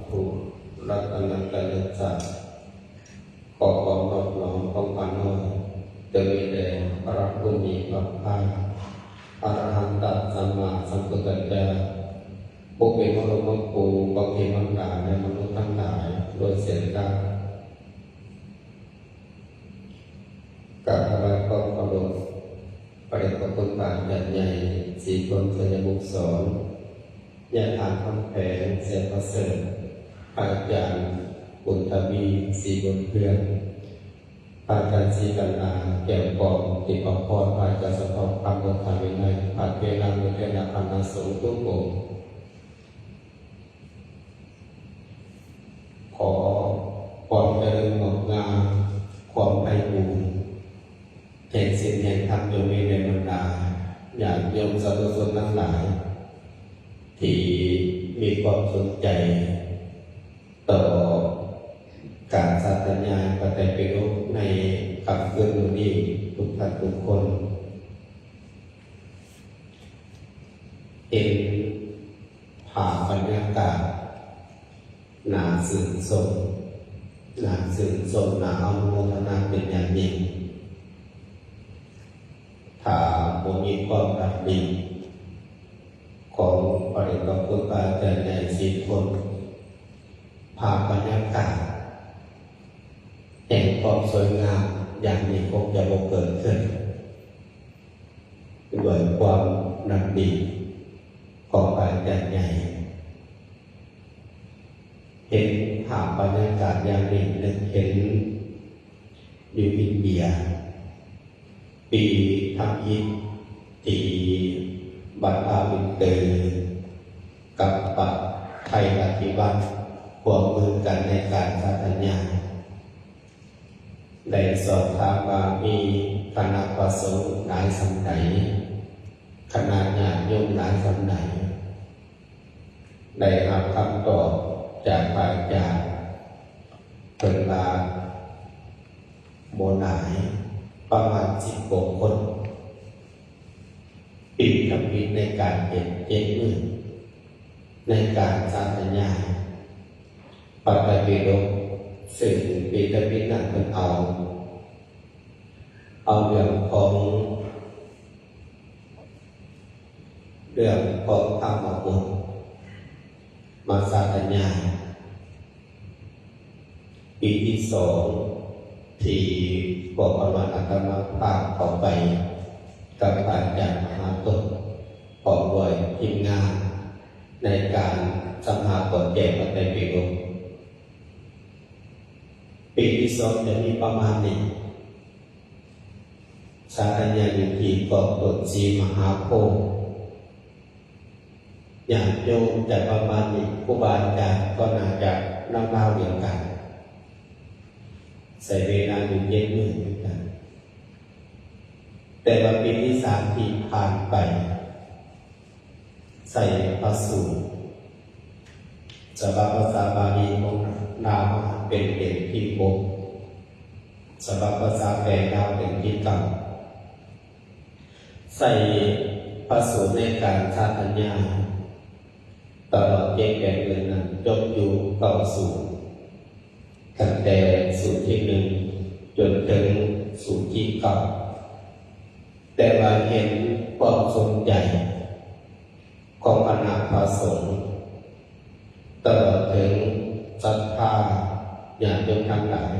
ທຸລັດຕະນະໄຕໄຕລະສັດ ຂໍຄວາມນອບນ້ອມຄວາມອານອຍ ຈະມີແດ່ພະຜູ້ມີພະພາກ ອະລະຫັນຕະສຳມາສຳພຸດທະເຈົ້າ ຜູ້ເປັນບະລົມຄູຂອງເທວະດາ ແລະ ມະນຸດທັງຫຼາຍດ້ວຍເຊັ່ນກັນ. ກາບຖວາຍຄວາມເຄົາລົບ ພະເດດພະຄຸນພະອາຈານໃຫຍ່ ສີທົນ ໄຊຍະມຸກສອນ ຍາທ່ານຄຳແພງ ແສງປະເສີດ, ພະອາຈານບຸນທະວີ ສີບຸນເພື່ອນ, ພະອາຈານສີກັນນາ ແກ້ວກອງ, ທິບພອນ ພະອາຈານສະເພາະຄຳ ວົງຄຳວິໄລ, ພະເຖລະ ແລະ ເຖລະຄະນະສົງທຸກອົງ. ຂໍຄວາມຈະເລີນງອກງາມ, ຄວາມໄພບູນ ແຫ່ງສິນແຫ່ງທຳ ຈົ່ງມີແດ່ບັນດາຍາດໂຍມສາທຸຊົນທັງຫຼາຍ ທີ່ມີຄວາມສົນໃຈຕໍ່ການສາທະຍາຍພະໄຕປິດົກໃນຄ່ຳຄືນມື້ນີ້ທຸກທ່ານທຸກຄົນ. ເຫັນ ພາບບັນຍາກາດໜ້າຊື່ນຊົມ, ໜ້າຊື່ນຊົມ, ໜ້າອະນຸໂມທະນາເປັນຢ່າງຍິ່ງ. ຖ້າບໍ່ມີຄວາມດຳລິຂອງພະເດດພະຄຸນພະອາຈານໃຫຍ່ສີທົນ, ພາບບັນຍາກາດແຫ່ງຄວາມສວຍງາມຢ່າງນີ້ຄົງຈະບໍ່ເກີດຂຶ້ນ. ດ້ວຍຄວາມດຳລິຂອງພະອາຈານໃຫຍ່ ເຫັນພາບບັນຍາກາດຢ່າງນີ້ ນຶກເຫັນຢູ່ອິນເດຍ ປີທຳອິດທີ່ບັດອາວິນເຕີກັບບັດໄທລະທິວັດ ຮ່ວມມືກັນໃນການສາທະຍາຍ ໄດ້ສອບຖາມວ່າມີຄະນະພະສົງຫຼາຍສ່ຳໃດ, ຄະນະຍາດໂຍມຫຼາຍສ່ຳໃດ, ໄດ້ຮັບຄຳຕອບຈາກພະອາຈານເພິ່ນວ່າບໍ່ຫຼາຍ, ປະມານສິບກວ່າຄົນ. ປີທຳອິດໃນການເປັນເຈັດມື້ໃນການສາທະຍາຍພະໄຕປິດົກ, ເຊິ່ງປີທຳອິດນັ້ນເພິ່ນເອົາ, ເອົາເລື່ອງຂອງ, ເລື່ອງຂອງທຳມະບົດມາສາທະຍາຍ. ປີທີສອງທີ່ພວກອາຕະມາພາບເຂົ້າໄປກັບອາຈານມະຫາຕົ້ນ ພ້ອມດ້ວຍທີມງານໃນການສຳຫາກວດແກ້ພະໄຕປິດົກ. ປີທີສອງຈະມີປະມານນີ້ ສາທະຍາຍຢູ່ທີ່ກອງຕົ້ນສີມະຫາໂພ. ຍາດໂຍມຈະປະມານນີ້, ຄູບາອາຈານກໍໜ້າຈະລາວໆດຽວກັນ, ໃຊ້ເວລາຢູ່ເຈັດມື້ຄືກັນ. ແຕ່ວ່າປີທີສາມທີ່ຜ່ານໄປ ໃຊ້ພະສູດ ສະບັບພາສາບາລີຂອງລາວເປັນເຫຼັ້ມທີຫົກ, ສະບັບພາສາແປລາວເປັນທີເກົ້າ. ໃຊ້ພະສູດໃນການສາທະຍາຍຕະຫຼອດເຈັດແປດເດືອນນັ້ນ ຈົບຢູ່ເກົ້າສູດ, ຕັ້ງແຕ່ສູດທີໜຶ່ງຈົນເຖິງສູດທີເກົ້າ. ແຕ່ວ່າເຫັນຄວາມສົນໃຈຂອງຄະນະພະສົງ ຕະຫຼອດເຖິງສັດທາຍາດໂຍມທັງຫຼາຍ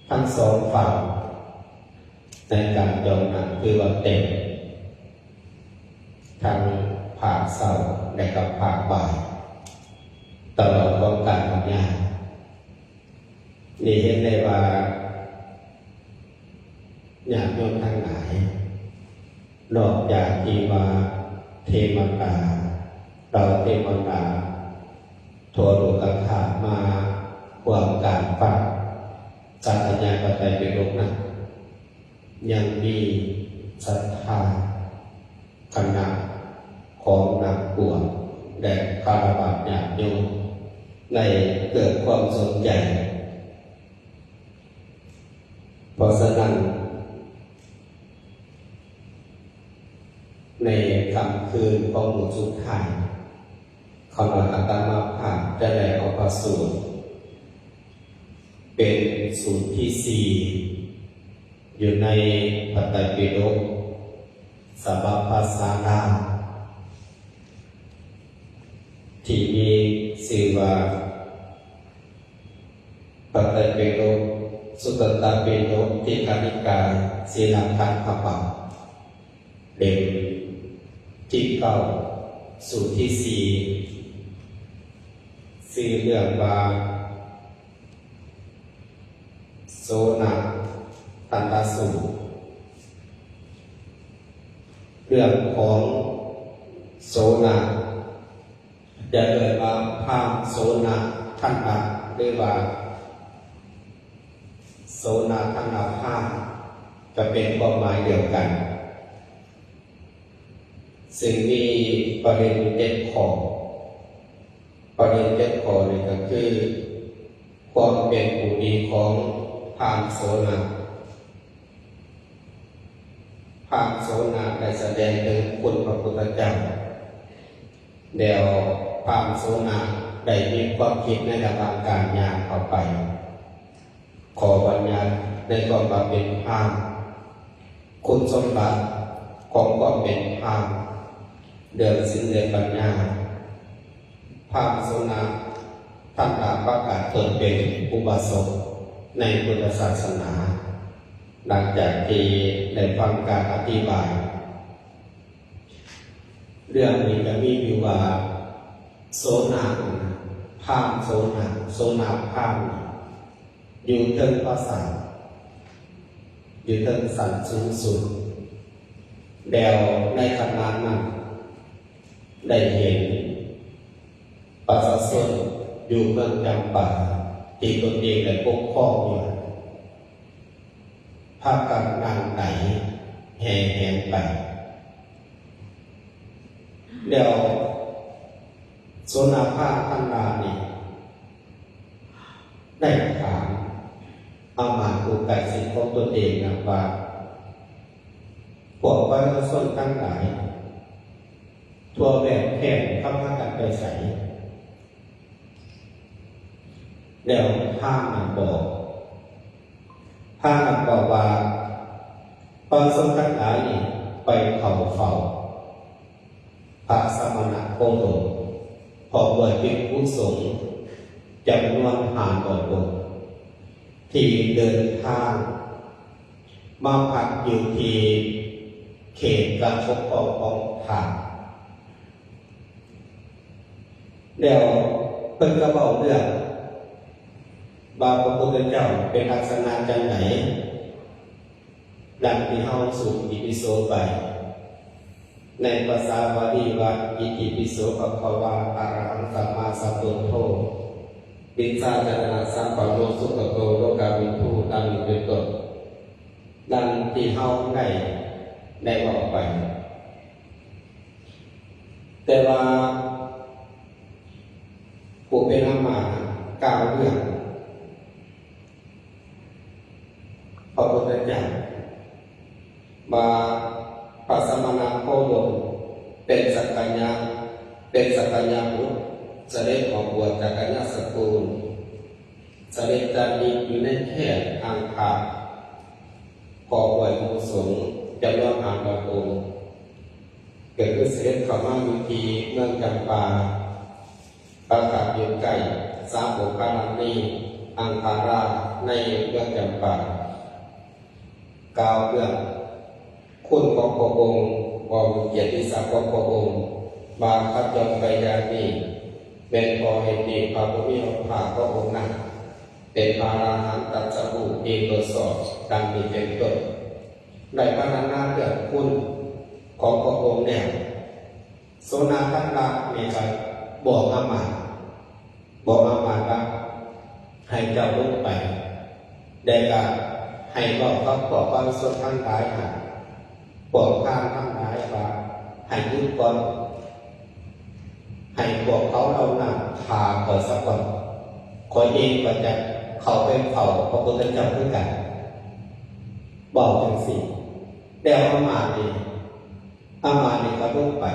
ທັງສອງຝັ່ງ ໃນການຈອງນັ້ນຖືວ່າເຕັມ ທັງພາກເຊົ້າ ແລະ ກໍພາກບ່າຍ ຕະຫຼອດຂອງການບັນຍາຍ. ນີ້ເຫັນໄດ້ວ່າ ຍາດໂຍມທັງຫຼາຍ ນອກຈາກທີ່ວ່າເທວະດາ ເຫຼົ່າເທວະດາທົ່ວໂລກະທາດມາຮ່ວມການຟັງສາທະຍາຍພະໄຕປິດົກນັ້ນ ຍັງມີສັດທາຄະນະຂອງນັກບວດ ແລະ ຄາລະວາດຍາດໂຍມ ໄດ້ເກີດຄວາມສົນໃຈ. ເພາະສະນັ້ນ ໃນຄ່ຳຄືນຂອງມື້ສຸດທ້າຍ ຂ້ານ້ອຍອາດຕະມາພາບຈະໄດ້ເອົາພະສູດ ເປັນສູດທີສີ່ ຢູ່ໃນພະໄຕປິດົກ ສະບັບພາສາລາວ ທີ່ມີຊື່ວ່າ ພະໄຕປິດົກ ສຸຕຕະປິດົກ ທີຄະນິກາຍ ສີລະຂັດຖະປາ ເຫຼັ້ມທີເກົ້າ ສູດທີສີ່ ຊື່ເລື່ອງວ່າ ໂສນະທັນຕະສູດ. ເລື່ອງຂອງໂສນະ ຈະເອີ້ນວ່າພາມໂສນະທັນຕະ ຫຼືວ່າໂສນະທັນຕະພາມ ກໍເປັນຄວາມໝາຍດຽວກັນ ຊຶ່ງມີປະເດັນຢູ່ເຈັດຂໍ້. ປະເດັນເຈັດຂໍ້ນີ້ກໍຄື ຄວາມເປັນຜູ້ດີຂອງພາມໂສນະ. ພາມໂສນະໄດ້ສະແດງເຖິງຄຸນພະພຸດທະເຈົ້າ ແລ້ວພາມໂສນະໄດ້ມີຄວາມຄິດໃນລະຫວ່າງການຍ່າງເຂົ້າໄປ ຂໍ້ບັນຍັດໃນຄວາມວ່າເປັນພາມ, ຄຸນສົມບັດຂອງຄວາມເປັນພາມ, ເລື່ອງສິນ ແລະ ປັນຍາ. ພາມໂສນະທັນຕະປະກາດຕົນເປັນອຸບາສົກໃນພຸດທະສາສະໜາ ຫຼັງຈາກທີ່ໄດ້ຟັງການອະທິບາຍ. ເລື່ອງນີ້ກໍມີຢູ່ວ່າ ໂສນະ ພາມໂສນະ ໂສນະພາມ ຢູ່ເທິງປາສາດ ຢູ່ເທິງຊັ້ນສູງສຸດ ແລ້ວໃນຂະນະນັ້ນ ໄດ້ເຫັນປະຊາຊົນຢູ່ເມືອງຈຳປາ ທີ່ຕົນເອງໄດ້ປົກຄອງຢູ່ ພາກັນຫຼັ່ງໄຫຼແຫ່ແຫນໄປ. ແລ້ວໂສນະພາມທັນຕະນີ້ ໄດ້ຖາມອາມາດຜູ້ໃກ້ຊິດຂອງຕົນເອງນັ້ນວ່າ ພວກປະຊາຊົນທັງຫຼາຍທົ່ວແວດແຄມເຂົາພາກັນໄປໃສ? ແລ້ວພາມນັ້ນບອກ ພາມນັ້ນບອກວ່າ ປະຊາຊົນທັງຫຼາຍນີ້ໄປເຂົ້າເຝົ້າ ພະສະມະນະໂຄດົມ ພ້ອມດ້ວຍພິກຂຸສົງຈຳນວນຫ້າຮ້ອຍອົງ ທີ່ເດີນທາງມາພັກຢູ່ທີ່ເຂດການປົກຄອງຂອງທ່ານ. ແລ້ວເພິ່ນກໍເວົ້າເລື່ອງວ່າ ພະພຸດທະເຈົ້າເປັນລັກສະນະຈັ່ງໃດ? ດັ່ງທີ່ເຮົາສູດອິຕິປິໂສໄປ ໃນພາສາບາລີວ່າ ອິຕິປິໂສ ພະຄະວາ ອະລະຫັງ ສຳມາສຳພຸດໂທ ວິຊາຈາລະນະສຳປັນໂນ ສຸກະໂຕ ໂລກາວິທູ ດັ່ງນີ້ເປັນຕົ້ນ ດັ່ງທີ່ເຮົາໄດ້ ໄດ້ເວົ້າໄປ. ແຕ່ວ່າຜູ້ເປັນອາມາດກ່າວເລື່ອງ ພະພຸດທະເຈົ້າວ່າ ພະສະມະນະໂຄດົມເປັນສັກກະຍະ ເປັນສັກກະຍະບຸດ ສະເດັດອອກບວດຈາກກັນຍະສະກຸນ ສະເດັດຈາລິກຢູ່ໃນແຄວ້ນອັງຄະ ພ້ອມດ້ວຍພະສົງຈຳນວນຫ້າຮ້ອຍອົງ ກໍຄືສະເດັດເຂົ້າມາຢູ່ທີ່ເມືອງຈຳປາ ປະທັບຢູ່ໃກ້ສາມບຸກຄະລານີ ອັງຄາລາ ໃນເມືອງຈຳປາ ກ່າວເລື່ອງຄຸນຂອງພະອົງ ເວົ້າເຖິງກຽດຕິສັກຂອງພະອົງ ວ່າຂະຈົນໄປຢ່າງນີ້ ແມ່ນເພາະເຫດນີ້ ພະຜູ້ມີພະພາກພະອົງນັ້ນ ເປັນພະອະລະຫັນຕັດສະຮູ້ເອກະໂຕສອດ ດັ່ງນີ້ເປັນຕົ້ນ. ໄດ້ພັນລະນາເລື່ອງຄຸນຂອງພະອົງແລ້ວ ໂສນະທັນຕະນີ້ກໍບອກອາມາດ ບອກອາມາດວ່າ ໃຫ້ເຈົ້າລົງໄປ ແລ້ວກໍໃຫ້ເວົ້າກັບພວກປະຊາຊົນທັງຫຼາຍຫັ້ນ ພວກພານທັງຫຼາຍວ່າ ໃຫ້ຢຸດກ່ອນ ໃຫ້ພວກເຂົາເຫຼົ່ານັ້ນຖ້າຂ້ອຍສາກ່ອນ ຂ້ອຍເອງກໍຈະເຂົ້າໄປເຝົ້າພະພຸດທະເຈົ້າຄືກັນ. ເວົ້າຈັ່ງຊີ້ ແລ້ວອາມາດນີ້ ອາມາດນີ້ກໍລົງໄປ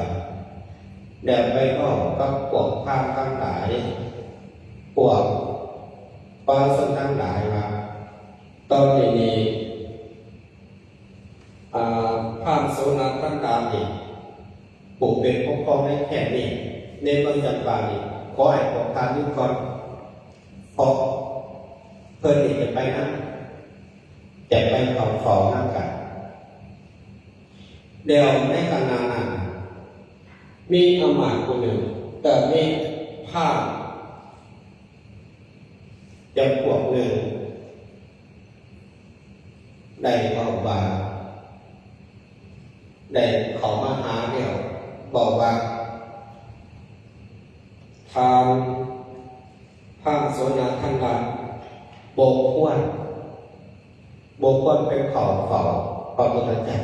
ແລ້ວໄປເວົ້າກັບພວກພາມທັງຫຼາຍ ພວກປະຊາຊົນທັງຫຼາຍວ່າ ຕອນນີ້ນີ້ ອາ ພາມໂສນະທັນດານີ້ ຜູ້ເປັນປົກຄອງໃນແຄມນີ້ ໃນເມືອງຈຳປານີ້ ຂໍໃຫ້ພວກທ່ານຢູ່ກ່ອນ ເພາະເພິ່ນນີ້ຈະໄປນຳ ຈະໄປເຝົ້າເຝົ້ານຳກັນ. ແລ້ວໃນຂະນະນັ້ນ ມີອາມາດຜູ້ໜຶ່ງ ກໍມີພາມຈຳພວກໜຶ່ງ ໄດ້ເວົ້າວ່າ ໄດ້ເຂົ້າມາຫາແລ້ວ ເວົ້າວ່າ ທ່ານ ພາມໂສນະທັນລະ ບໍ່ຄວນ ບໍ່ຄວນໄປເຝົ້າເຝົ້າພະພຸດທະເຈົ້າ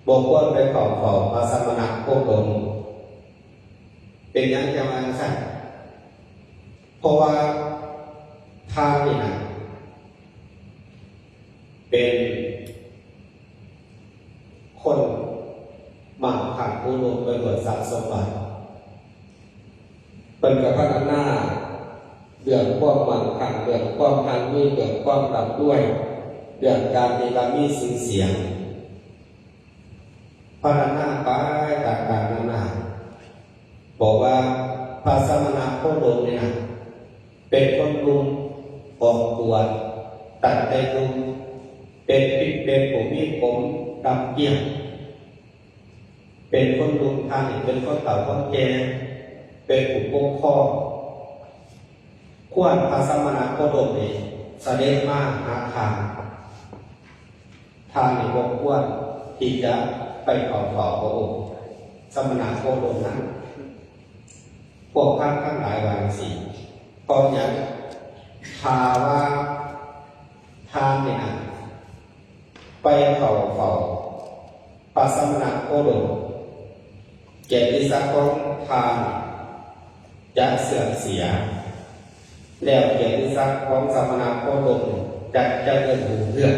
ບໍ່ຄວນໄປເຝົ້າເຝົ້າພະສະມະນະໂຄດົມ. ເປັນຫຍັງຈັ່ງວ່າຈັ່ງຊັ້ນ? ເພາະວ່າທ່ານນີ້ນະ ເປັນຄົນໝັ້ງຄັ່ງອຸດົມໄປດ້ວຍຊັບສົມບັດ. ເພິ່ນກໍພັດທະນາເລື່ອງຄວາມໝັ້ງຄັ່ງ, ເລື່ອງຄວາມຮັ່ງມີ, ເລື່ອງຄວາມລ່ຳລວຍ, ເລື່ອງການທີ່ວ່າມີຊື່ສຽງ. ພັດທະນາໄປຕ່າງໆນານາ ບອກວ່າພະສະມະນະໂຄດົມນີ້ນະ ເປັນຄົນໜຸ່ມອອກບວດຕັ້ງແຕ່ໜຸ່ມ ເປັນພິກເປັນຜູ້ມີຜົມດຳກ້ຽງ ເປັນຄົນໜຸ່ມ ທ່ານນີ້ເປັນຄົນເຖົ້າຄົນແກ່ ເປັນຜູ້ປົກຄອງ. ຄວນພະສະມະນະໂຄດົມນີ້ສະເດັດມາຫາທ່ານ, ທ່ານນີ້ບໍ່ຄວນທີ່ຈະໄປເຝົ້າເຝົ້າພະອົງສະມະນະໂຄດົມນັ້ນ. ພວກທ່ານທັງຫຼາຍວ່າຈັ່ງຊີ້. ເພາະຫຍັງ? ຖ້າວ່າທ່ານນີ້ນະ ໄປເຂົ້າເຝົ້າພະສະມະນະໂຄດົມ, ກຽດຕິສັກຂອງທ່ານຈະເສື່ອມເສຍ, ແລ້ວກຽດຕິສັກຂອງສະມະນະໂຄດົມຈະຈະເລີນຮຸ່ງເຮືອງ.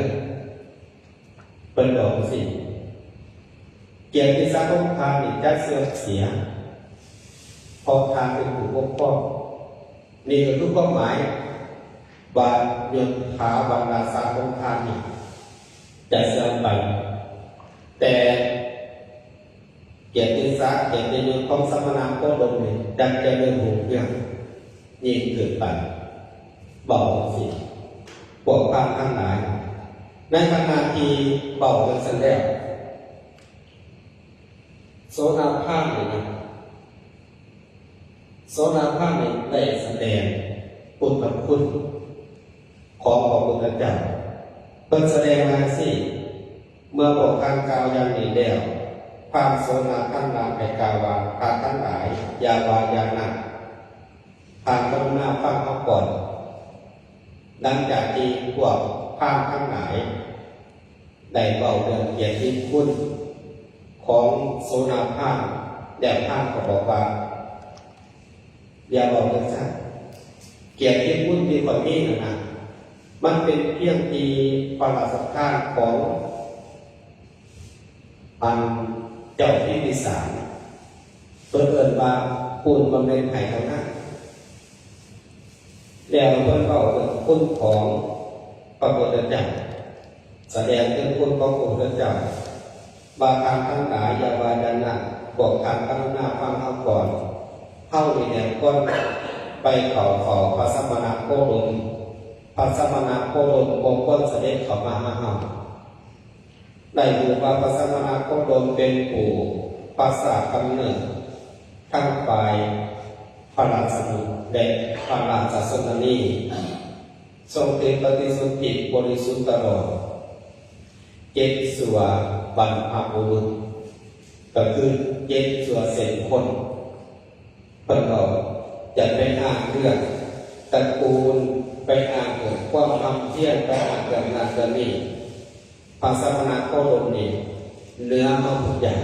ເພິ່ນບອກຈັ່ງຊີ້, ກຽດຕິສັກຂອງທ່ານນີ້ຈະເສື່ອມເສຍ, ເພາະທ່ານເປັນຜູ້ປົກຄອງ. ນີ້ກໍຄືຄວາມໝາຍວ່າຍົດຖາບັນດາສັກຂອງທ່ານນີ້ຈະເສື່ອມໄປ, ແຕ່ກຽດຕິສັກ ກຽດຕິຍົດຂອງສະມະນະໂຄດົມນີ້ຈະຈະເລີນຮຸ່ງເຮືອງຍິ່ງຂຶ້ນໄປ. ເວົ້າຈັ່ງຊີ້ ພວກພາມທັງຫຼາຍ, ໃນຂະນະທີ່ເວົ້າຈັ່ງຊັ້ນແລ້ວ ໂສນາພາມນີ້ນະ ໂສນາພາມນີ້ໄດ້ສະແດງພຸດທະຄຸນຂອງພະພຸດທະເຈົ້າ. ເພິ່ນສະແດງວ່າຊີ້, ເມື່ອພວກທ່ານກ່າວຢ່າງນີ້ແລ້ວ, ພາມໂສນາທັນລະໄດ້ກ່າວວ່າ, ທ່ານທັງຫຼາຍ, ຢ່າວ່າຢ່າງນັ້ນ, ທ່ານກະລຸນາຟັງເຮົາກ່ອນ. ຫຼັງຈາກທີ່ພວກພາມທັງຫຼາຍ ໄດ້ເວົ້າເລື່ອງກຽດຕິຄຸນຂອງໂສນາພາມແລ້ວ, ພາມກໍບອກວ່າ, ຢ່າເວົ້າຈັ່ງຊັ້ນ, ກຽດຕິຄຸນທີ່ຂ້ອຍມີນັ້ນນະ ມັນເປັນພຽງທີ່ພະລາຊະທານຂອງອັນເຈົ້າພິມພິສານ, ເພິ່ນເອີ້ນວ່າ ປູນບຳເພັນໃຫ້ເທົ່ານັ້ນ. ແລ້ວເພິ່ນເວົ້າເຖິງຄຸນຂອງພະພຸດທະເຈົ້າ, ສະແດງເຖິງຄຸນຂອງພະພຸດທະເຈົ້າ, ວ່າທ່ານທັງຫຼາຍຢ່າວ່າຢ່າງນັ້ນ, ພວກທ່ານກະລຸນາຟັງເຮົາກ່ອນ. ເຮົານີ້ແຫຼະຄວນໄປເຂົ້າເຝົ້າພະສະມະນະໂຄດົມ, ພະສະມະນະໂຄດົມບໍ່ຄວນສະເດັດເຂົ້າມາຫາເຮົາ. ໄດ້ຮູ້ວ່າພະສະມະນະໂຄດົມເປັນຜູ້ປະຊາດຳເນີນທັງຝ່າຍພະລາຊະບຸດ ແລະ ພະລາຊະຊົນນະນີ, ຊົງເປັນປະຕິສົນທິບໍລິສຸດຕະຫຼອດເຈັດຊົ່ວບັນພະບຸລຸດ, ກໍຄືເຈັດຊົ່ວເຊັ່ນຄົນ. ເພິ່ນເວົ້າ ຢ່າໄປອ້າງເລື່ອງຕະກູນ, ໄປອ້າງເລື່ອງຄວາມຮ່ຳຮຽນ, ໄປອ້າງເລື່ອງນັ້ນເລື່ອງນີ້. ພະສະມະນະໂຄດົມນີ້ເໜືອເຮົາທຸກຢ່າງ.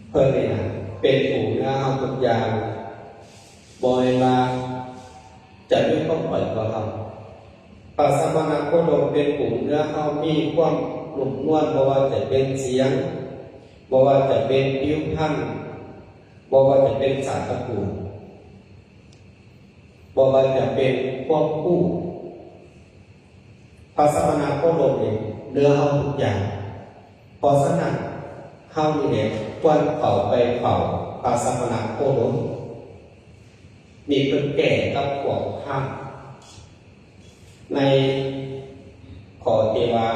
ເພິ່ນນີ້ນະເປັນຜູ້ເໜືອເຮົາທຸກຢ່າງ, ບໍ່ແມ່ນວ່າຈະມີຄວາມໄປກວ່າເຮົາ. ພະສະມະນະໂຄດົມເປັນຜູ້ເໜືອເຮົາ, ມີຄວາມນຸ້ມນວນ, ບໍ່ວ່າຈະເປັນສຽງ, ບໍ່ວ່າຈະເປັນຜິວພັນ, ບໍ່ວ່າຈະເປັນສາດຕະກູນ, ບໍ່ວ່າຈະເປັນຄວາມຮູ້, ພະສະມະນະໂຄດົມນີ້ເໜືອເຮົາທຸກຢ່າງ. ເພາະສະນັ້ນ ເຮົານີ້ແຫຼະຄວນເຂົ້າໄປເຝົ້າພະສະມະນະໂຄດົມ, ນີ້ເພິ່ນແກ້ກັບພວກພາມ ໃນຂໍ້ທີ່ວ່າ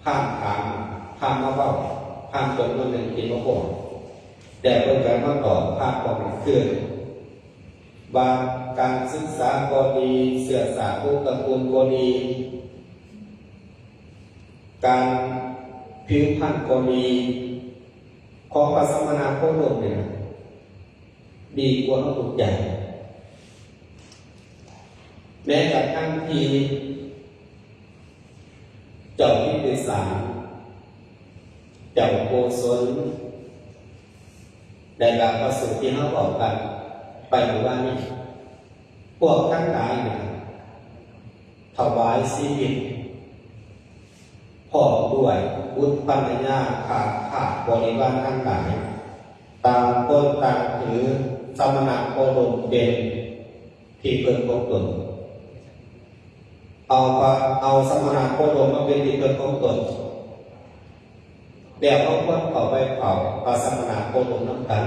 ພາມຖາມ, ພາມມາເວົ້າ, ພາມຈຳນວນໜຶ່ງທີ່ມາບອກ, ແຕ່ເພິ່ນກໍມາຕອບພາມພວກນັ້ນຄື ວ່າການສຶກສາກໍດີ, ເຊື້ອຊາດວົງຕະກູນກໍດີ, ການຜິວພັນກໍດີ, ຂອງພະສະມະນະໂຄດົມນີ້ນະ ດີກວ່າເຮົາທຸກຢ່າງ. ແມ້ກະທັ່ງທີ່ເຈົ້າພິມພິສານ, ເຈົ້າໂກສົນ ແລະກະພະສົງທີ່ເຮົາເວົ້າກັນໄປມື້ວານນີ້, ພວກທັງຫຼາຍນີ້ ຖະຫວາຍຊີວິດ ພ້ອມດ້ວຍບຸດພັນລະຍາ ຂ້າທາດບໍລິວານທັງຫຼາຍ, ຕ່າງຄົນຕ່າງຖືສະມະນະໂຄດົມເປັນທີ່ເພິ່ງຂອງຕົນ. ເອົາພະ, ເອົາສະມະນະໂຄດົມມາເປັນທີ່ເພິ່ງຂອງຕົນ, ແລ້ວເຮົາຄວນເຂົ້າໄປເຝົ້າພະສະມະນະໂຄດົມນຳກັນ.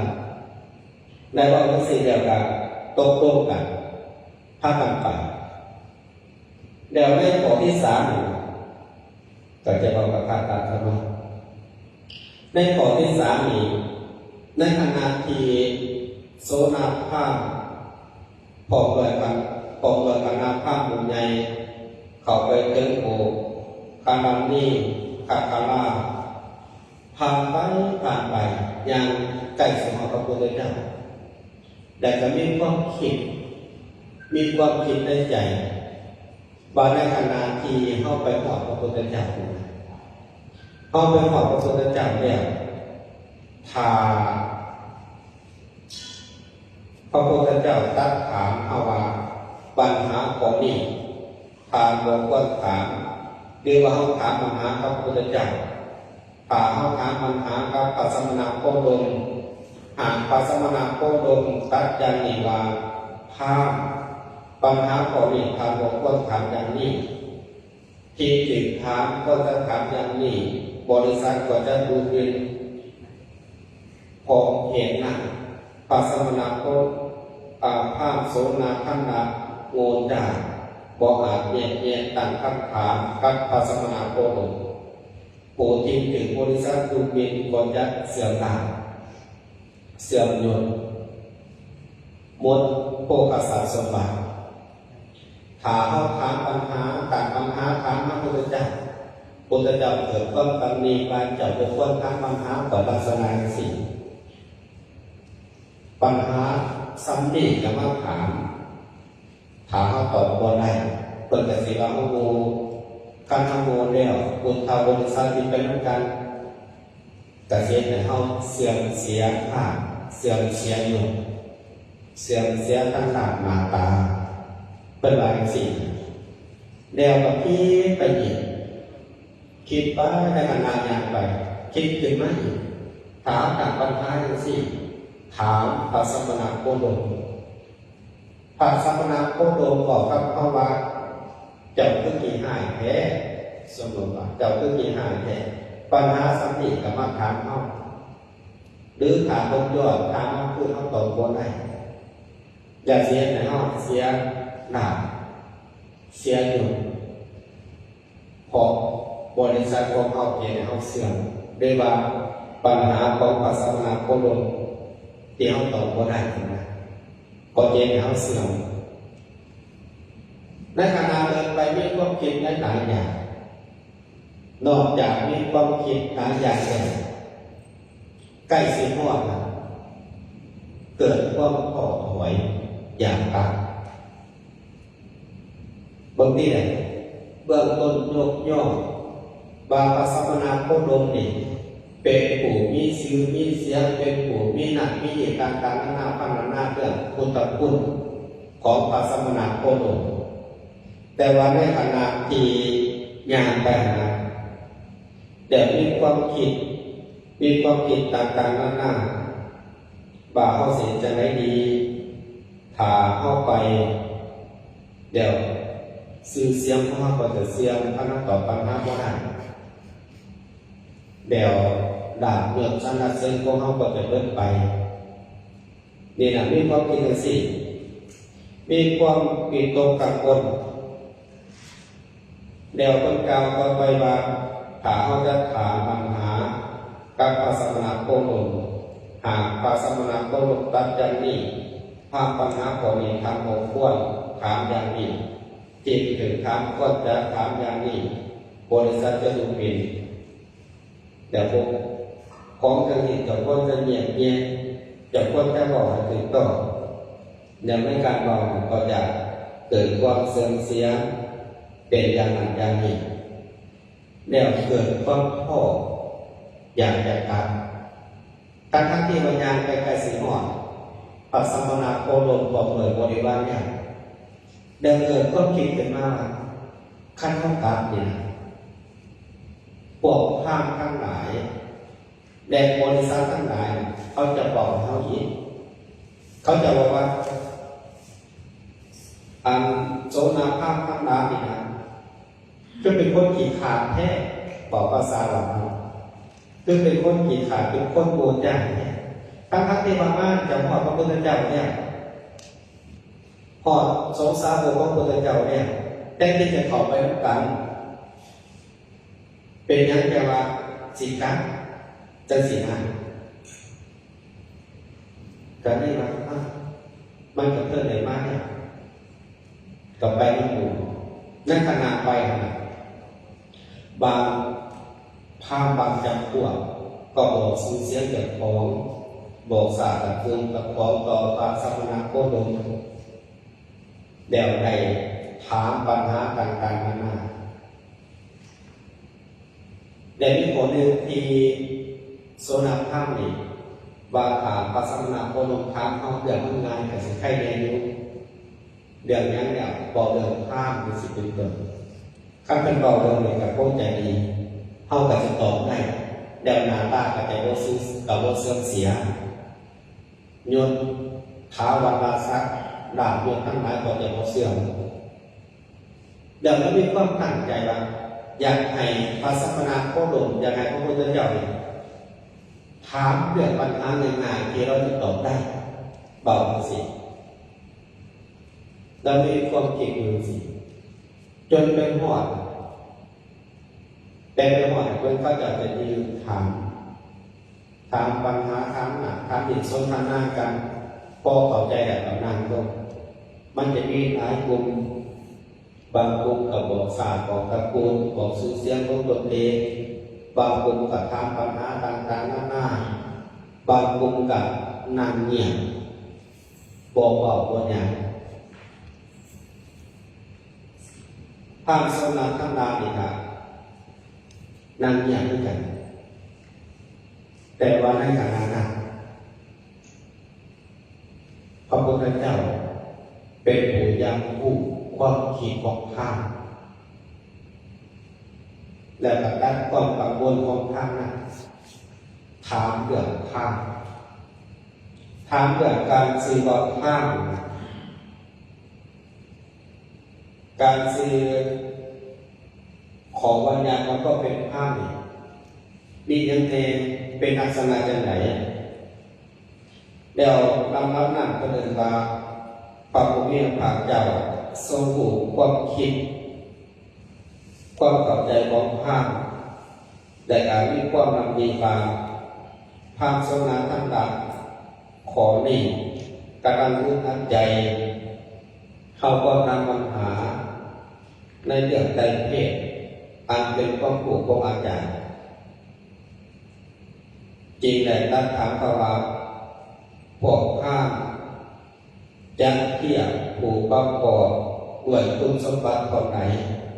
ໄດ້ເວົ້າຈັ່ງຊີ້ແລ້ວກໍຕົກລົງກັນ ພາກັນໄປ. ແລ້ວໃນຂໍ້ທີສາມນີ້ ກໍຈະເວົ້າກັບພະຕາທະມະ. ໃນຂໍ້ທີສາມນີ້ ໃນຂະນະທີ່ໂສນາພາມ ພ້ອມດ້ວຍກັນ, ພ້ອມດ້ວຍຄະນະພາມໝູ່ໃຫຍ່ ເຂົ້າໄປເຖິງໂອຄາລານີຄາຄາລາ ຜ່ານໄປ, ຜ່ານໄປ ຢ່າງໃກ້ຊິຮອດພະພຸດທະເຈົ້າ ແລະກໍມີຄວາມຄິດ, ມີຄວາມຄິດໃນໃຈ ວ່າໃນຂະນະທີ່ເຮົາໄປຮອດພະພຸດທະເຈົ້າ, ເຮົາໄປຮອດພະພຸດທະເຈົ້າແລ້ວ, ຖ້າພະພຸດທະເຈົ້າຕັດຖາມເຮົາວ່າ ບັນຫາຂໍ້ນີ້ທ່ານບໍ່ຄວນຖາມ, ຫຼືວ່າເຮົາຖາມບັນຫາກັບພະພຸດທະເຈົ້າ, ຖ້າເຮົາຖາມບັນຫາກັບພະສະມະນະໂຄດົມ, ຫາກພະສະມະນະໂຄດົມຕັດຢ່າງນີ້ວ່າ ພາມ, ບັນຫາຂໍ້ນີ້ທ່ານບໍ່ຄວນຖາມຢ່າງນີ້, ທີ່ຈະຖາມຄວນຈະຖາມຢ່າງນີ້, ບໍລິສັດກໍຈະດູໝິ່ນ. ເພາະເຫດນັ້ນ ພະສະມະນະໂຄ, ອາ, ພາມໂສນາພັນນະໂງ່ນຈ້ານ ບໍ່ອາດແຍກແຍະຕັ້ງຄຳຖາມກັບພະສະມະນະໂຄດົມ. ຜູ້ທີ່ຖືກບໍລິສັດດູໝິ່ນກໍຈະເສື່ອມລາບ, ເສື່ອມຍົດ, ໝົດໂພຄະຊັບສົມບັດ. ຖ້າເຮົາຖາມບັນຫາ, ຕັ້ງບັນຫາຖາມມາພຸດທະເຈົ້າ, ພຸດທະເຈົ້າເກີດຄວາມຕຳໜິວ່າ ເຈົ້າບໍ່ຄວນຖາມບັນຫາຂ້ອຍລັກສະນະຈັ່ງຊີ້. ບັນຫາສ່ຳນີ້ກໍມາຖາມ, ຖ້າເຮົາຕອບບໍ່ໄດ້ ເພິ່ນກໍຊິວ່າເຮົາໂງ່. ຄັນເຮົາໂງ່ແລ້ວ ພຸດທະບໍລິສັດທີ່ໄປນຳກັນ ກະຊິເຮັດໃຫ້ເຮົາເສື່ອມເສຍພາບ, ເສື່ອມເສຍຍົດ, ເສື່ອມເສຍທາງດ້ານໜ້າຕາ, ເພິ່ນວ່າຈັ່ງຊີ້. ແລ້ວກໍຄິດໄປອີກ, ຄິດໄປໃນຂະນະຍ່າງໄປ, ຄິດຂຶ້ນມາອີກ, ຖາມຕັ້ງບັນຫາຈັ່ງຊີ້, ຖາມພະສະມະນະໂຄດົມ. ພະສະມະນະໂຄດົມບອກກັບເຮົາວ່າ ເຈົ້າຄືຂີ້ຮ້າຍແທ້, ສົມມຸດວ່າເຈົ້າຄືຂີ້ຮ້າຍແທ້, ບັນຫາສ່ຳນີ້ກໍມາຖາມເຮົາ, ຫຼືຖ້າເບິ່ງຍ້ອນ ຖາມເຮົາຄືເຮົາຕອບບໍ່ໄດ້, ຢ່າຊິເຮັດໃຫ້ເຮົາເສຍໜ້າ, ເສຍຍົດ, ເພາະບໍລິສັດຂອງເຮົາເຮັດໃຫ້ເຮົາເສື່ອມ, ຫຼືວ່າບັນຫາຂອງພະສະມະນະໂຄດົມທີ່ເຮົາຕອບບໍ່ໄດ້ນັ້ນນະ ກໍເຮັດໃຫ້ເຮົາເສື່ອມ. ໃນຂະນະເດີນໄປມີຄວາມຄິດຫຼາຍໆຢ່າງ, ນອກຈາກມີຄວາມຄິດຫຼາຍຢ່າງແລ້ວ, ໃກ້ຊິຮອດນັ້ນ ເກີດຄວາມທໍ້ຖອຍຢາກຕາຍ. ເບິ່ງຕິແຫຼະ, ເບື້ອງຕົ້ນຍົກຍ້ອງວ່າພະສະມະນະໂຄດົມນີ້ ເປັນຜູ້ມີຊື່ມີສຽງ, ເປັນຜູ້ມີນັ້ນມີນີ້ ຕ່າງໆນານາພັນນານາເລື່ອງພຸດທະຄຸນຂອງພະສະມະນະໂຄດົມ. ແຕ່ວ່າໃນຂະນະທີ່ຍ່າງໄປຫັ້ນນະ, ແລ້ວມີຄວາມຄິດ ມີຄວາມຄິດຕ່າງໆນານາ ວ່າເຮົາຊິເຮັດຈັ່ງໃດດີ ຖ້າເຮົາໄປແລ້ວ ຊື່ສຽງຂອງເຮົາກໍຈະເສື່ອມ, ຖ້າເຮົາຕອບບັນຫາບໍ່ໄດ້ແລ້ວ ລາບຍົດສັນລະເສີນຂອງເຮົາກໍຈະເບິດໄປ. ນີ້ນະ ມີຄວາມຄິດຈັ່ງຊີ້ ມີຄວາມວິຕົກກັງວົນ. ແລ້ວເພິ່ນກ່າວຕໍ່ໄປວ່າ ຖ້າເຮົາຈະຖາມບັນຫາກັບພະສະມະນະໂຄດົມ, ຫາກພະສະມະນະໂຄດົມຕັດຢ່າງນີ້, ຖາມບັນຫາຂໍ້ນີ້ທ່ານບໍ່ຄວນຖາມຢ່າງນີ້, ທີ່ຖືກຖາມຄວນຈະຖາມຢ່າງນີ້, ບໍລິສັດຈະດູໝິ່ນ. ແລ້ວພວກຂອງຈັ່ງນີ້ເຈົ້າຄວນຈະແຍກແຍະ, ເຈົ້າຄວນຈະເວົ້າໃຫ້ຖືກຕ້ອງ. ແລ້ວໃນການເວົ້າກໍຈະເກີດຄວາມເສື່ອມເສຍ ເປັນຢ່າງນັ້ນຢ່າງນີ້ ແລ້ວເກີດຄວາມທໍ້ຢາກຈະກັບ ທັງໆທີ່ວ່າຍ່າງໄປໃກ້ຊິຮອດ ພະສະມະນະໂຄດົມພ້ອມດ້ວຍບໍລິວານແລ້ວ ໄດ້ເກີດຄວາມຄິດຂຶ້ນມາວ່າ ຄັນເຮົາກັບນີ້ນະ ພວກພາມທັງຫຼາຍ ແລະ ບໍລິສັດທັງຫຼາຍ ເຂົາຈະບອກເຮົາອີກ, ເຂົາຈະບອກວ່າ ອັນໂສນາພາມທັງຫຼາຍນີ້ນະ ຄືເປັນຄົນຂີ້ຂາດແທ້, ເວົ້າພາສາລາວເຮົາ ຄືເປັນຄົນຂີ້ຂາດ, ເປັນຄົນໂງ່ຈ້າຍແທ້. ທັງໆທີ່ວ່າມາຈະຮອດພະພຸດທະເຈົ້າແລ້ວ, ຮອດສົງສາວົງຂອງພະພຸດທະເຈົ້າແລ້ວ, ແທນທີ່ຈະເຂົ້າໄປນຳກັນ, ເປັນຫຍັງແຕ່ວ່າຊິກັບ ຈັ່ງຊີ້ນະ. ກໍເລີຍວ່າ ອາ ມັນກໍເພິ່ນໄດ້ມາແລ້ວ ກໍໄປນຳໝູ່. ໃນຂະນະໄປຫັ້ນນະ ບາງພາມບາງຈຳພວກກໍບອກຊື່ສຽງເຈົ້າຂອງ, ບອກຊາດຕະກູນເຈົ້າຂອງຕໍ່ພະສະມະນະໂຄດົມ ແລ້ວໄດ້ຖາມບັນຫາຕ່າງໆນານາ. ແລະ ມີຂໍ້ໜຶ່ງທີ່ໂສນາພາມນີ້ວ່າ ຖ້າພະສະມະນະໂຄດົມຖາມເຮົາເລື່ອງມັນງ່າຍກໍຊິໄຄແດ່ຢູ່. ເລື່ອງຫຍັງແລ້ວ? ເວົ້າເລື່ອງພາມ ຈັ່ງຊີ້ເປັນຕົ້ນ. ຄັນເພິ່ນເວົ້າເລື່ອງນີ້ກໍຄົງຈະດີ, ເຮົາກໍຈະຕອບໄດ້, ແລ້ວໜ້າຕາກໍຈະບໍ່ຊື່ ກໍບໍ່ເສື່ອມເສຍ. ຍົດຖາວັນລະສັກ ລາບຍົດທັງຫຼາຍກໍຈະບໍ່ເສື່ອມ. ແລ້ວກໍມີຄວາມຕັ້ງໃຈວ່າ ຢາກໃຫ້ພະສະມະນະໂຄດົມ, ຢາກໃຫ້ພະພຸດທະເຈົ້ານີ້ຖາມເລື່ອງບັນຫາງ່າຍໆທີ່ເຮົາຈະຕອບໄດ້, ເວົ້າຈັ່ງຊີ້. ແລ້ວມີຄວາມຄິດຢູ່ຈັ່ງຊີ້ ຈົນໄປຮອດ ແຕ່ໄປຮອດເພິ່ນ ເຂົາເຈົ້າຈະຢືນຖາມ, ຖາມບັນຫາ, ຖາມນັ້ນຖາມນີ້, ສົນທະນາກັນ, ພໍເຂົ້າໃຈແລ້ວກໍນັ່ງລົງ. ມັນຈະມີຫຼາຍກຸ່ມ, ບາງກຸ່ມກໍບອກຊາດ, ບອກຕະກູນ, ບອກຊື່ສຽງຂອງຕົນເອງ, ບາງກຸ່ມກໍຖາມບັນຫາຕ່າງໆນານາ, ບາງກຸ່ມກໍນັ່ງງຽບ, ບໍ່ເວົ້າບໍ່ຫຍັງ. ພາມຊົງນາມທັງຫຼາຍນີ້ກໍນັ່ງງຽບຄືກັນ. ແຕ່ວ່າໃນຂະນະນັ້ນ ພະພຸດທະເຈົ້າເປັນຜູ້ຢ່າງຮູ້ຄວາມຄິດຂອງພາມ ແລະ ກໍຕັດຄວາມກັງວົນຂອງພາມນັ້ນ, ຖາມເລື່ອງພາມ, ຖາມເລື່ອງການຊື່ວ່າພາມ ການຊື່ຂອງວັນຍາກອນກໍເປັນພາມນີ້ ມີຫຍັງແດ່? ເປັນລັກສະນະຈັ່ງໃດ? ແລ້ວລຳດັບນັ້ນເພິ່ນເອີ້ນວ່າ ພະຜູ້ມີພະພາກເຈົ້າຊົງຮູ້ຄວາມຄິດ ຄວາມເຂົ້າໃຈຂອງພາມ ແລະ ກະມີຄວາມນຳດີວ່າ ພາມຊົງນາມທັງຫຼາຍຂໍ້ນີ້ກຳລັງອຶດອັດໃຈ ເຮົາກໍນຳບັນຫາໃນເລື່ອງໄຕເພດ ອັນເປັນຄວາມຮູ້ຂອງອາຈານ ຈຶ່ງໄດ້ຕັດຖາມເຂົາວ່າ ພວກພາມ ຈະທຽບຜູ້ປະກອບດ້ວຍຄຸນສົມບັດເທົ່າໃດ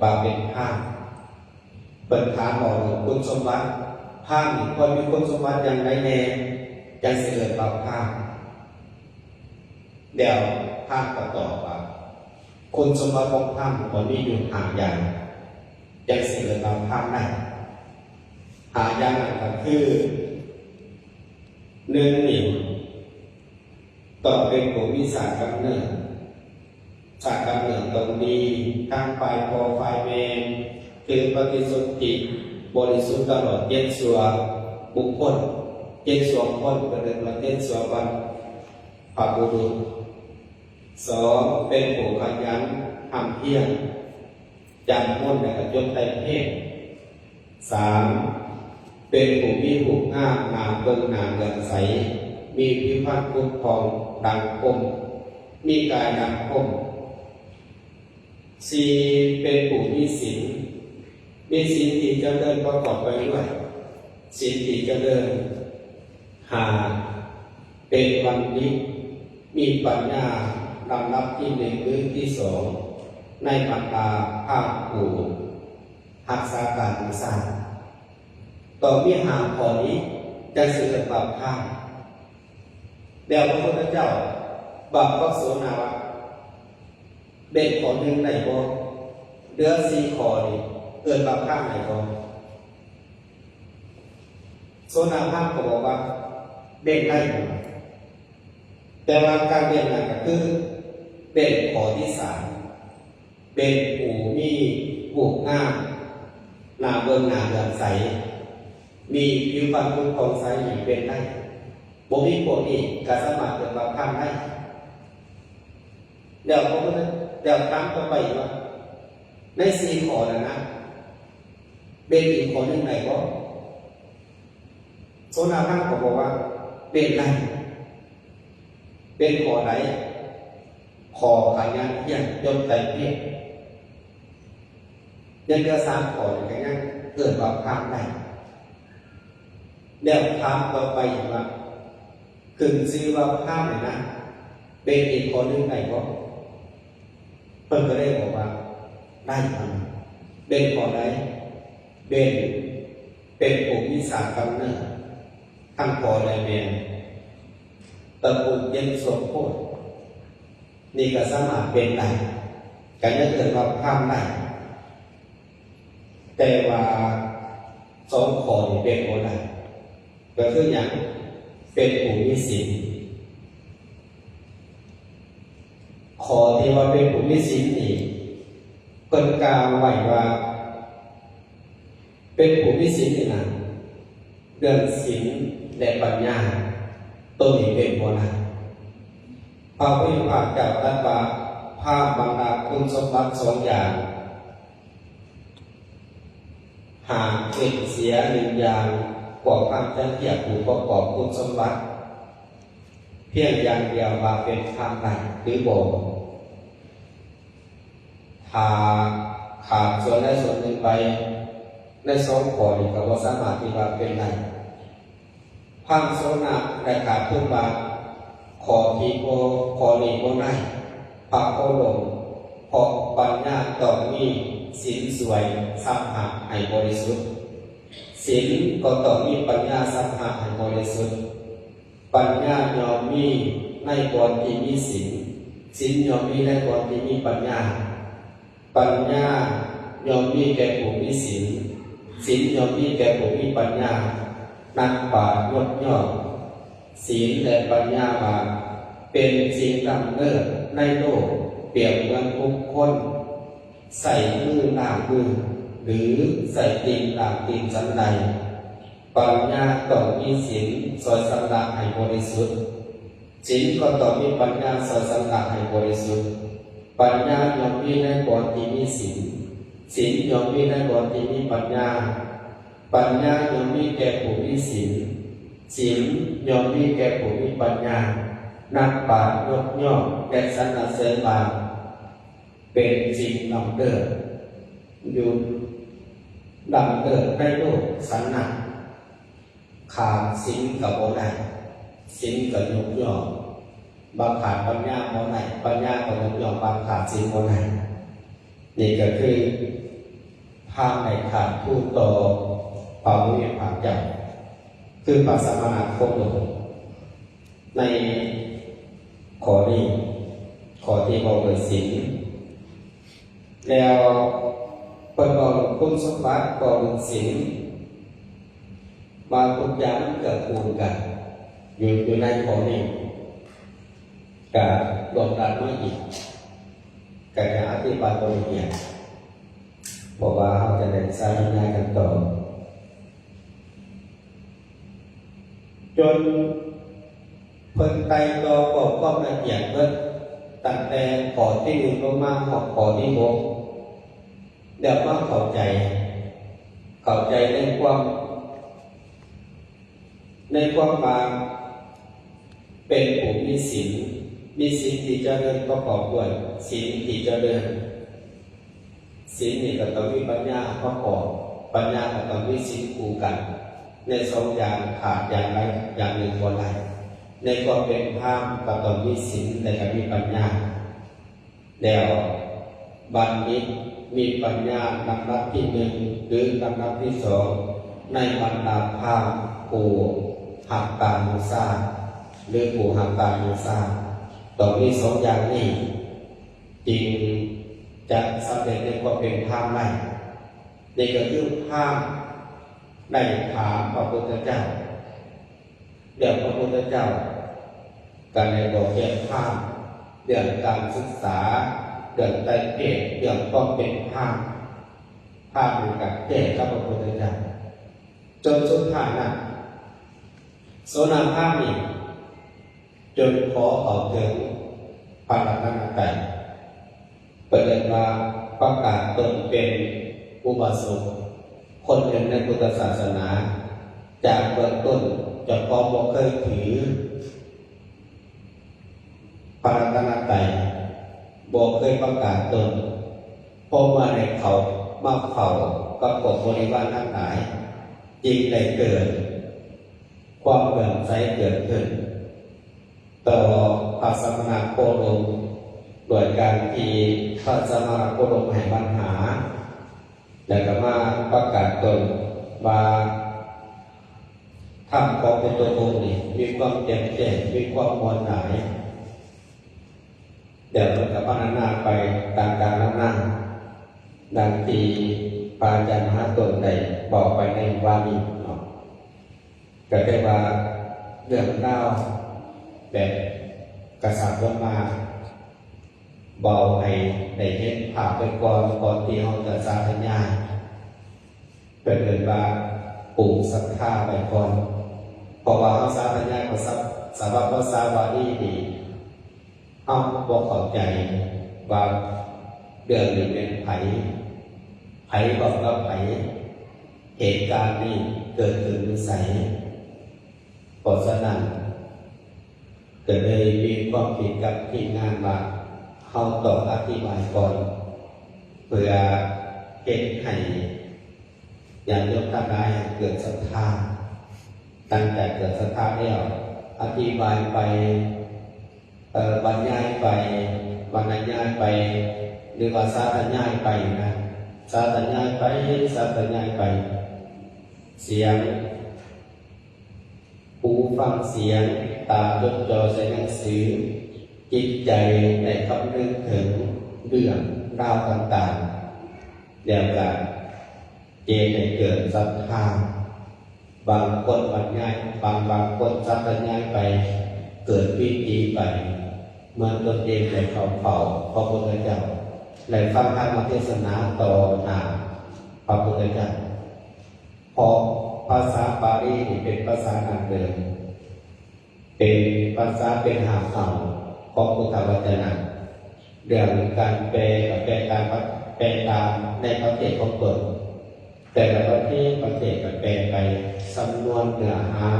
ວ່າເປັນພາມ? ເພິ່ນຖາມເວົ້າເລື່ອງຄຸນສົມບັດ, ພາມນີ້ຄວນມີຄຸນສົມບັດຢ່າງໃດແດ່ ຈັ່ງຊິເອີ້ນວ່າພາມ? ແລ້ວພາມກໍຕອບວ່າ ຄຸນສົມບັດຂອງພາມກໍມີຢູ່ຫ້າຢ່າງ ຈັ່ງຊິເອີ້ນວ່າພາມໄດ້. ຫ້າຢ່າງນັ້ນກໍຄື ໜຶ່ງນີ້ ຕ້ອງເປັນຜູ້ມີຊາດກຳເນີດ, ຊາດກຳເນີດຕ້ອງດີ ທັງຝ່າຍພໍ່ຝ່າຍແມ່ ຖືປະຕິສົນທິບໍລິສຸດຕະຫຼອດເຈັດຊົ່ວບຸກຄົນ, ເຈັດຊົ່ວຄົນ ເພິ່ນເອີ້ນວ່າເຈັດຊົ່ວບັນພະບຸລຸດ. ສອງ ເປັນຜູ້ຂະຫຍັນ ຮ່ຳຮຽນ ຈຳມົນ ແລະ ກະຈົດໄດ້ເພງ. ສາມ ເປັນຜູ້ມີຮູບງາມ ໜ້າເບິ່ງໜ້າເຫຼື້ອມໃສ, ມີຜິວພັນຜຸດຜ່ອງ ດັ່ງພົມ, ມີກາຍດັ່ງພົມ. ສີ່ ເປັນຜູ້ມີສິນ, ມີສິນທີ່ຈະເລີນປະກອບໄປດ້ວຍສິນທີ່ຈະເລີນ. ຫ້າ ເປັນບັນດິດ, ມີປັນຍາລຳດັບທີໜຶ່ງ ຫຼື ທີສອງ ໃນບັນດາພາມຜູ້ຮັກສາການຂອງຊາດ. ຕ້ອງມີຫ້າຂໍ້ນີ້ ຈັ່ງຊິເອີ້ນວ່າພາມ. ແລ້ວພະພຸດທະເຈົ້າບອກກັບໂສນາບັນ ເວັ້ນຂໍ້ໜຶ່ງໄດ້ບໍ່? ເຫຼືອສີ່ຂໍ້ນີ້ ເອີ້ນວ່າພາມໄດ້ບໍ່? ໂສນາພາມກໍບອກວ່າເວັ້ນໄດ້ຢູ່ ແຕ່ວ່າການເວັ້ນນັ້ນກໍຄືເວັ້ນຂໍ້ທີສາມ ເປັນຜູ້ມີຮູບງາມ ໜ້າເບິ່ງໜ້າເຫຼື້ອມໃສ ມີຜິວພັນຜຸດຜ່ອງໃສ ນີ້ເວັ້ນໄດ້. ບໍ່ມີພວກນີ້ກໍສາມາດເອີ້ນວ່າພາມໄດ້. ແລ້ວພະພຸດທະ ແລ້ວຖາມຕໍ່ໄປອີກວ່າ ໃນສີ່ຂໍ້ນັ້ນນະ ເວັ້ນອີກຂໍ້ໜຶ່ງໄດ້ບໍ່? ໂສນາພາມກໍບອກວ່າເວັ້ນໄດ້. ເປັນຂໍ້ໃດ? ຂໍ້ຂະຫຍັນຮຽນ ຈົດໄດ້ພຽງ. ຍັງເຫຼືອສາມຂໍ້ນີ້ກໍຍັງເອີ້ນວ່າພາມໄດ້. ແລ້ວຖາມຕໍ່ໄປອີກວ່າ ຂຶ້ນຊື່ວ່າພາມນີ້ນະ ເວັ້ນອີກຂໍ້ໜຶ່ງໄດ້ບໍ່? ເພິ່ນກໍເລີຍບອກວ່າໄດ້. ເປັນຂໍ້ໃດ? ເປັນ ເປັນຜູ້ມີຊາດກຳເນີດ ທັງພໍ່ແລະແມ່ ຕະກູນເຈັດຊົ່ວໂຄດ ນີ້ກໍສາມາດເປັນໄດ້ ກໍຍັງເອີ້ນວ່າພາມໄດ້. ແຕ່ວ່າສອງຂໍ້ນີ້ເປັນບໍ່ໄດ້ ກໍຄືຫຍັງ? ເປັນຜູ້ມີສິນ. ຂໍ້ທີ່ວ່າເປັນຜູ້ມີສິນນີ້ ເພິ່ນກ່າວໄວ້ວ່າ ເປັນຜູ້ມີສິນນີ້ນະ ເລື່ອງສິນ ແລະ ປັນຍາ ໂຕນີ້ເປັນບໍ່ໄດ້. ພະຜູ້ມີພະພາກເຈົ້າຕັດວ່າ ພາມບັນດາຄຸນສົມບັດສອງຢ່າງ ຫາກເວັ້ນເສຍໜຶ່ງຢ່າງ ພວກພາມຈະຮຽກຜູ້ປະກອບຄຸນສົມບັດພຽງຢ່າງດຽວວ່າເປັນພາມໄດ້ ຫຼື ບໍ່. ຖ້າຂາດສ່ວນໃດສ່ວນໜຶ່ງໄປໃນສອງຂໍ້ນີ້ ກໍບໍ່ສາມາດທີ່ວ່າເປັນໄດ້. ພາມໂສນະໄດ້ກ່າວເພີ່ມວ່າ ຂໍ້ທີ່ບໍ່ ຂໍ້ນີ້ບໍ່ໄດ້ ພະໂຄດົມ ເພາະປັນຍາຕ້ອງມີສິນຊ່ວຍຊຳຮະໃຫ້ບໍລິສຸດ, ສິນກໍຕ້ອງມີປັນຍາຊຳຮະໃຫ້ບໍລິສຸດ. ປັນຍາຍ່ອມມີໃນບ່ອນທີ່ມີສິນ, ສິນຍ່ອມມີໃນບ່ອນທີ່ມີປັນຍາ. ປັນຍາຍ່ອມມີແກ່ຜູ້ມີສິນ, ສິນຍ່ອມມີແກ່ຜູ້ມີປັນຍາ. ນັກປາດຍົກຍ້ອງສິນ ແລະ ປັນຍາວ່າ ເປັນສິ່ງລ້ຳເລີດໃນໂລກ, ປຽບເໝືອນບຸກຄົນໃຊ້ມືລ້າງມື ຫຼື ໃຊ້ຕີນລ້າງຕີນສັນໃດ. ປັນຍາຕ້ອງມີສິນຊ່ອຍຊຳລະໃຫ້ບໍລິສຸດ, ສິນກໍຕ້ອງມີປັນຍາຊ່ອຍຊຳລະໃຫ້ບໍລິສຸດ. ປັນຍາຍ່ອມມີໃນບ່ອນທີ່ມີສິນ, ສິນຍ່ອມມີໃນບ່ອນທີ່ມີປັນຍາ. ປັນຍາຍ່ອມມີແກ່ຜູ້ມີສິນ, ສິນຍ່ອມມີແກ່ຜູ້ມີປັນຍາ. ນັກປາດຍົກຍ້ອງ ແລະ ສັນລະເສີນວ່າ ເປັນສິ່ງລ້ຳເລີດຢູ່ ລ້ຳເລີດໃນໂລກສັນນະ. ຂາດສິນກໍບໍ່ໄດ້, ສິນກໍຍົກຍ້ອງວ່າຂາດປັນຍາບໍ່ໄດ້, ປັນຍາກໍຍົກຍ້ອງວ່າຂາດສິນບໍ່ໄດ້. ນີ້ກໍຄືພາມໃນຂາດທູນຕໍ່ພະຜູ້ມີພະພາກເຈົ້າ ຄືພະສະມະນະໂຄດົມ. ໃນຂໍ້ນີ້ ຂໍ້ທີ່ເວົ້າເຖິງສິນ ແລ້ວເພິ່ນເວົ້າເຖິງຄຸນສົມບັດ ເວົ້າເຖິງສິນ ວ່າທຸກຢ່າງມັນເກື້ອກູນກັນ. ຢູ່ ຢູ່ໃນຂໍ້ນີ້ ກະລວມລັດມາອີກ ກະຈະອະທິບາຍບໍ່ລະອຽດ ເພາະວ່າເຮົາຈະໄດ້ສາທະຍາຍກັນຕໍ່ ຈົນເພິ່ນໄຕ່ຕໍ່ຂໍ້ຄວາມລະອຽດເບິດ ຕັ້ງແຕ່ຂໍ້ທີໜຶ່ງລົງມາຮອດຂໍ້ທີຫົກ ແລ້ວມາເຂົ້າໃຈ ເຂົ້າໃຈໃນຄວາມ ໃນຄວາມວ່າເປັນຜູ້ມີສິນ ມີສິນທີ່ຈະເລີນປະກອບດ້ວຍ ສິນທີ່ຈະເລີນ ສິນນີ້ກໍຕ້ອງມີປັນຍາປະກອບ ປັນຍາກໍຕ້ອງມີສິນຄູ່ກັນ ໃນສອງຢ່າງຂາດຢ່າງໃດຢ່າງໜຶ່ງບໍ່ໄດ້ ໃນຄວາມເປັນພາມກໍຕ້ອງມີສິນ ແລະກໍມີປັນຍາ ແລ້ວບັນດິດມີປັນຍາລຳດັບທີໜຶ່ງ ຫຼື ລຳດັບທີສອງ ໃນບັນດາພາມຜູ້ຮັກການບູຊາ ຫຼື ຜູ້ຮັກການບູຊາ ຕ້ອງມີສອງຢ່າງນີ້ ຈຶ່ງຈະສຳເລັດໃນຄວາມເປັນພາມໄດ້. ນີ້ກໍຄືພາມໄດ້ຖາມພະພຸດທະເຈົ້າ ແລ້ວພະພຸດທະເຈົ້າກໍໄດ້ບອກແກ່ພາມເລື່ອງການສຶກສາ ເລື່ອງໄຕເພດ ເລື່ອງຄວາມເປັນພາມ ພາມນີ້ກໍແກ້ກັບພະພຸດທະເຈົ້າ ຈົນສຸດທ້າຍນັ້ນ ໂສນະພາມນີ້ ຈົນຂໍເຂົ້າເຖິງພະລັດຕະນະໄຕ ເພິ່ນເອີ້ນວ່າປະກາດຕົນເປັນອຸບາສົກຄົນໜຶ່ງໃນພຸດທະສາສະໜາ. ຈາກເບື້ອງຕົ້ນເຈົ້າຂອງບໍ່ເຄີຍຖືພະລັດຕະນະໄຕ, ບໍ່ເຄີຍປະກາດຕົນ, ພໍມາໄດ້ເຂົ້າມາເຝົ້າກັບພວກບໍລິວານທັງຫຼາຍ, ຈຶ່ງໄດ້ເກີດ ຄວາມເຫຼື້ອມໃສເກີດຂຶ້ນຕໍ່ພະສະມະນະໂຄດົມ ດ້ວຍການທີ່ພະສະມະນະໂຄດົມໃຫ້ບັນຫາ ແລ້ວກໍມາປະກາດຕົນວ່າ ທຳຂອງພຸດທະອົງນີ້ມີຄວາມແຈ່ມແຈ້ງ, ມີຄວາມມ່ວນຫຼາຍ. ແລ້ວເພິ່ນກໍພັດທະນາໄປຕ່າງໆນານາ ດັ່ງທີ່ພະອາຈານມະຫາຕົ້ນໄດ້ເວົ້າໄປໃນວານນີ້ເນາະ. ກໍແຕ່ວ່າເລື່ອງລາວແບບກະສັດລົງມາ ເວົ້າໃຫ້ໄດ້ເຫັນພາບໄປກ່ອນ ກ່ອນທີ່ເຮົາຈະສາທະຍາຍ ເພິ່ນເອີ້ນວ່າປູກສັດທາໄວ້ກ່ອນ ເພາະວ່າເຮົາສາທະຍາຍພາສາ ສຳລັບພາສາບາລີນີ້ ເຮົາບໍ່ເຂົ້າໃຈວ່າເລື່ອງນີ້ແມ່ນໃຜ, ໃຜເວົ້າກັບໃຜ, ເຫດການນີ້ເກີດຂຶ້ນຢູ່ໃສ. ເພາະສະນັ້ນ ກໍເລີຍມີຄວາມຄິດກັບທີມງານວ່າ ເຮົາຕ້ອງອະທິບາຍກ່ອນ ເພື່ອເຮັດໃຫ້ຍາດໂຍມທັງຫຼາຍເກີດສັດທາ. ຫຼັງຈາກເກີດສັດທາແລ້ວ ອະທິບາຍໄປ ເອີ ບັນຍາຍໄປ ບັນຍາຍໄປ ຫຼືວ່າສາທະຍາຍໄປນະ ສາທະຍາຍໄປ ສາທະຍາຍໄປ ສຽງ ຫູຟັງສຽງ, ຕາຈົດຈ່ອໃສ່ໜັງສື, ຈິດໃຈໄດ້ຄຳນຶງເຖິງເລື່ອງລາວຕ່າງໆ ແລ້ວກະເຮັດໃຫ້ເກີດສັດທາ. ບາງຄົນບັນຍາຍ, ບາງ, ບາງຄົນສາທະຍາຍໄປ, ເກີດປີຕິໄປ, ເມື່ອຕົນເອງໄດ້ເຂົ້າເຝົ້າພະພຸດທະເຈົ້າ, ໄດ້ຟັງທຳມະເທດສະໜາຕໍ່ໜ້າພະພຸດທະເຈົ້າ. ເພາະພາສາບາລີນີ້ເປັນພາສາດັ້ງເດີມ, ເປັນພາສາ ເປັນຮາກເຫງົ້າຂອງພຸດທະວະຈະນະ. ເລື່ອງການແປກໍແປຕາມ ແປຕາມໃນປະເພດຂອງຕົນ, ແຕ່ລະປະເພດ ປະເພດກໍແປໄປ, ສຳນວນ ເນື້ອຫາ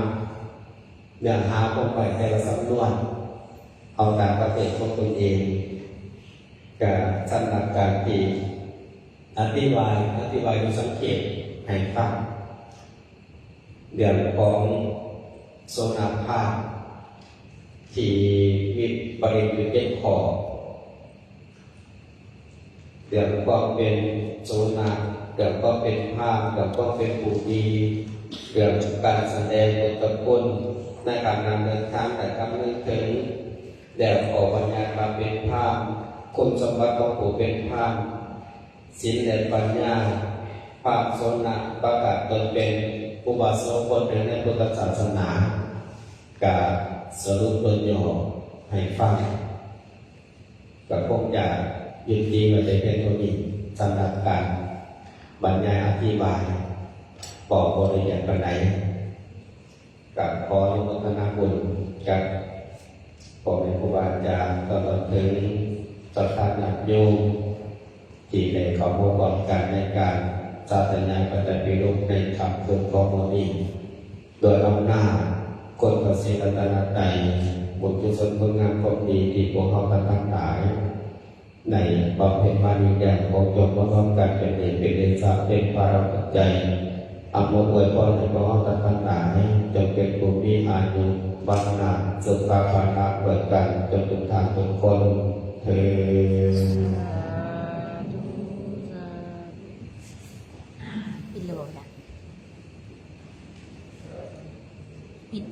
ເນື້ອຫາຂອງໄປແຕ່ລະສຳນວນ ເອົາຕາມປະເພດຂອງຕົນເອງ. ກະສຳລັບການທີ່ ອະທິບາຍ ອະທິບາຍໂດຍສັງເຂບໃຫ້ຟັງ ເລື່ອງຂອງໂສນະພາມທີ່ມີປະເດັນຢູ່ເຈັດຂໍ້, ເລື່ອງຄວາມເປັນໂສນະ, ເລື່ອງຄວາມເປັນພາມ, ເລື່ອງຄວາມເປັນຜູ້ດີ, ເລື່ອງການສະແດງພຸດທະຄຸນໃນການນຳເດີນທາງ ແລະ ຄຳນຶງເຖິງ ແລ້ວກໍບັນຍາຍວ່າເປັນພາມ, ຄຸນສົມບັດຂອງຜູ້ເປັນພາມ, ສິນ ແລະ ປັນຍາ, ພາມໂສນະປະກາດຕົນເປັນອຸບາສົກຄົນໜຶ່ງໃນພຸດທະສາສະໜາ. ກະສະຫຼຸບໂດຍຫຍໍ້ໃຫ້ຟັງ ກະຄົງຈະຢຸດຕິໄວ້ແຕ່ພຽງເທົ່ານີ້ ສຳລັບການບັນຍາຍອະທິບາຍ ກໍບໍ່ລະອຽດປານໃດ. ກະຂໍອະນຸໂມທະນາບຸນກັບພໍ່ແມ່ຄູບາອາຈານ ຕະຫຼອດເຖິງສັດທາຍາດໂຍມ ທີ່ໄດ້ເຂົ້າຮ່ວມກັນໃນການສາທະຍາຍພະໄຕປິໂດກໃນຄ່ຳຄືນຂອງມື້ນີ້ ດ້ວຍອຳນາດຄຸນພະສີລັດຕະນະໄຕ ບຸນກຸສົນຄຸນງາມຄວາມດີທີ່ພວກເຮົາທ່ານທັງຫຼາຍໄດ້ບຳເພັນມານີ້ແລ້ວ ຂໍຈົ່ງມາຮ່ວມກັນເປັນເດດເປັນເດຊະ ເປັນພາລະປັດໄຈ ອຳນວຍອວຍພອນໃຫ້ພວກເຮົາທ່ານທັງຫຼາຍ ຈົ່ງເປັນຜູ້ມີອາຍຸ ວັນນະ ສຸຂະ ພະລະ ດ້ວຍກັນຈົນທຸກທ່ານທຸກຄົນເທີນ. ປິດລະບົບລະ ປິດ.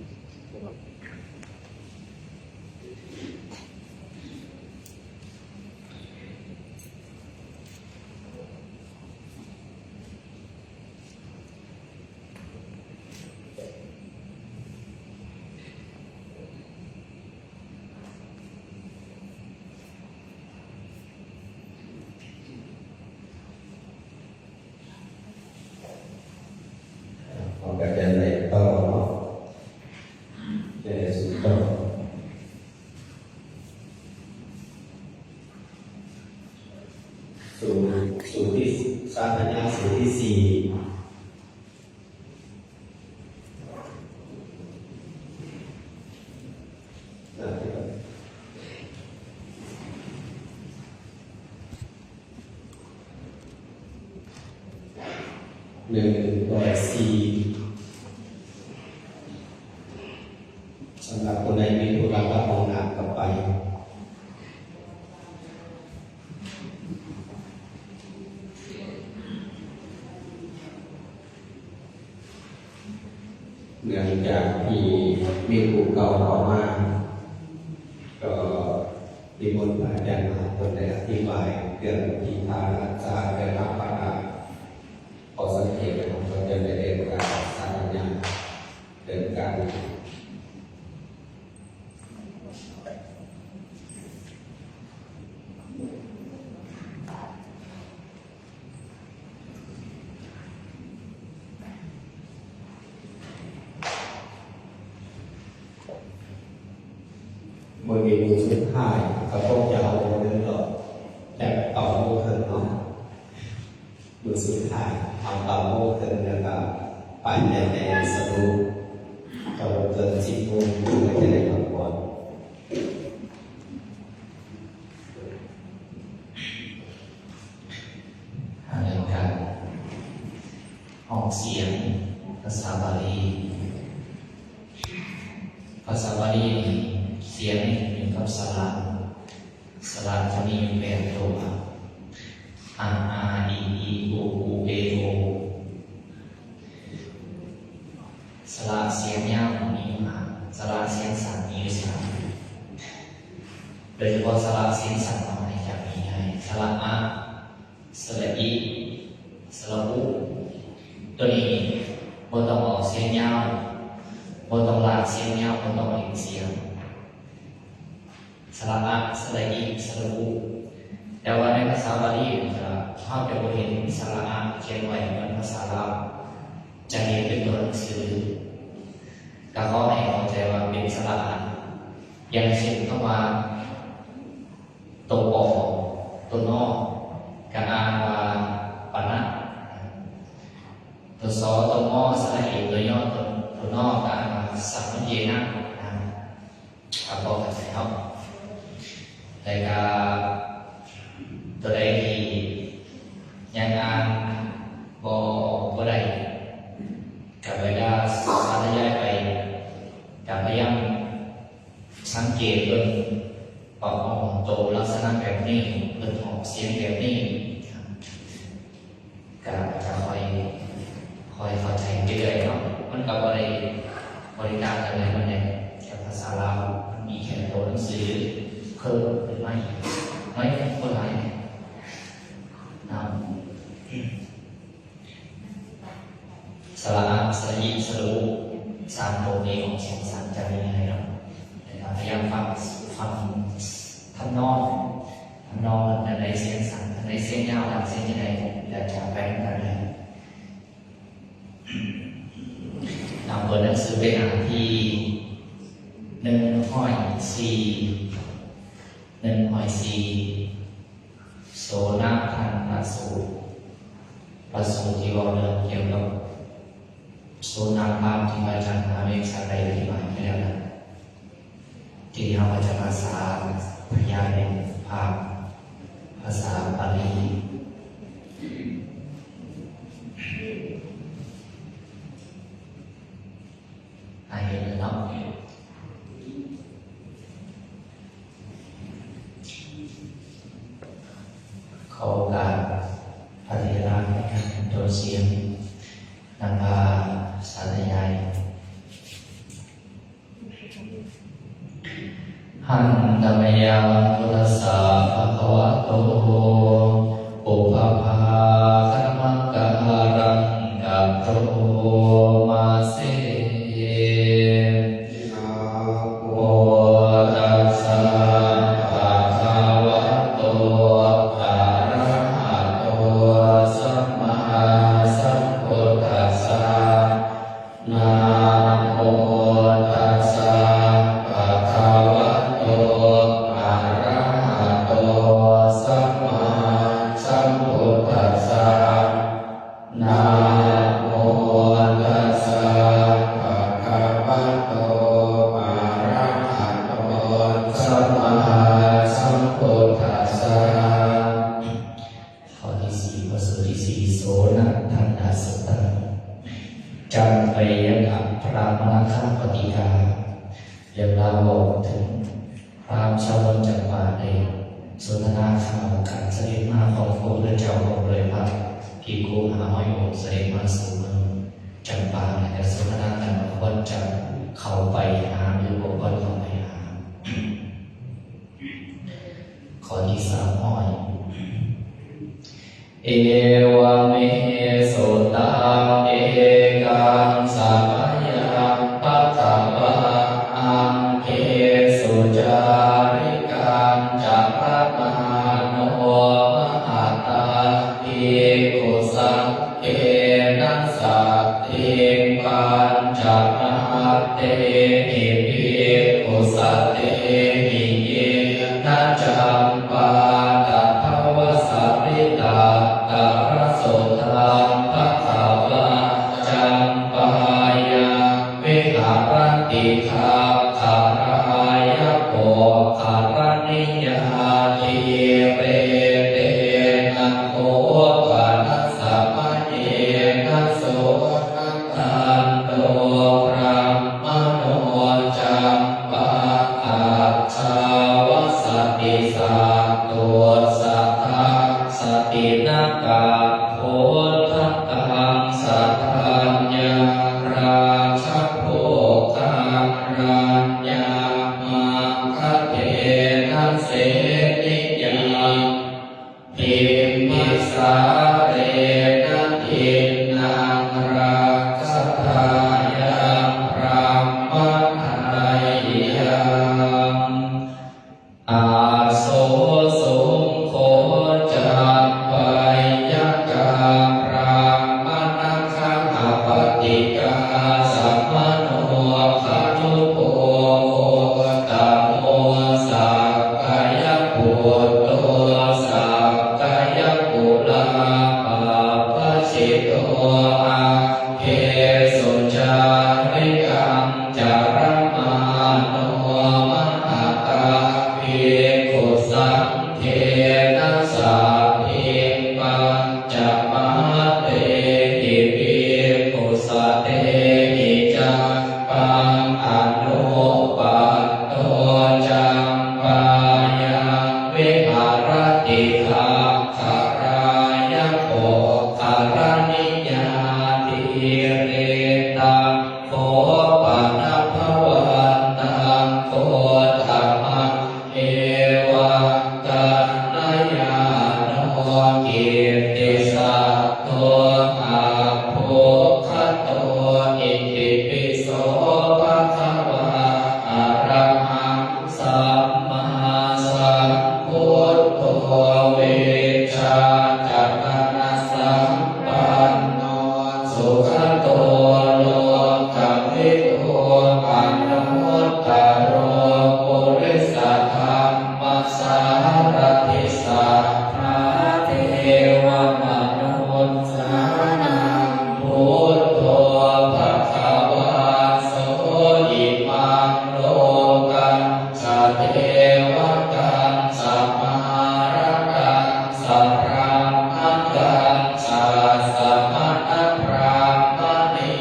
ເຮົາກະຈະໄດ້ຕໍ່ເນາະ ຈະໄດ້ສືບຕໍ່ ສູດ ສູດທີ ສາທະຍາຍສູດທີສີ່. ໜຶ່ງຮ້ອຍສີ່ ສຳລັບຜູ້ໃດມີທຸລະກະຫ້ອງນ້ຳກະໄປ. ເນື່ອງຈາກທີ່ມີຜູ້ເກົ່າເຂົ້າມາ ກໍນິມົນພະອາຈານມະຫາເພິ່ນໄດ້ອະທິບາຍເລື່ອງທີ່ທານຮັກສາ ເລື່ອງຮັບພາລະ ຂໍສັງເຂບໃຫ້ເຮົາເຂົ້າໃຈໃນເລື່ອງການສາທະຍາຍ ເລື່ອງການ ມື້ນີ້ມື້ສຸດທ້າຍ ກະຄົງຈະເອົາເລື່ອງດອກ ແຕ່ເກົ້າໂມງເຄິ່ງເນາະ. ມື້ສຸດທ້າຍ ເອົາເກົ້າໂມງເຄິ່ງ ແລ້ວກະໄປແຕ່ແຕ່ສະດຸ ເຈົ້າບໍ່ເກີນສິບໂມງ ເພິ່ນກະຈະໄດ້ພັກຜ່ອນ. ເລື່ອງການອອກສຽງພາສາບາລີ. ພາສາບາລີນີ້ ສຽງນີ້ຂຶ້ນກັບສະຫຼະ. ສະຫຼະຈະມີຢູ່ແປດໂຕ ອາ ອາ ອີ ອູ ອູ ເອ ໂອ. ສະຫຼະສຽງຍາວມີຢູ່ຫ້າ ສະຫຼະສຽງສັ້ນມີຢູ່ສາມ. ໂດຍສະເພາະສະຫຼະສຽງສັ້ນເຮົາໃຫ້ຈຳງ່າຍໆ ສະຫຼະອະ ສະຫຼະອິ ສະຫຼະອຸ ໂຕນີ້ບໍ່ຕ້ອງອອກສຽງຍາວ ບໍ່ຕ້ອງລາກສຽງຍາວ ບໍ່ຕ້ອງເລັ່ງສຽງ. ສະຫຼະອະ ສະຫຼະອິ ສະຫຼະອຸ. ແຕ່ວ່າໃນພາສາບາລີ ເຮົາຈະບໍ່ເຫັນສະຫຼະອະຂຽນໄວ້ເໝືອນພາສາລາວ ຈະເຫັນເປັນຕົວໜັງສື. ກະຂໍໃຫ້ເຂົ້າໃຈວ່າເປັນສະຫຼະອະ. ຢ່າງເຊັ່ນຄຳວ່າ ໂຕ ປໍ ໂຕ ນອ ກະອ່ານວ່າ ປະນະ. ໂຕ ຊ ໂຕ ງ ສະຫຼະເອ ໂຕ ຍ ໂຕ ໂຕ ນ ກະອ່ານວ່າ ສະມັນເຢນະ. ອ່າ ກະພໍເຂົ້າໃຈເນາະ. ແລ້ວກະໂຕໃດທີ່ຍັງອ່ານບໍ່ ບໍ່ໄດ້ ກະເວລາສາທະຍາຍໄປ ກະພະຍາຍາມ ສັງເກດເບິ່ງ ປະອອງໂຕລັກສະນະແບບນີ້ ເພິ່ນອອກສຽງແບບນີ້ ກະ ກະຄ່ອຍ ຄ່ອຍເຂົ້າໃຈໄປເລື້ອຍເນາະ. ມັນກະບໍ່ໄດ້ ບໍ່ໄດ້ຕ່າງກັນຫຼາຍປານໃດ ກັບພາສາລາວ. ມັນມີແຄ່ໂຕໜັງສືເພີ່ມຂຶ້ນມາອີກໜ້ອຍໜຶ່ງ ບໍ່ຫຼາຍເນາະ. ສະຫຼະອະ ສະຫຼະອິ ສະຫຼະອຸ ສາມໂຕນີ້ອອກສຽງສັ້ນຈະມີໃຫ້ເນາະ ແລ້ວກໍພະຍາຍາມຟັງ ຟັງທຳນອງ ທຳນອງອັນໃດສຽງສັ້ນ ອັນໃດສຽງຍາວ ອັນສຽງຈັ່ງໃດ ແລ້ວຈະໄປນຳກັນເລີຍ. ເອົາ ເປີດໜັງສືໄປໜ້າທີໜຶ່ງຮ້ອຍສີ່ ໜຶ່ງຮ້ອຍສີ່ ໂສນະທັນນະສູດ ພະສູດທີ່ເວົ້າເລື່ອງກ່ຽວກັບໂສນະພາມທີ່ພະອາຈານມະຫາເມກສາໄກອະທິບາຍໄປແລ້ວນັ້ນ. ທີນີ້ເຮົາກໍຈະມາສາທະຍາຍເປັນພາບພາສາບາລີ ໃຫ້ເຫັນເນາະ. ຂໍໂອກາດພະເຖລະໃນການຕົວະສຽງ ນຳພາສາທະຍາຍ. Handa mayaṃ buddhassa bhagavato pubbabhāganamakāraṃ karoma se. Namo tassa bhagavato arahato sammāsambuddhassa. Namo tassa bhagavato arahato sammāsambuddhassa. Namo tassa bhagavato arahato sammāsambuddhassa. ຂໍ້ທີສີ່ ພະສູດທີສີ່ ໂສນະທັນນະສຸດຕັງ ຈຳໄປຍະກະພຣາມະນະຄະປະຕິກາ. ເລື່ອງລາວເວົ້າເຖິງພຣາມຊາວເມືອງຈຳປາໄດ້ສົນທະນາຂ່າວການສະເດັດມາຂອງພະພຸດທະເຈົ້າ ພ້ອມດ້ວຍພະພິກຂຸຫ້າຮ້ອຍອົງ ສະເດັດມາສູ່ເມືອງຈຳປາ ແລະ ກໍສົນທະນາກັນວ່າຄວນຈະເຂົ້າໄປຫາ ຫຼື ບໍ່ຄວນເຂົ້າໄປຫາ. ຂໍ້ທີສາມຮ້ອຍ Evaṃ me sutaṃ. Ekaṃ samayaṃ bhagavā aṅgesu carikaṃ caramāno mahatā bhikkhusaṅ ghena saddhiṃ pañcamattehi bhikkhusatehi yena campākaṭṭhavasaṃ vitakkaraṃ suttaṃ bhagavā campāyaṃ viharati gabbhāraṃ pokkharaṃ niyyādhire. Tena kho pana samayena so bhagavato brāhmaṇo campākaṭṭhāvasati. Satussataṃ satiṇhakā kho tadaṃ sataññā rājabhogā raññā magadena seniyā bimbisalena dinnaṃ rājadhāyaṃ brāhmaṇattayyaṃ. Asosuṃ kho campāyakā brāhmaṇā gahapatikā samāno. Kathupo gotamo sakyaputtho sakyakuvāhā pabbajito aṅgesu carikaṃ caramāno mahatā bhikkhusaṅghena saddhiṃ pañcamattehi bhikkhusatehi campaṃ anupatto campāyaṃ viharati gabbhārāya pokkharaṃ niyyādhire. Taṃ kho pana bhagavantaṃ gotamaṃ evaṃ kalyāṇo kittisaddo abbhuggato itipi so พรหมกัญจัสมณพราหมณี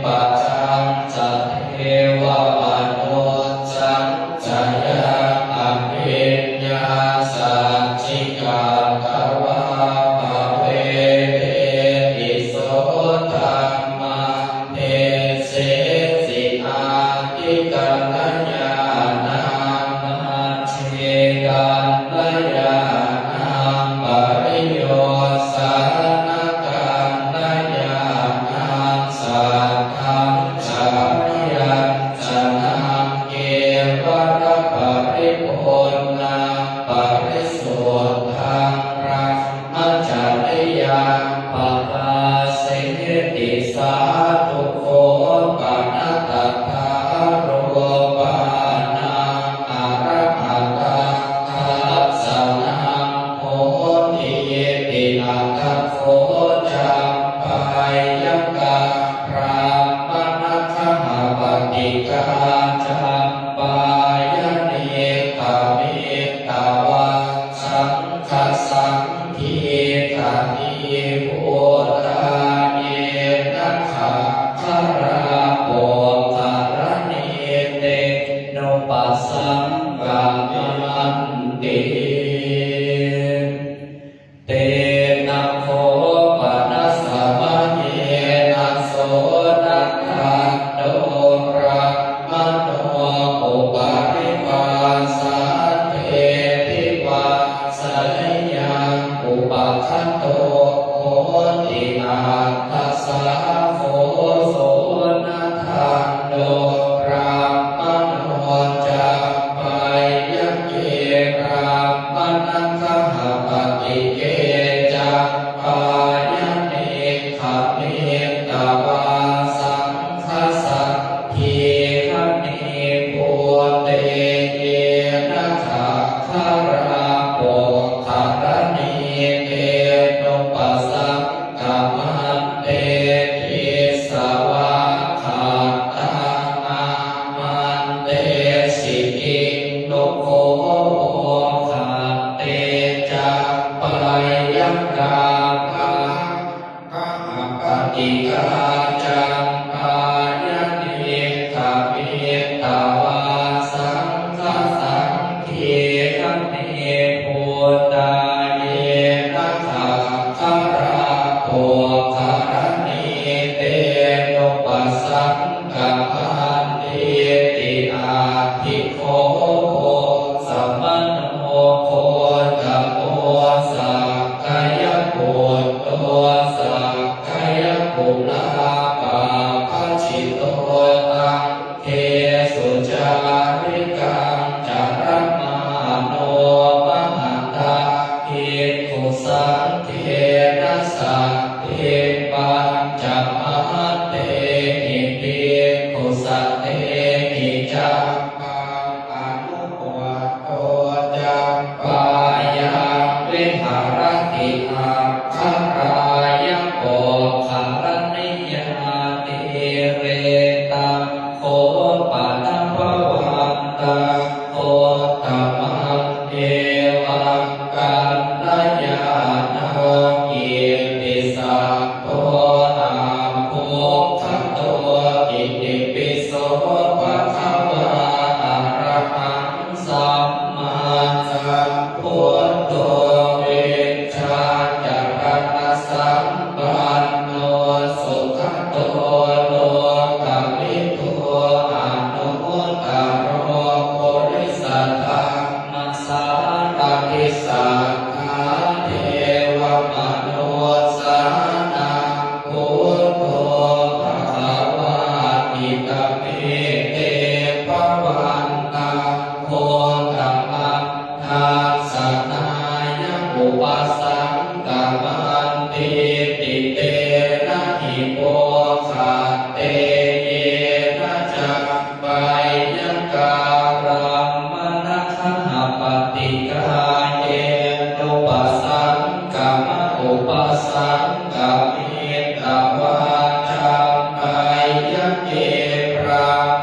ปัจจัญจะเทวมนุสสัญจะยังอภิญญาสัจจิกัตวาปะเวเทติ โสธัมมัง เทเสสิอาทิกัลยาณามัจเจกัลยาณัง ปริโยสานะกัลยาณัง สัทธังจะพยัญชนะ เกวะละปะริปุณณัง ปริสุทธัง พรหมจริยัง ปะภาเสติ สาธุโข ปะนะตถารูปานัง อะระหะตัง ทัสสะนัง โพธิติ อัตถะโข จัมปายะกัง พรหมณักขะหะปะติกา จัมปายะเนกขะมิตตะวัง สังฆะสังฆีฆะนีภูตา เยนะขักขะรา โปกขะระณี เต นุปัสสังกะมันติ เตนะโข ปะนะสะมะเยนะ โสนะทันโด พรหมโน อุปาริวาสาเท ภิวา สะยะยัง อุปะคะโต โหติ อัตถะสาโข โสนะทันโด พรหมโน จัมปายะเก พรหมณักขะหะปะติเก จัมปายะเนกขะมิตตะวัง สังฆะสังฆีฆะนีภูเต เยนะขักขะรา โปกขะระณี เต นุปัสสังกะมันเต ทิสะวา ขัตตัง อามันเตสิ กิง นุโข โว ขัตเต จัมปายะกา พรหม ปะติกา จัมปายะเนกขะมิตตะวัง สังฆะสังฆีฆะนีภูตา เยนะขักขะรา โภคะรณี เต นุปัสสังกะมันติ ติ อัตถิโข โภ สะมะโน โคตะโม สักกะยะปุตโต สักกะยะปุราปาปะจิตโต ตังเคสุจาริกัง จะรมาโน มะหะตัง ภิกขุสังเฆนะ สัตถิง ปัญจะมะเตหิ ภิกขุสะเตหิ จัมปัง อนุ โต จัมปายัง วิหะรติ อักขะรายะ โปกขะรณียา ตีเรตัง โข ปะนะภะวันตัง โคตตะมัง เอวัง กัลยาณัง กิตติสัพโพ อะภุคคะโต อิติปิโส ภะคะวา อะระหัง สัมมาสัมพุทโธ วิชชาญาณสัมปันโน สุขะโต โลกะวิทู อนุตตะโร ปุริสะธัมมะสารถิ สัทธา เทวะมะนุสสานัง พุทโธ ภะคะวา อิตะเม เต ภะวันตัง โคตะมัง ทัสสะนายะ อุปะสังกะมันติ ติ เตนะหิ โภคะเต เยนะ จัมปายะกา พรหมณักขะหะปะติกา เย นุปัสสังกะมะ อุปะสังกะมิตตะวา จัมปายะเก พร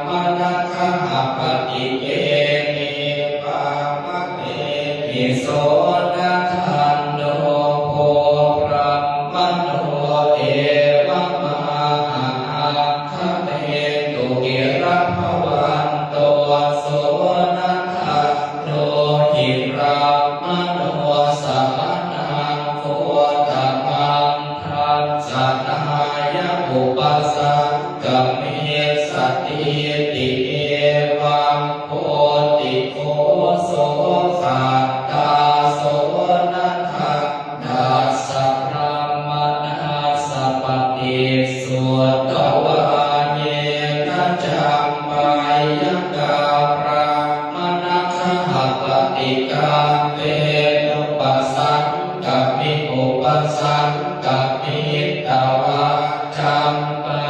หมณักขะหะปะติเก เนปามะเตหิ โสนะทันโด ສັງຄະມິດຕະວາ ຈຳປາ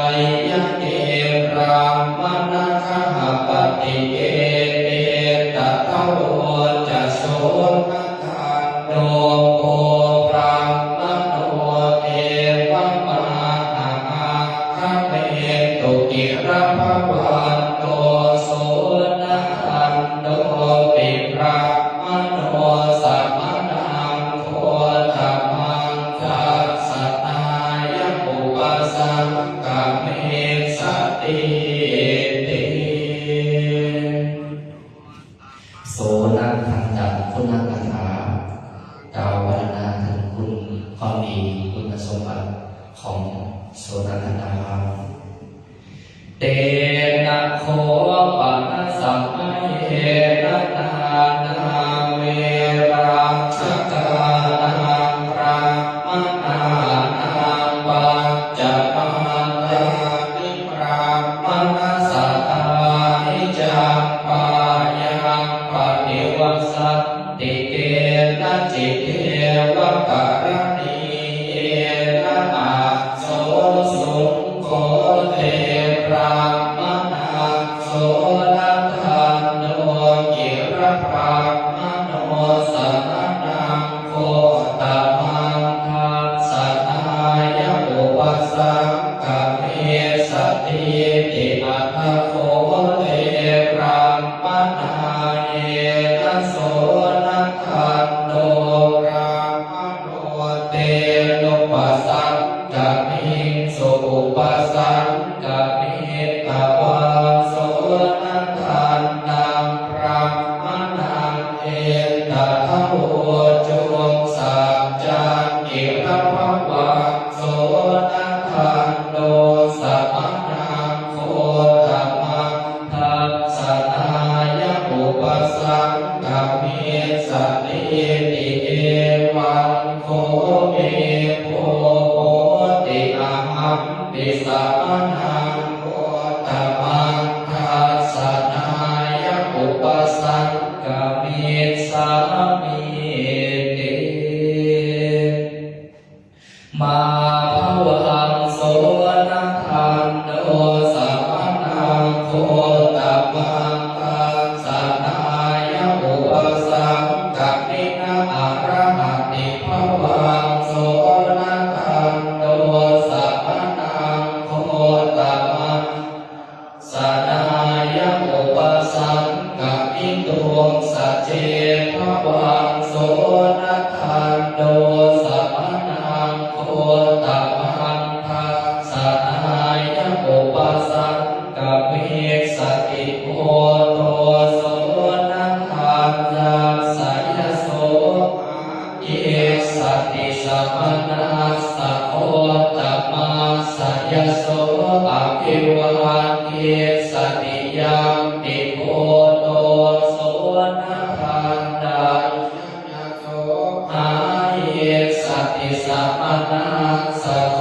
ຍະເກ ບຣາມະນະຄະຫະປະຕິເກ ເອຕະທະໂວ ຈະໂສ ທັນໂດ ໂພ ບຣາມະໂນ ເອວະມາ ອາຄະເມຕຸ ກິລະພະວັນໂຕ ໂສນະທັນໂດ ປິ ບຣາມະໂນ ສະມະນັງ ໂຄຕະມັງ ທັດສະນາຍະ ອຸປະສັງຄະມິດສະຕິ ຕິ. ໂສນະທັນຕະຄຸນະກະຖາ ກ່າວວັນນະນາເຖິງຄຸນຄວາມດີ ຄຸນນະສົມບັດຂອງໂສນະທັນຕະຄາມ. ເຕນະໂຄປະນະສະມະເຍນະ ນານາເວລັກສະການັງ ບຣາມະນານັງ ປັນຈະມາຕາ ບຣາມະນະສະຖານິ ຈັມປາຍັງ ປະຕິວັດສັນຕິເກນະຈິ ເທວະກະລະນີເຍນະ ອາໂສສຸງໂຄ ເຕ ບຣາມະນາ ໂສນະທັນໂດ ກິລະບຣາມະໂນ ສະມະນັງ ໂຄຕະມັງ ທັດສະນາຍະ ອຸປະສັງຄະມິດສະຕິ ຕິ ອັດຖະໂຄ ເຕ ບຣາມະນາ ເຍນະ ໂສນະທັນໂດ ບຣາມະໂນ ເຕ ນຸປະສັງຄະມິງ ສຸ ອຸປະສັງຄະມິດຕະວາ ໂສນະທັນຕັງ ບຣາມະນັງ ເອຕະທະໂວ ຈຸງ ສັດຈັງ ກິລະພະວັງ ໂສນະທັນໂດ ສະມະນັງ ໂຄຕະມັງ ທັດສະນາຍະ ອຸປະສັງຄະມິດສະຕິ ຕິ ເອວັງ ໂຄ ເມ ໂພ ໂພ ຕິ ອະຫັມປິ ສະມະນັງ ໂຄຕະມັງ ທັດສະນາຍະ ອຸປະສັງຄະມິດສາມິ ຕິ. ມາພະວັງ ໂສນະທັນໂດ ສະມະນັງ ໂຄຕະມັງ ທັດສະນາຍະ ອຸປະສັງຄະມິນະ ອະລະຫະຕິພະວັງ ໂສນະທັນໂດ ສະມະນັງ ໂຄຕະມັງ ສະນາຍະ ອຸປະສັງຄະມິຕຸງ ສະເຈພະວັງ ໂສນະທັນໂດ ສະມະນັງ ໂຄຕະມັງ ທັດສະນາຍະ ອຸປະສັງຄະມິດສະຕິ ໂຄໂຕ ໂສນະທັນ ທັດສະຍະໂສ ອາ ເຍສະຕິ ສະມະນັດສະ ໂຄຕະມັດສະຍະໂສ ອະພິວາເທສະຕິ ຍັມປິ ໂຄໂຕ ໂສນະທັນຕາ ຍະໂສ ອາ ເຍສະຕິ ສະມະນັດສະ ໂຄ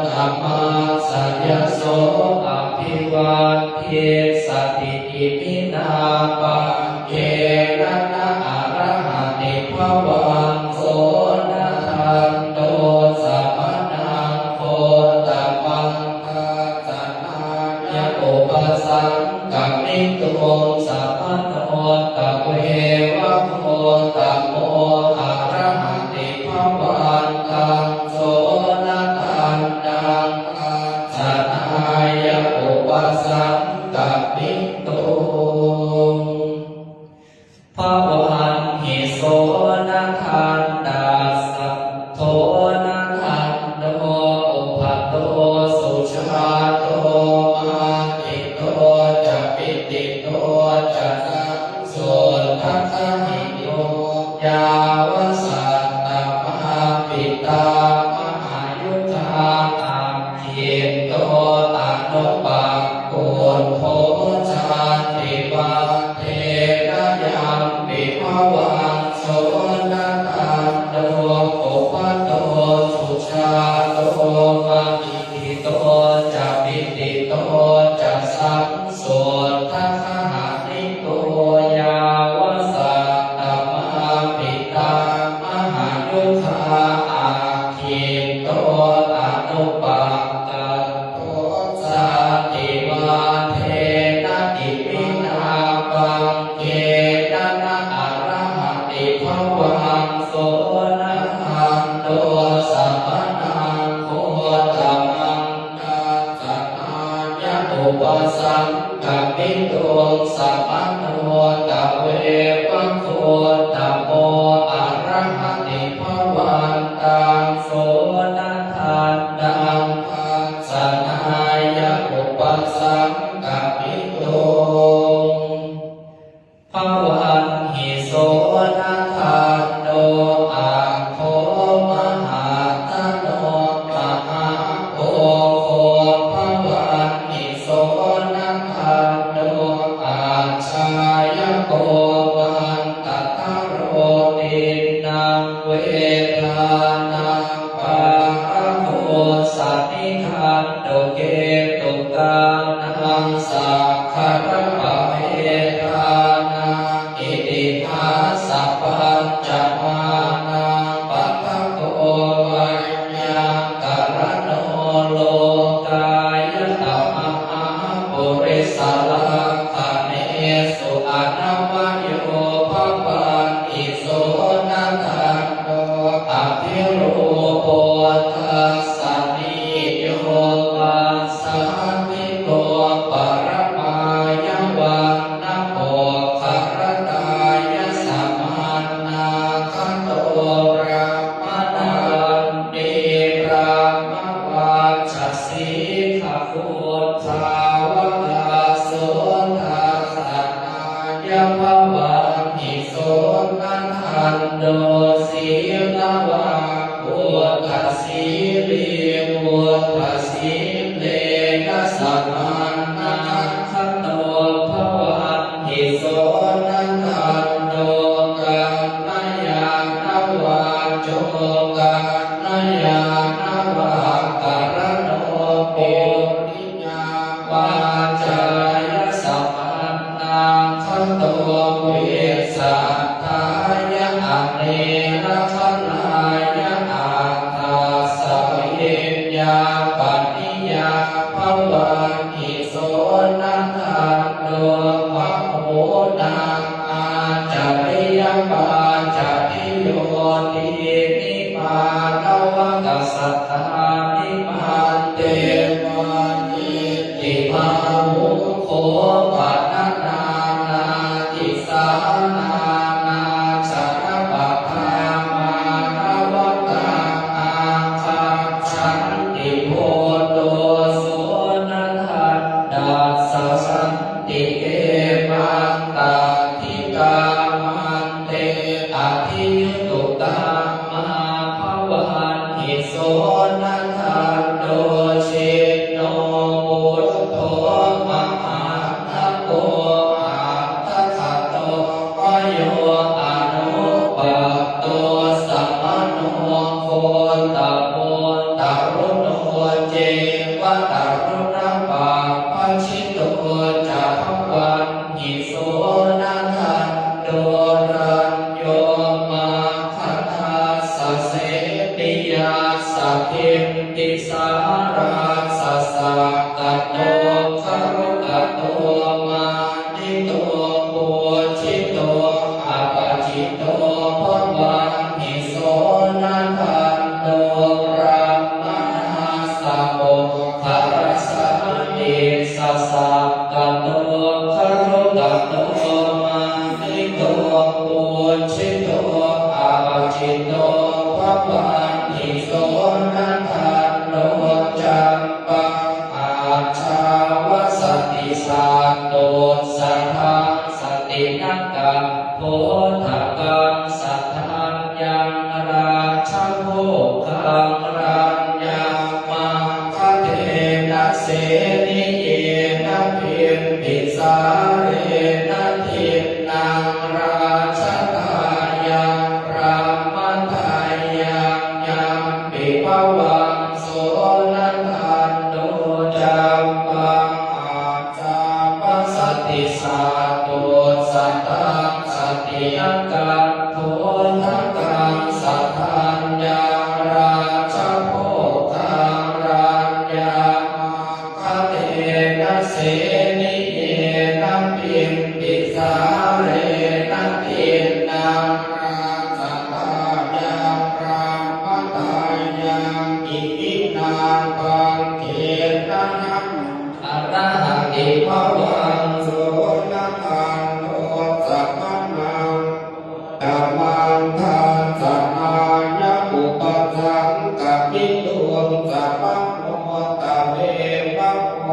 ຕະມັດສະຍະໂສ ອະພິວາເທສະຕິ ອິມິນາປັງ ເກນະນະ ອະລະຫະຕິພະວັງ ໂສນະທັນໂຕ ສະມະນັງ ໂຄຕະມັງ ທັດສະນາຍະ ອຸປະສັງຄະມິຕຸງ ສະມະໂນ ຕະເວວະ ໂຄຕະໂມ ອະລະຫະຕິພະວັນຕັງ ໂສນະທັນຕັງ ທັດສະນາຍະ ອຸປະສັງຄະມິຕຸງ ພະວັນຫິ ໂສນະທັນຕະສະ ໂທນະທັນໂດ ອຸພັນໂຕ ສຸຊາໂຕ ມາຕິໂຕ ຈະ ປິຕິໂຕ ຈະ ສັງ ໂສດທະຄະຫິໂຍ ຍາວະສັດຕະມາ ປິຕາມະຫາຍຸທາ ອັກ ຂິດໂຕ ອະນຸປາໂກດໂທ ສັນຕິວັດເທນະ ຍັມປິພະວັງ ໂສນະທັນໂດ ໂອພະໂຕ ສຸຊາໂຕ ມະຫິທິໂຕ ຈະ ປິຕິໂຕ ຈະ ສັງ ໂສດທະຄະຫະນິໂກ ຍາວະສັດຕະມາ ປິຕາມະຫາຍຸທາ ອັກຂ ປະສັງກະປິຕຸງ ສະມະໂນ ຕະເວວະໂຄ ຕະໂມ ອະລະຫະຕິພະວັນຕັງ ໂສນະທັນດັງ ທັດສະນາຍະ ອຸປະສັງກະປິຕຸງ ພະວັນຕິ ໂສນະທັນໂນ ອັກໂຄ ມະຫັດຖະໂນ ມະຫາໂອໂຄ ພະວັນຕິ ໂສນະທັນໂນ ອັດສາຍະໂກ ມັນຕະທະໂລ ຕິນນະເວທານະ ປາໂຄ ສະນິຄັນຕຸ ເກຕຸການັງ ສັກຂະລະປະເພທານັງ ອິຕິຮັດສະປັນຈະມານັງ ປັດຖະໂກ ໄວ ຍາກະລະໂນ ໂລກາຍະຕະມະຫາປຸລິສະລັກຂະເນສຸ ອະນະວະໂຍ ພະວັນຕິ ໂສນະທັນໂນ ອະພິຮູໂປທັດສະນິໂຍ ປັດສາທິໂກ ປະລະມາຍະວັນນະ ໂພຄະລະທາຍະສະມັນນາຄະໂຕ ບຣາມະນາ ມີບຣາມະວັດສະ ສີຄະໂຄ ສາວະກາ ໂສ ທັດສະນາຍະ ພະວັນຕິ ໂສນະທັນໂນ ສີລະວະ ພຸດທະສີລີ ພຸດທະສີເລນະ ສະມັນນາຄະໂຕ ພະວັນຕິ ໂສນະທັນໂນ ກັນນະຍານະວາໂຈ ກັນນະຍານະວັກກະລະໂນ ໂພ ຍາວາຈາຍະ ສະມັນນາຄະໂຕ ວິສາທາຍະ ອະເນລະຄະລາຍະ ອັດຖະສະວິນຍາປະນິຍາ ພະວັນຕິ ໂສນະທັນໂນ ມະໂຫນາ ອາຈະລິຍະປາຈະລິໂຍ ທີນິມານະວະກະສັດຖານິ ພັນເຕ ມະຫິດຕິມະມຸໂຄ ປະນະນານາຕິສານານາ ສະລະປະທາມານະວະກາ ອາຄັກຂັນຕິໂພໂຕ ໂສນະທັນດັດສະ ສັນຕິເກ ມັດຕາທິກາ ມັນເຕ ອະທິຍຸຕຸກາມາ ພະວັນຕິ ໂສນະທັນໂນ ຊິນໂນ ບຸດໂທ ມະຫັນທະໂກ ອັດຖະຄະໂຕ ວະໂຍ ອະນຸປັດໂຕ ສະມະໂນ ໂຄຕະມຸ ຕະລຸໂນ ເຈວະ ຕະລຸນະປັບພະຈິໂຕ ຈະພະວັນ ຕິ ໂສນະທັນໂນ ລັນໂຍ ມັກຂະທັດສະ ເສນິຍັດສະ ທິດທິສາຣັດສະ ສັກກະໂຕ ຄະລຸກະໂຕ ມານິໂຕ ປູຈິໂຕ ອະປາຈິໂຕ ພະວັນຕິ ໂສນະທັນໂນ ບຣາມະນາສະ ໂມກຂະລາສະ ມະນິສສະ ກະໂຕ ຄະລຸກະໂຕ ມານິໂຕ ປູຈິໂຕ ອະປາຈິໂຕ ພະວັນຕິ ໂສນະທັນໂນ ຈັມປັງ ອັດສາວະສະຕິ ສະຕຸດສະທັງ ສະຕິນະກັງ ໂພທະກັງ ສະທັນຍັງ ລາຊະໂພຄັງ ລັນຍາ ມັງຄະເທນະ ເສນິເຍນະ ພິມພິສາເຣນະ ທິນນັງ ລາຊະທາຍັງ ບຣາມະທາຍັງ ຍາມປິພະວັງ ໂສນະທັນໂນ ຈັມປັງ ອັດສາວະສະຕິ ສະຕຸດສະທັງ ສະຕິນະກັງ ໂພທະກັງ ສະທັນຍັງ ລາຊະໂພຄັງ ລັນຍາ ມັງຄະເທນະ ເສນິເຍນະ ພິມພິສາເຣນະ ທິນນັງ ລາຊະທາຍັງ ບຣາມະທາຍັງ ອິມິນາປັງເຂນະ ອະລະຫັງ ກະມິຕຸງ ສະມະໂນ ຕະເມວະໂຄ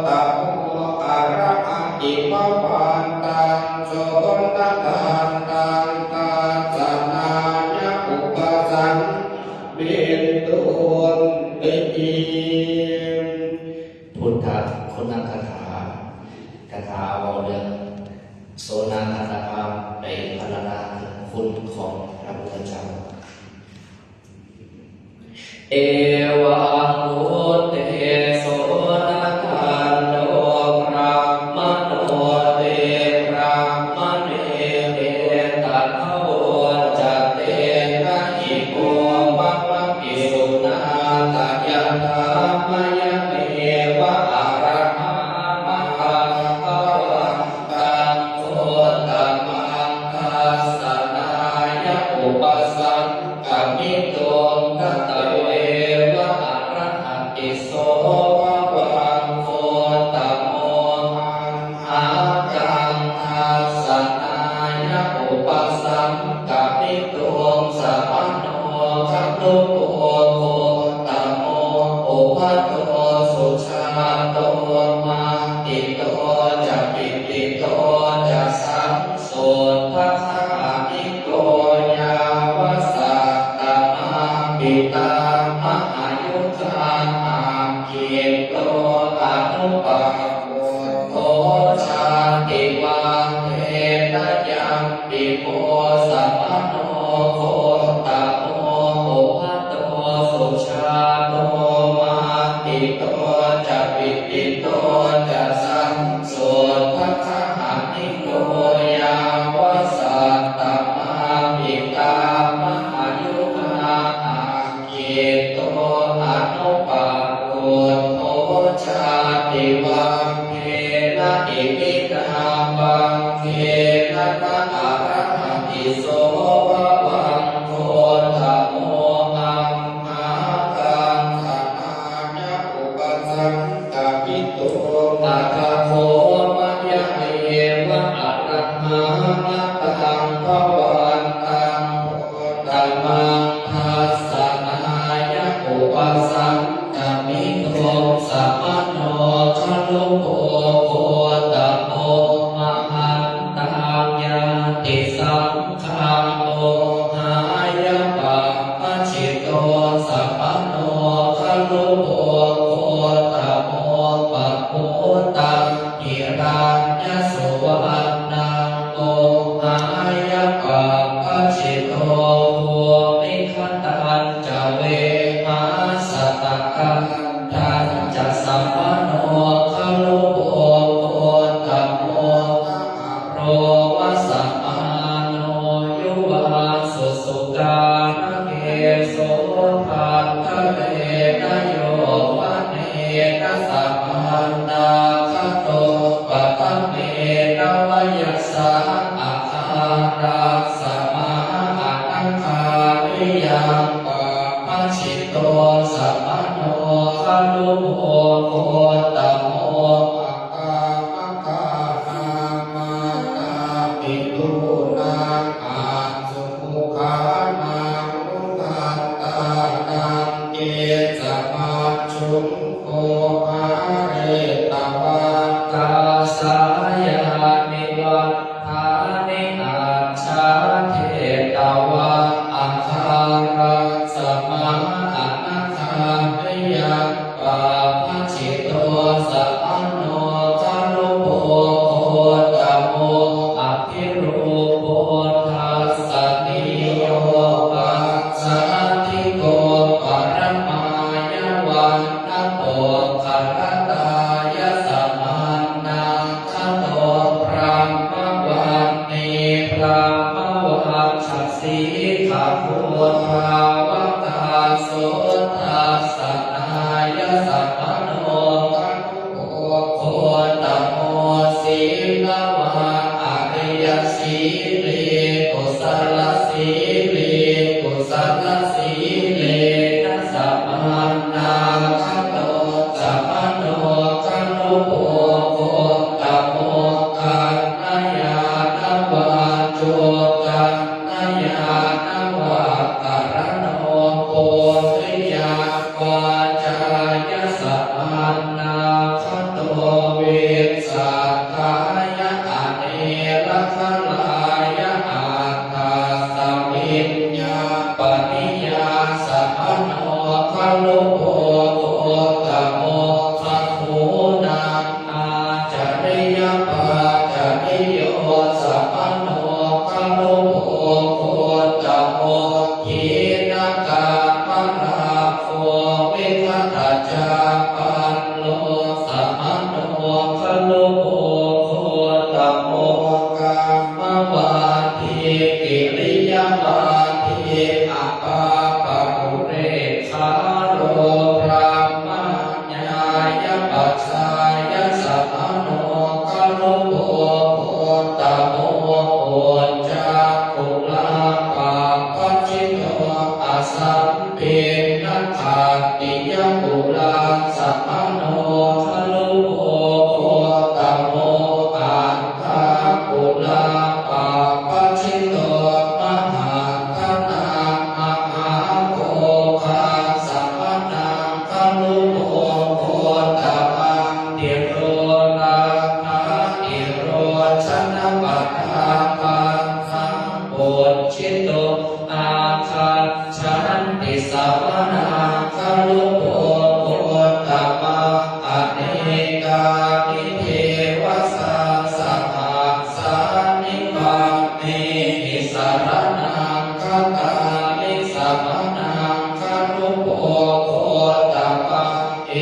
ຕະໂມ ອະລະຫະຕິພະວັນຕັງ ໂສນະທານັງ ທັດສະນາຍະ ອຸປະສັນ ມິຕຸນຕິ ພຸດທະຄຸນນະກະຖາ ກະຖາເວົ້າເລື່ອງໂສນະທັນຕະພາບ ໄດ້ພັນລະນາເຖິງຄຸນຂອງພະພຸດທະເຈົ້າ. ເອວັງ ບຸດເຕ ໂສນະທັນໂຕ ບຣາມະໂນ ເຕ ບຣາມະເນ ເອຕະທະໂວ ຈະເຕນະ ອິໂມ ພະວະ ພິກຂຸນາ ຕະຍະຖາ ມາຍະເມວະ ອະລະຫັງ ອະຫັງ ພະວັນຕັງ ໂຄຕະມັງ ທັດສະນາຍະ ອຸປະສັນກະມິຕຸງ ທະຕະເວວະ ອະລະຫັງ ຕິໂສ ພະວັງ ໂຄຕະໂມ ອັງ ຫາກັງ ທັດສະນາຍະ ອຸປະສັນກະມິຕຸງ ສະມະໂນ ຄະລຸໂກ ໂຄຕະໂມ ໂອພະໂຕ ສຸຊາໂຕ ມາຕິໂຕ ຈະ ປິຕິໂຕ ຈະ ສັງ ໂສດພະຄະຫະນິໂກ ຍາວະສັດຕະມະ ປິຕາມະຫະຍຸຄາ ອັກຂີໂຕ ອະນຸປາໂກດໂທ ຊາຕິວັງເທນະ ຍັມປິໂມ ສະມະໂນ ໂຄຕະໂມ ໂອພະໂຕ ສຸຊາໂຕ ມາຕິໂຕ ຈະ ປິຕິໂຕ ຈະ ສັງ ໂສດພະຄະຫະນິໂກ ຍາວະສັດຕະມະ ປິຕາມະຫະຍຸຄາ ອັກຂີໂຕ ອະນຸປາໂກດໂທ ຊາຕິວັງເທນະ ອິມິນາ ບັງເຄນະ ອະລະຫັງ ຕິໂສ ພະວັງ ໂຄຕະໂມ ອັມ ຫາກັງ ທະນາຍະ ອຸປະສັນກະມິຕຸງ ອະທະໂຄ ມາຍະເມວະ ອະລະຫັງ ອະຕັງ ພະວັນຕັງ ໂຄຕະມັງ ທັດສະນາຍະ ອຸປະສັນກະມິຕຸງ ສະມະໂນ ຄະລຸໂກ ໂຄຕະໂມ ມະຫັນ ຕັງຍາຕິສັງຄັງ ໂມຫາຍະປັບປະຈິໂຕ ສະມະໂນ ຄະລຸໂກ ໂຄຕະໂມ ປະໂມຕັງ ຫິລັນຍະສຸວັນນັງ ໂມຫາຍະປັບປະຈິໂຕ ພູມິຄະຕັນຈະ ເວຫາສະຕະກັນ ທັນຈະ ສະມະໂນ ຄະລຸໂກ ໂຄຕະໂມ ໂລວະສະມາໂນ ຍຸວາສຸສຸການະເກໂສ ພັນທະເລນະ ໂຍວະເນນະ ສະມານາຄະໂຕ ປະທະເມນະ ວະຍະສາ ອາຄາຣັງ ສະມາ ອະນາຄາຣິຍັງ ປັບປະຈິໂຕ ສະມະໂນ ຄະລຸໂກ ໂຄຕະໂມ ອາກາມະຄານາມາຕາປິຕຸນາ ອັນສຸມຸຂານັງ ມຸທັນຕານັງ ເກສະມັດຖຸງ ໂຄຫາເຣຕະວາ ກາສາຍານິວັດ ຖານິ ອັດຖາເທຕະວາ ອາຄາຣັງ ສະມາ ອະນາຄາລິຍັງ ປັບພະຈິໂຕ ສະມະໂນ ຄະລຸໂກ ໂຄຕະໂມ ອະພິຮູປຸດທັດສະ ນິໂຍປັດສາທິໂກ ປະຣະມາຍະວັນນະ ໂປກຂະລະຕາຍະ ສະມານນາ ຄະໂຕ ບຣາມະວັນນີ ບຣາມະວັດສະສີ ຂະພູທາວະກາ ໂສທັດສະນາຍະ ສະມະ ສາໂຣ ບຣາມະຍາຍະປັດຊາຍະ ສະມະໂນ ຄະລຸໂກ ໂຄຕະໂມ ໂອນຈັກຂຸລາ ປາປະຈິດໂຕ ອະສຳປິນນະຂັດຕິຍະກຸລາ ສະມະໂນ ຄະລຸໂກ ໂຄຕະໂມ ອັນ ທະກຸລາ ປາປະຈິດໂຕ ມະຫັດຖະນາ ມະຫາໂຄຄາ ສະມະນັງ ຄະລຸໂກ ໂຄຕະມັງ ທິໂຣ ລັກຂະທິໂຣ ຊະນະປະທາປັນ ສັງໂພດທິໂຕ ອາຄັນ ສັນຕິສະມະນັງ ຄະລຸໂກ ໂຄຕະມັງ ອະເນການິເທວະສັງສະຫັດສານິ ປາເມຫິ ສະຣະນັງຄັດສາມິ ສະມະນັງ ຄະລຸໂກ ໂຄຕະມັງ ເອ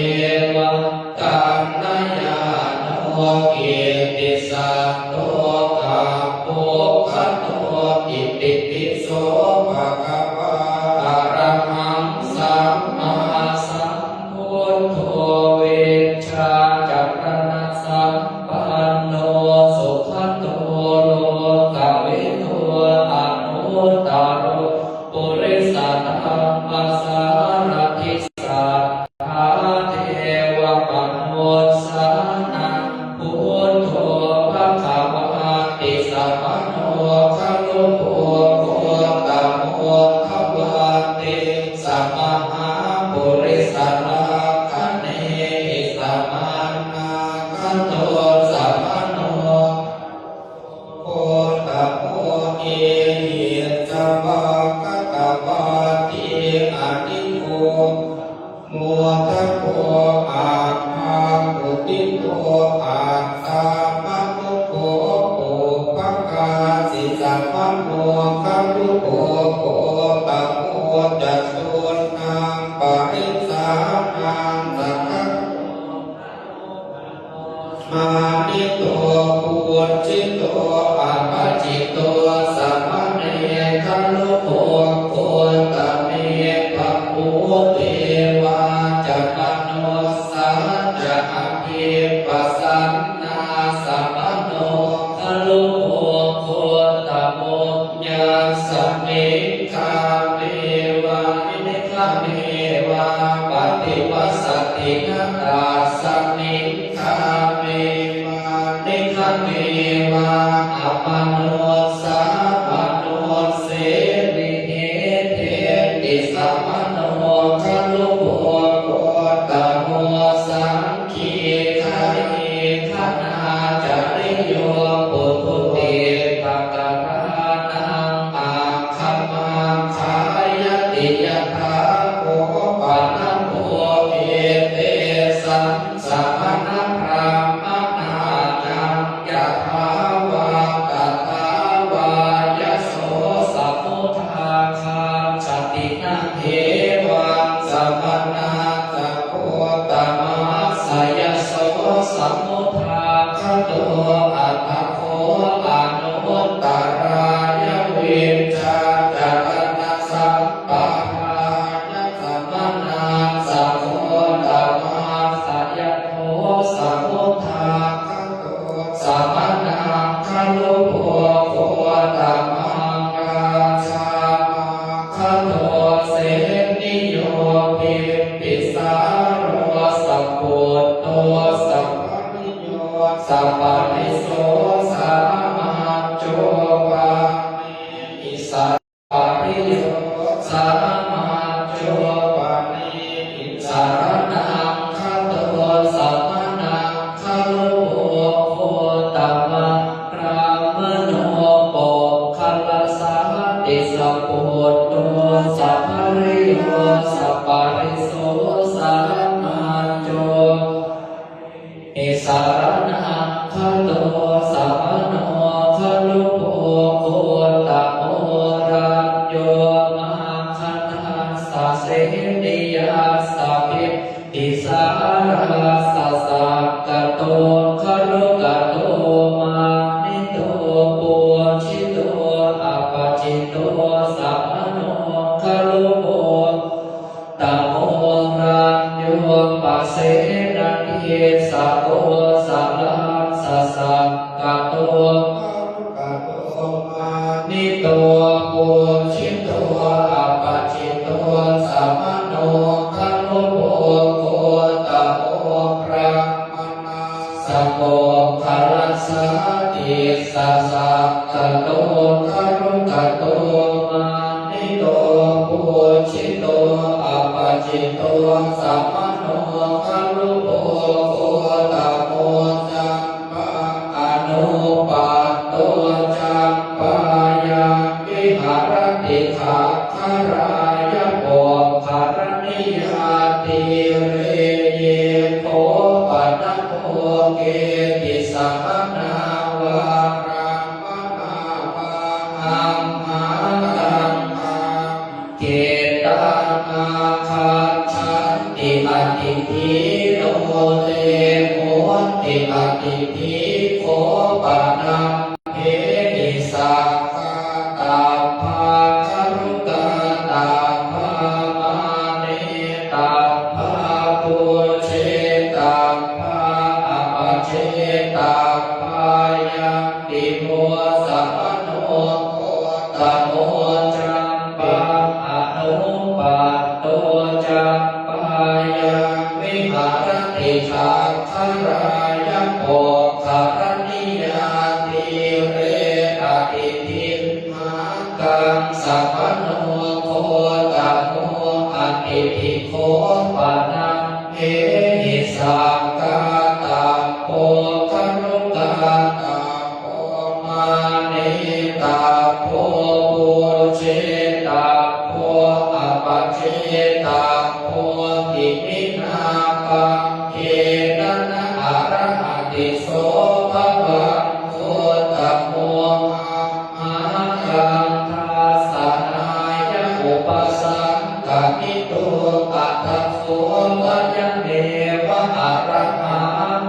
ວັງ ກັນນະຍາໂນ ກິດຕິສັນໂຕ ປັບປຸກຄະໂຕ ອິຕິປິໂສ ພະຄະວາ ອະລະຫັງ ສຳມາສຳພຸດໂທ ວິດຊາຈະລະນະສຳປັນໂນ ສຸຂະໂຕ ໂລກະວິທູ ອະນຸດຕະໂຣ ປຸລິສະທຳມະສາລະຖິ ສາ ທາເທວະມະນຸດສານັງ ພຸດໂທ ພະຄະວາຕິ ສະມະໂນ ຄະລຸໂກ ໂຄຕະໂມ ຄະວັນຕິ ສະມະຫາປຸລິສະລັກຂະເນ ສະມະນັງ ຄະໂຕ ສະມະໂນ ໂຄຕະໂມ ເອຫິ ສະວາກະຕະວາທີ ອະນິໂກ ໂມທະໂກ ອາພາກຸຕິໂຕ ອັດຕາມະນຸໂກ ໂອພະຄາສິ ສະມະໂນ ຄະລຸໂກ ໂຄຕະໂມ ຈະຕຸນນາງ ປະລິສານັງ ສະກະ ມານິໂຕ ປຸດຈິໂຕ ອະປະຈິດໂຕ ສະມະເນ ຄະລຸໂກ ໂຄຕະເມ ປະປູເຕວາ ຈະມະນຸດສາ ຈະ ອະພິປະສັນນາ ສະມະໂນ ຄະລຸໂກ ໂຄຕະໂມ ຍັດສະມິງຄາເມວາ ນິຄະເມວາ ປະຕິວັດສະຕິນະ ຕັດສະມິງຄາເມວາ ນິຄະເມວາ ອະມະນຸດສາ ມະນຸດເສວິເຫເທຕິ ສະມະໂນ ຄະລຸໂກ ໂຄຕະໂມ ສັງ ຄີຄະເອຄະນາຈະລິໂຍ ປຸຖຸເຕ ປະກະລານັງ ອັກຂະມັງຄາຍະຕິ ຍະຖາໂພ ປະນະໂມ ເອເຕສັງ ສະມະນະພຣາມະນາຍັງ ຍະຖາວັງ ຕະຖາວາຍະໂສ ສະມຸທາຄານສະຕິນະ ເທວັງ ສະມະນາ ໂຄຕະມາສະຍະໂສ ສະມຸທາຄະໂຕ ອັດຖະໂຄ ອະນຸດຕະລາຍະວິດຊາຈະລະນະສຳປະທາຍະ ສະມະນາ ສະໂຄຕະມາສະຍະໂທ ສະມຸທາຄະໂຕ ສະມະນັງຄະລຸໂພ ໂຄຕະມັງ ລາຊາມາຄະໂຕ ເສນິໂຍ ພິມພິສາໂຣ ສະປຸດໂຕ ສະປະລິໂຍ ສະປະລິໂສ ສາມັດໂຈ ປາເມຫິ ສະ ປະລິໂຍ ສາມັດໂຈ ປະເນຫິ ສະຣະນັງຄະໂຕ ສະມະນັງຄະລຸໂພ ໂຄຕະມັງ ບຣາມະໂນ ໂປກຄະລະສາຕິ ສະປຸດໂຕ ສະປະລິໂຍ ສະປະລິໂສ ສາມັດໂຈ ເອ ສະຣະນັງຄະໂຕ ສະມະໂນ ຄະລຸໂພ ໂຄຕະໂມ ລັດໂຍ ມາຄະທັດສະ ເສນີຍັດສະ ພິມພິສາຣັດສະ ສັກກະໂຕ ຄະລຸກະໂຕ ມານິໂຕ ປູຊະໂຕ ອະປະຈິດໂຕ ສະມະໂນ ຄະລຸໂພ ຕະ ປະເສນະທິສະໂກສະລັດສະສັກກະໂຕ ກະໂຕມານິໂຕ ປູຊິໂຕ ອະປະຈິໂຕ ສະມະໂນຄາລຸໂພ ໂຄຕະໂມ ບຣາມະນາ ສະໂມກຂະລັດສາຕິສະສັກກະໂຕ ຄາລຸກະໂຕ ມານິໂຕ ປູຊິໂຕ ອະປະຈິໂຕ ສະມະໂນຄາລຸໂພ ໂຄຕະໂມ ຈຳປັງ ອະນຸປັດໂຕ ຈຳປາຍັງ ວິຫະຣະຕິ ຄັກຄະລາຍະໂພຄະລະນິຍາ ຕີເຣ ເຍໂຄ ປະນະໂພ ເກ ຕິສະມະນາ ວາຣາມະນາ ວາຫັງ ຫາກັງ ເຂຕັງ ອາຄັນຊັນຕິ ອະຕິຖິ ໂນ ເຕ ໂຫນຕິ ອະຕິຖິ ໂຄ ປະນຳ ເພ ນິສາກາຕັບພາ ຄາລຸກາຕັບພາ ມາເນຕັບພາ ປູເຊຕັບພາ ອະປະເຊຕັບພາ ຍັງ ຕິໂມ ສະມະໂນ ໂຄຕະໂມ ຈຳປັງ ອະນຸປັດໂຕ ຈຳປາຍັງ ວິຫະຣະຕິ ຄັກຄະລາຍະໂພຄະລະນິຍາ ຕີເຣ ອະຕິຖິມ ຫາກັງ ສະມະໂນ ໂຄຕະໂມ ອະຕິຖິໂຄ ປະນຳ ເພ ນິສາກາຕັບໂພ ຄາລຸກາຕັບໂພ ມາເນຕັບໂພ ປູເຊຕັບໂພ ອະປະເຊຕັບໂພ ອິມິນາ ປັງເຄນະ ນະ ອະລະຫະຕິ ໂສພະວັງ ໂຄຕະໂມ ອັມ ມະຫາກັງ ທັດສະນາຍະ ອຸປະສັງກະມິຕຸງ ອັດຖະໂຄ ສະຍະເມວະ ອະຣະຫາ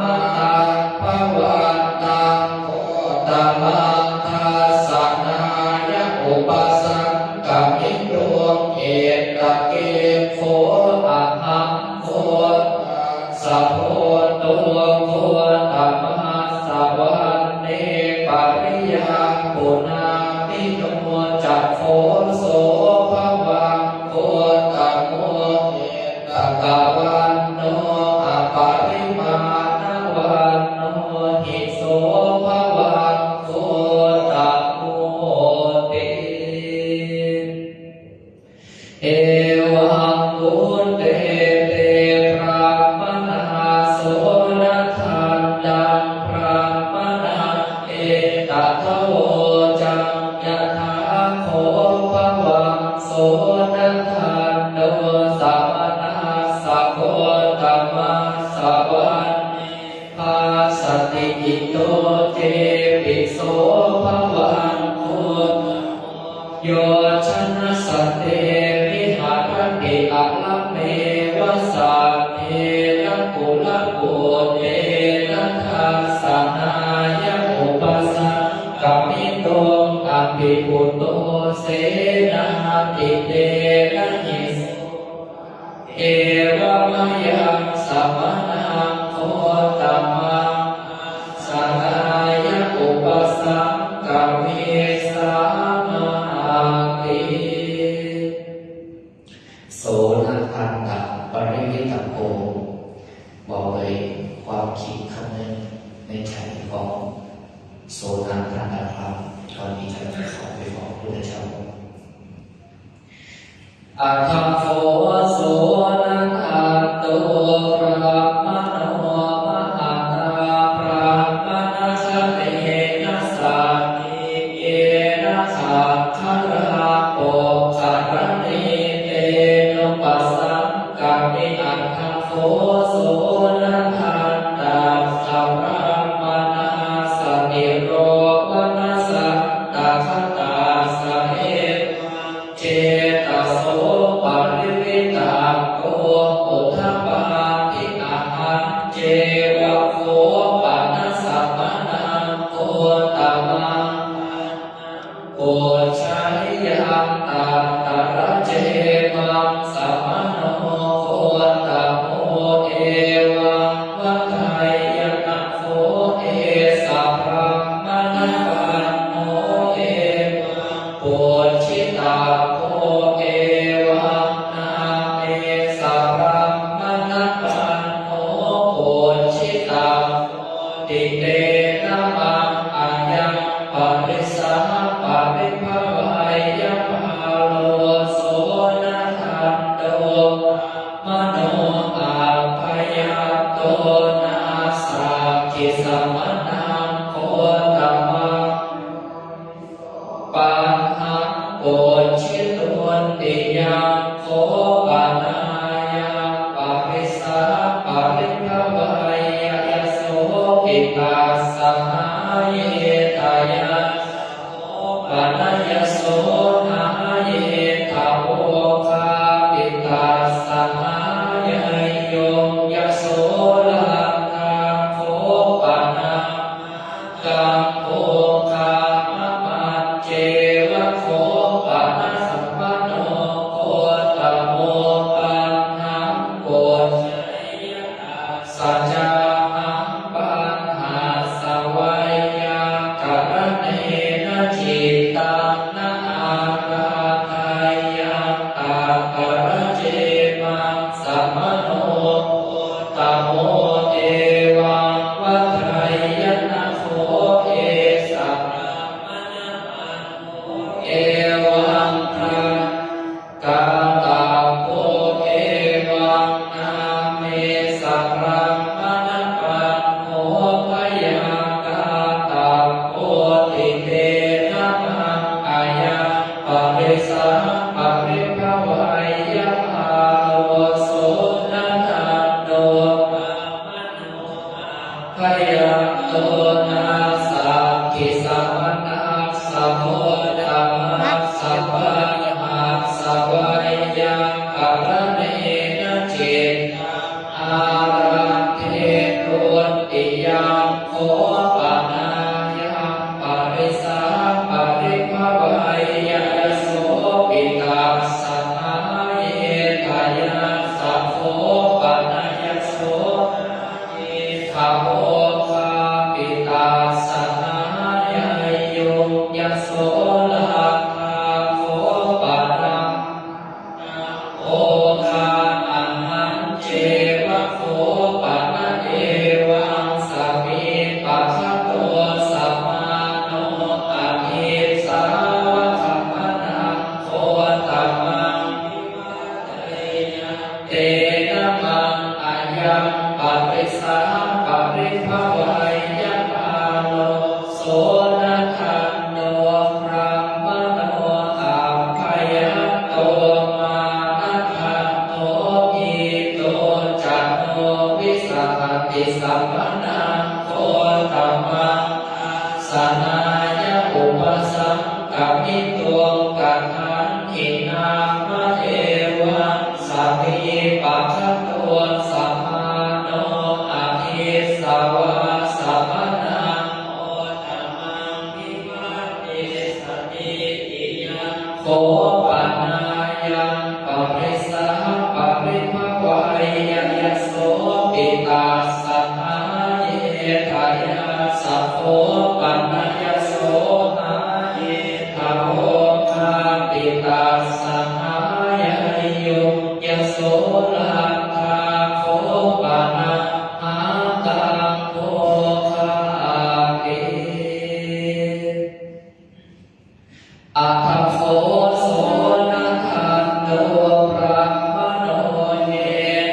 ມະຕັງ ພະວັນຕັງ ໂຄຕະມັງ ທັດສະນາຍະ ອຸປະສັງກະມິຕຸງ ເອຕະເກ ໂຄ ອະຫັງ ໂຄ ສະໂພໂຕ ໂຄຕະມັດສະວັນເນ ປະລິຍັງ ປຸນາພິໂນ ຈະໂຄ ໂສພະວັງ ໂຄຕະໂມ ເອຕະກະວັນໂນ ອະປະລິມານະວັນໂນ ຫິ ໂສພະວັງ ໂຄຕະໂມ ຕິ ເອວັງ ປຸນເຕ ເຕ ບຣາມະນາ ໂສນະທັນຕັງ ບຣາມະນັງ ເອຕະທະໂວ ຈັງ ຍະຖາ ໂຄພະວັງ ໂສນະທັນໂຕ ສະມະນາສະ ໂຄຕະມັດສະວັນເນ ພາສະຕິ ອິໂຕ ເຈ ປິ ໂສພະວັງ ໂຄ ໂຍ ຊະນະສະເຕ ວິຫະຣະຕິ ອະລະເມວະ ສັກເຂ ລະ ກຸລະ ປູເຕນະ ທັດສະນາຍະ ອຸປະສັງກະມິຕຸງ ອະພິປຸໂຕ ເສນາທິເຕນະ ຫິ ໂສ ເອວະມະຍັງ ສະມະນັງ ໂຄຕະມັງ ທັດສະນາຍະ ອຸປະສັງກະມິສາມະຕິ ໂສນະທັນຕະປະລິວິຕະໂກ ບອກເລີຍຄວາມຄິດຄຳນຶງໃນໃຈຂອງໂສນະທັນຕະພາມ ກ່ອນທີ່ຈະໄດ້ເຂົ້າໄປບອກພະພຸດທະເຈົ້າ. ອັດຖະໂຄ ໂສນະທັນໂຕ ບຣາມະໂນ ມະຫະຕາ ບຣາມະນະຄະເນນະ ສາກີເກນະ ສັງຄະລາ ໂປກຄະລະນີ ເຕໂນປະສັງກະມິ ອັດຖະໂຄ ໂສນະທັນຕະສະ ບຣາມະນາສະ ຕິໂລວະນະສັນຕະຄະຕາສະ ເອວັງ ເຈຕະໂສປະລິວິຕະໂກ ອຸດທະປາທິອະຫັງ ເຈວະໂຄ ປະນະສະມະນັງ ໂຄຕະມັງ ປັນນະ ປູຊະຍາ ຕັດຕະລະເຈວັງ ສະມະໂນ ໂຄຕະໂມ ມະໂນອັບພະຍັບໂຕ ນະ ສັກຂີສະມະນັງ ໂຄຕະມັງ ປັນຫັງ ປຸດຊິຕຸນຕິຍັງ ໂຄປະນາຍັງ ປະລິສັງ ປະລິພະໄວຍະ ຍະໂສປິຕັດສະຫາເຍ ທະຍັດສະ ໂຄປະນາຍະໂສຫາເຍ ທະໂພຄາປິຕັດສະຫາຍະຍຸງ ຍະໂສລັດທັງ ໂຄປະນາ ກັງ ໂພຄາມະມັດເຈວະ ໂຄປະນາສະມະໂນ ໂຄຕະໂມ ປັນຫັງ ປຸດໄຊຍະຕາສະຈາຫັງ ປັນຫັດສະໄວຍາກະລະເນນະ ຈິດຕັງ ນະ ອາລາໄທຍັງ ຕັດຕະລະເຈມັງ ສະມະໂນ ໂຄຕະໂມ ເອວັງ ວັດໄທຍະນະ ໂຄ ເອສະ ເອວັງ ພະ ກາຕະໂພ ເອວັງ ນາເມ ສະ ພຣາມະນະປັນໂນ ພະຍາກາຕະໂພ ທິເຕນະ ມັງອາຍັງ ປະລິສັງ ປະລິພະໄວຍະ ອາໂລ ໂສນະທັນໂນ ພະຍັບໂຕ ນະ ສັກຂີສະມະນັດສະ ໂຄຕະມັດສະ ປັນຫັດສະໄວຍາກະລະເນນະ ຈິດຕັງ ອາລັກເຂຕຸນຕິຍັງ ໂຄປະນາຍັງ ປະລິສັງ ປະລິພະໄວຍະ ຍະໂສປິຕັດສະຫາເຍ ທະຍັດສະ ໂຄປະນາຍະໂສ ທະໂພຄາປິຕັດສະຫາຍາຍຸງ ຍະໂສລັດທັງ ໂຄປະນາ ໂພຄາມະຫັງເຈວະ ໂຄປະນາ ເອວັງສະມິງ ປະຄະໂຕ ສະມະໂນ ອະພິສາວະຄະມະນັງ ໂຄຕະມັງ ເຕນະ ມັງອາຍັງ ປະລິສັງ ປະລິພະໄວຍະ ອາໂລ ໂສນະທັນໂນ ພຣາມະໂນ ອັບພະຍັບໂຕ ມານະທັນໂທ ອີໂຕຈະໂນ ວິສະຫະຕິສະມະນັງ ໂຄຕະມັງ ສະນາຍະ ອຸປະສັງກະມິຕຸງ ກະທັນຫິນາມະ ເອວັງສະມິງ ປະຄະໂຕ ສະມະໂນ ອະພິສະວາສະມະນັງ ໂຄຕະມັງ ວິວັດຕິສະມິ ຕິຍັງ ໂຄປະນາຍັງ ປະລິສັງ ປະລິພະໄວຍະ ຍະໂສປິຕັດສະຫາເຍ ທະຍັດສະ ໂຄປະນາຍະໂສຫາເຍ ທະໂພຄາປິຕັດສະຫາຍາຍຸງ ຍະໂສລັດທາ ໂຄປະນາຫະຕັງ ໂພຄາປິ ອັດຖະໂຄ ໂສນະທັນໂຕ ພຣາມະໂນ ເຍ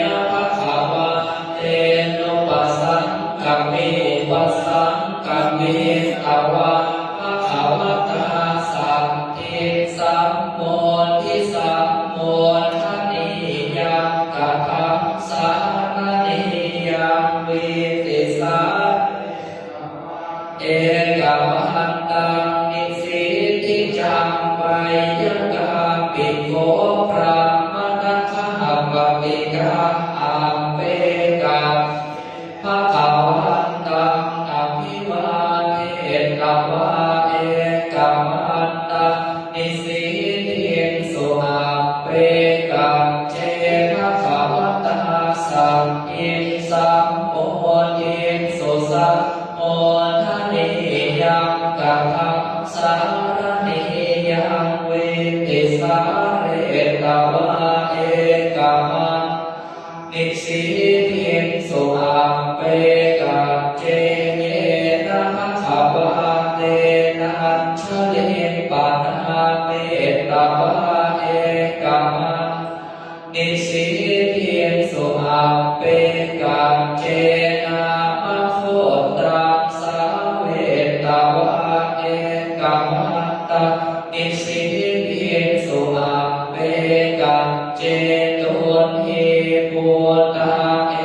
ນະ ພະຄະວະເຕນ ອຸປະສັງກະມິ ອຸປະສັງກະມິຕະວາ ພະຄະວະຕາ ສັດທິງ ສຳໂມທິ ສຳໂມທະນີຍັງ ກະທັງສາລະນີຍັງ ວິຕິສາ ເອກະວັນຕັງ ນິສິດທິຈັງ ໄວຍະກາປິໂກ ພຣາມະນັກຂະຫະປະຕິກາ ອັບເປກັດ ພະຄະວັນຕັງ ອະພິວາເທຕະວາ ເອກະວັນຕັງ ນິສິດທິງ ສຸອັບເປກັດເຈ ພະຄະວະຕາ ສັດທິງ ສຳໂມທິງ ສຸສຳ ໂມທະນີຍັງ ກະທັງສາລະນີຍັງ ວິຕິສາເຣຕະວາ ເອກະວັນ ນິສິດທິງ ສຸອັບເປກັດເຈ ເຍນະ ພະຄະວາເຕນະ ອັນຊະລີປະນາເມຕະວາ ເອກະວັນ ນິສິດ ภิກขุ อัปเปกัจเจนะ มะโคตรัง สาเวตวา เอกมัตตัง นิสี ภิกขุ อัปเปกัจเจ ทุนหีภูตัง เอ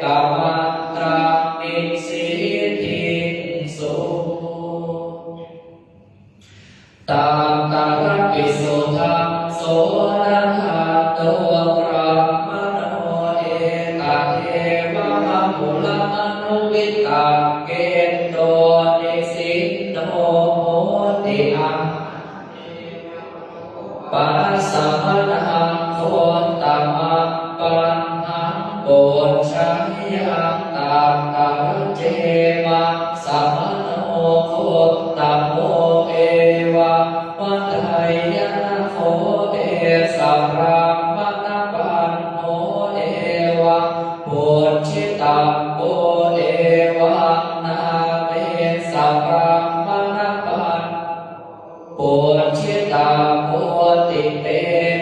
กมัตตัง นิสี ภิกขุ ตัตตะระปิสุทัง โสณทัณโฑ บรามโณ เอตะเทวะมะหุรมะนุวิตังเกโต นิสินโน โหติ อาหาเร ปะนะ สะมะนัง โคตตะมะ ปัณหัง ปุจฉายัง ตัตตะระเจมัง สะมะโน โคตตะโม เอวัง วัฏฏัยยะนะ โค เอสะ บรามะนะ ปัณโห เอวัง ปุจฉิตัปโป เอวัง นาเมสะ บรามะนะ ปัณ ปุจฉิตาโหติ เต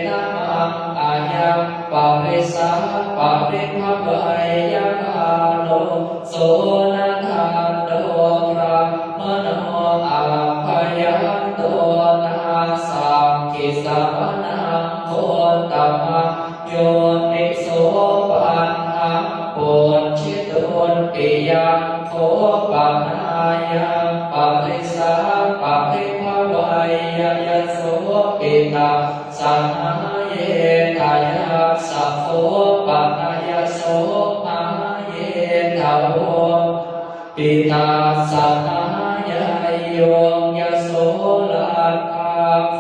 นะ มัง อายัง ปะริสสา ปะริภะวัยยะ กาโล โสณทัณโฑ บรามโณ อัพพยันโต นาสสักขิ สะมะนัง โคตตะมะ โยนิโส ปัณหัง ปุจฉิตุติยัม โภ ปะนายัง ปะริสสา ปะริภะวัยยะ ยะโส ปิตัสสะ หาเยทะ ยัสสะ โภ ปะนะ ยะโส หาเยทะ โว ปิตัสสะ หายัยโย ยะโส ลัตถา โภ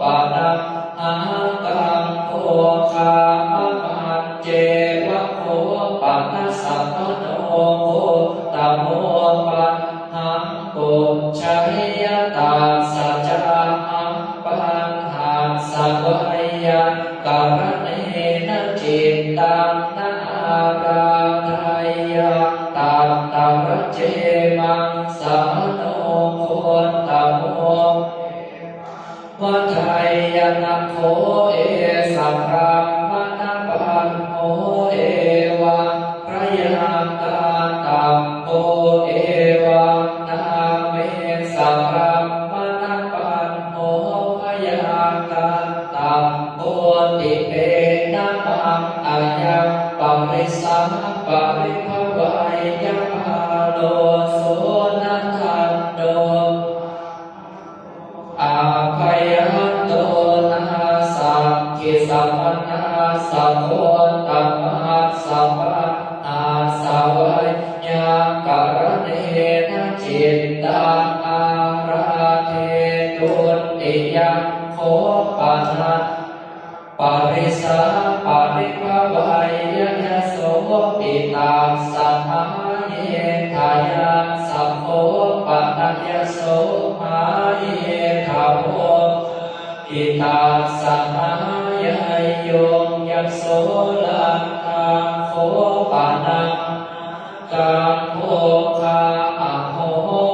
ปะนะ หากัง โภคามะ มัจเจวะ โภ ปะนะ สะมะโน โคตตะโม ปัณหัง ปุจฉายัตถะ ตัสสะ จาหัง ปัณหัสสะ ไวยากะระะเณนะ จิตตัง นะ อาราธัยยัง ตัตตะระเจมัง สะมะโน โคตตะโม วัฏฏัยยะนะ โข เอสะ บรามะนะ ปัณโห เอวัง พะยากาตัปโป เอวัง นาเมสะ บรามะนะ ปัณโห พะยากาตัปโป ติเตนะ มัง อายัง ปะริสสา ปะริภะวัยยะ กาโล โสณทัณโฑ อัพพยันโต นาสสักขิ สะมะนัสสะ โคตตะมัสสะ ปัณหัสสะ ไวยากะระะเณนะ จิตตัง อาราเท ทุติยัม โข ปะนะ ปะริสสา ปะริภะวัยยะ ยะโส ปิตัสสะ หาเยทะ ยัสสะ โข ปะนะ ยะโส หาเยทะ โว ปิตัสสะ หายัยโย ยะโส ลัตถา โข ปะนะ กัง โภคามะ โห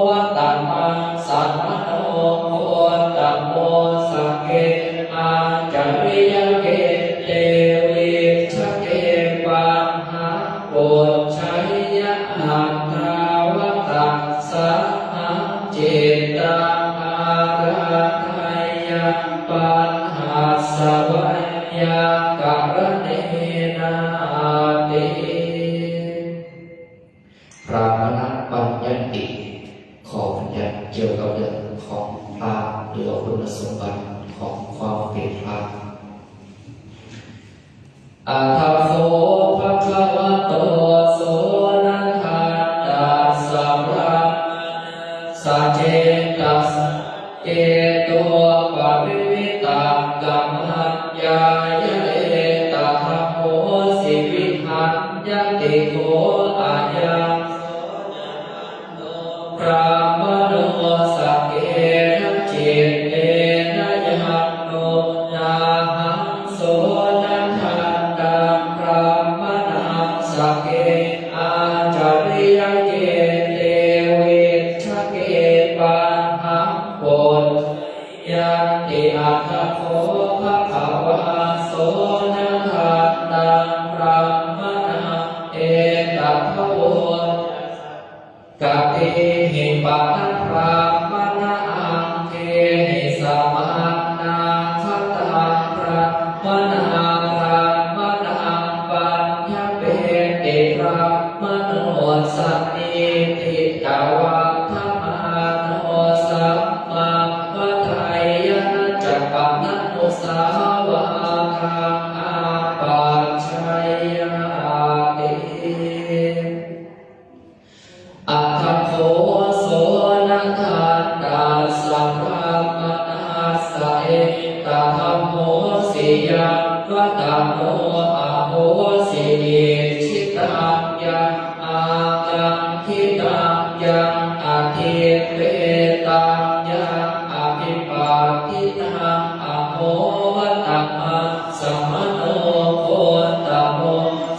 วัตตะมัง สะมะโน โคตตะโม สะเก อาจาริยะเก เต วิชชะเก ปัณหัง ปุจฉายัตถะ อัตถาวัตตะ สะหัง จิตตัง อาราธัยยัง ปัณหัสสะ ไวยากะระะเณนะ ติ พระมณปัญญัติ ข้อบัญญัติเกี่ยวกับเรื่องของพระ หรือว่าคุณสมบัติของความเป็นพระ อะถะโข ภะคะวะโต โสณทัณฑัสสะ บรามะนะสสะ เจตสสะ เจโตปะริวิตัง กะมัญญายะ เอตะ ธัมโม สิ วิหัญญะติ โข อะยัง โสณทัณโฑ บรามะโน สะเกนะ จิตเตนะ ยัง โน นาหัง โสณทัณฑัง บรามะณัง สะเก อาจาริยะเก เต วิชชะเก ปัณหัง ปุจฉายันติ อะถะโข ภะคะวา โสณทัณฑัง ປະນະພຣາມະນະອັງເຄຫິ ສະມະນາຄະຕັງພຣາມະນາພຣາມະນັງປັນຍະເວຕິພຣາມະໂນສະມິຕິຕະວັດຖະມາໂນ ສຳມະວະໄທຍະນະ ຈະປະນະມຸສາວາທາອາປັດໄຊຍາຕິ. ອັດຖະໂຄໂສນະທັນຕັດສະພຣາມະນັດສະເອຕະທຳໂມ ສິຍັງວັດຕະໂນ ອະໂຫສິອິດຖິຕັງ ຍັງອາກັງຂິຕັງ ຍັງອະທິເວຕັງ ຍັງອະວິປັດຖິຕັງ ອະໂຫວັດຕະມັງ ສະມະໂນໂຄດຕະໂມ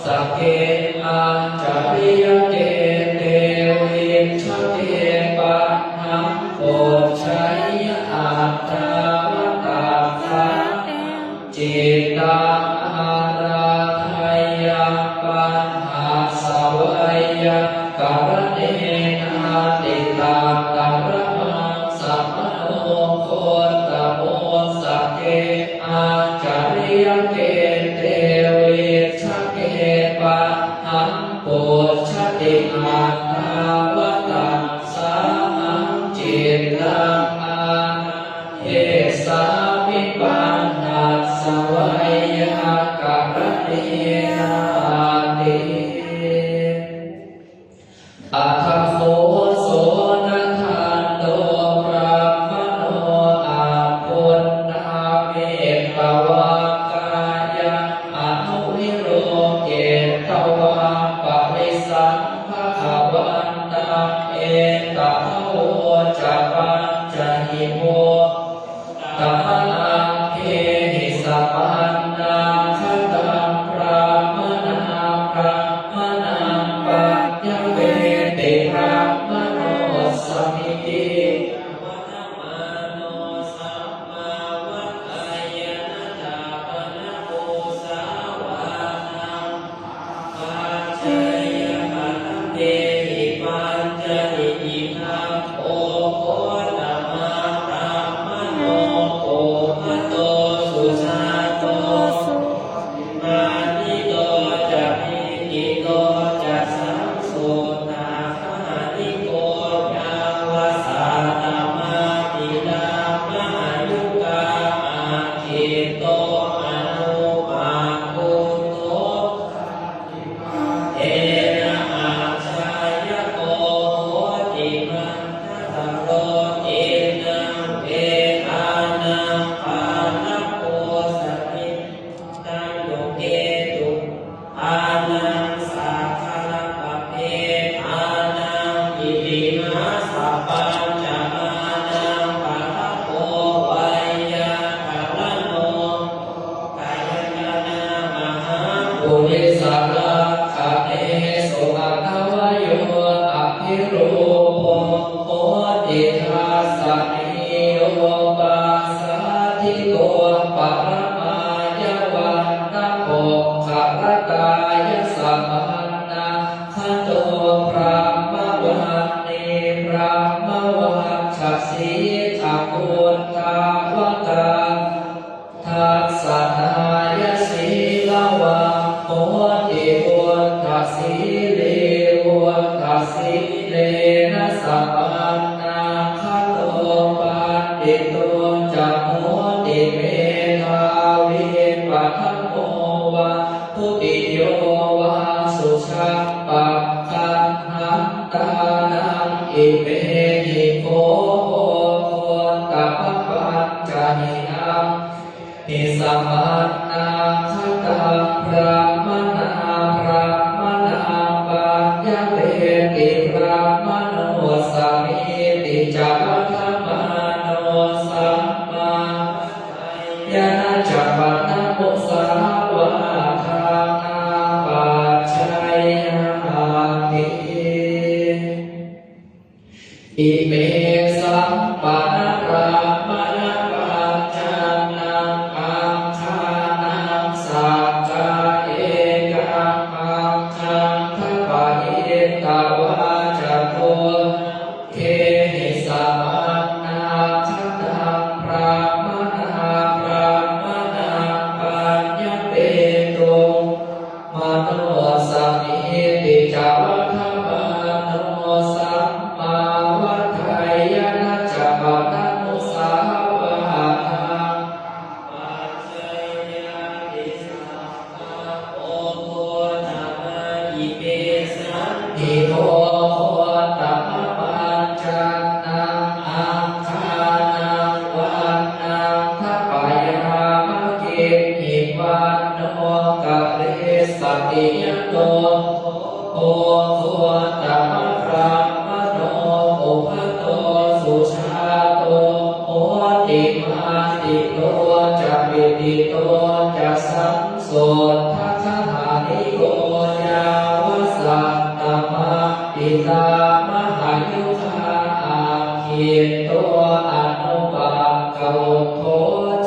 ສະເກ ອັນຈະລິຍະເກ ເຕ ວິດຊະເກ ປັນຫັງ ປຸດໄຊຍະ ອັດຖາວັດຕະສາ ເຕ ຈິດຕັງ ອາລາທະຍາ ປັນຫັດສະໄວຍະ ກະລະເນນາ ຕິຕັງ ຕະລະມັງ ສະມະໂນໂຄດຕະໂມ ສະເກ ອັນຈະລິຍະເກ ເຕ ວິດຊະເກ ປັນຫັງ ປຸດຊະຕິ ອັດຖາວັດຕະສາ ອັງ ຈິດຕັງ ອາ ເທສາມິ ປັນຫັດສະໄວຍະ ກະລະເນນາຕິ. ອັດຖະໂຄໂສນະທັນໂຕ ພຣາມະໂນ ອະປຸນນາ ເມຕະວາກາຍັງ ອະນຸວິໂລເກຕະວາ ປະລິສັງ ພະຄະວັນຕັງ ເອຕະພະໂວຈະປັນຈະຫິໂມ ຕະມະອັງເຄຫິ ສະມະນາຄະຕັງ ພຣາມະນາພຣາມະນັງ ປັນຍະເວຕິພຣາມະໂນສະມິຕິ ມາໂນ ສຳມາວັດໄທຍະນະ ຈະປະນະມຸສາວາທາ ປັດໄຊຍະປະນະເພຫິ ປັນຈະນິກິທັງ ໂອໂຄຕະມະ ພຣາມະໂນ ໂອພະໂຕ ສຸຊາໂຕ ສຸ ມານິໂຕ ຈະນິກິໂຕ ຈະ ສັງ ໂສ ຕາຄານິໂກ ຍາວະສາຕະມາ ຕິລາ ມະຫາຍຸກາ ອັກຂິໂຕ ອະນຸປາປຸໂຕ ເອນະ ອັດສະຍະໂກ ໂຫຕິ ມັງຄະຕະໂລ ຕິນນຳ ເວທານັງ ປານະໂພ ສະມິ ຕັງ ໂຍເກຕຸ ອານັງ ສາຄະລະປະເພທານັງ ອິຕິຫາສະປັນຈະມານັງ ປະທະໂພ ໄວຍາກະລະໂນ ກາຍະຕະນະ ມະຫາປຸລິສະລັກຂະເນ ສຸອານາວະໂຍ ອະພິຮູປຸໂພ ໂພຕິທັດສະນີໂຍ ປາສາທິໂກ ປະລະມາຍະວັນນະ ປຸກຄະລະກາຍະ ສະມານາຄະໂຕ ບຣາມະວັນນີ ບຣາມະວັດຊະສີຄະກຸນທາວະກາ ທັດສະນາຍະສີລະວັງ ໂພຕິວຸດທະສີລີວຸດທະສີເລນະ ສະມານາຄະໂຕ ປັນດິໂຕ ຈະ ໂພຕິເມທາວີ ປະທະໂມ ວັດຖຸຕິໂຍ ວາ ສຸສັບປະຄັນຫັນຕານັງ ອິເມຫິໂຄ ໂພ ໂຄຕະມະປັນຈະຫິອັງ ຫິ ສະມານາຄະຕັງ ພຣາມະນາ ພຣາມະນັງ ປັນຍະເວຕິ ພຣາມະໂນ ສະມິຕິ ຈະ ວັດຖະມາໂນ ສຳມາ ຍະນະ ຈະ ປະນະມຸສາວາທາ ອາປັດໄຊຍາຕິ. ອິເມ ສຳປະນະ ພຣາມະນະ ປັນຈານັງ ອັງຄານັງ ສັກກາເອກັງ ອັງຄັງ ທະປະຫິຕະວາ ຈະໂຕ ເຄ โนสมิติจวัฏฐามาโน สัมมาวัฏฏายะนะจะปะนะมุสาวาทา ปัจจยาติสัพพะโอโคตมะ อิเม สันทิโท โคตมปัญจันนัง อังคานัง วันนัง ทะปะยามะ กิมหิวันโน กะริสสติ ยะโต โพ โคตมะ บรามมโน ปุพพะโต สุชาโต โหติ มาติโต จะ ปิติโต จะ สัง โสทถะคะหะนิโก ยาวสัตตมะ ปิตามะหะยุคา อักขิตโต อนุปักขะวุฒโธ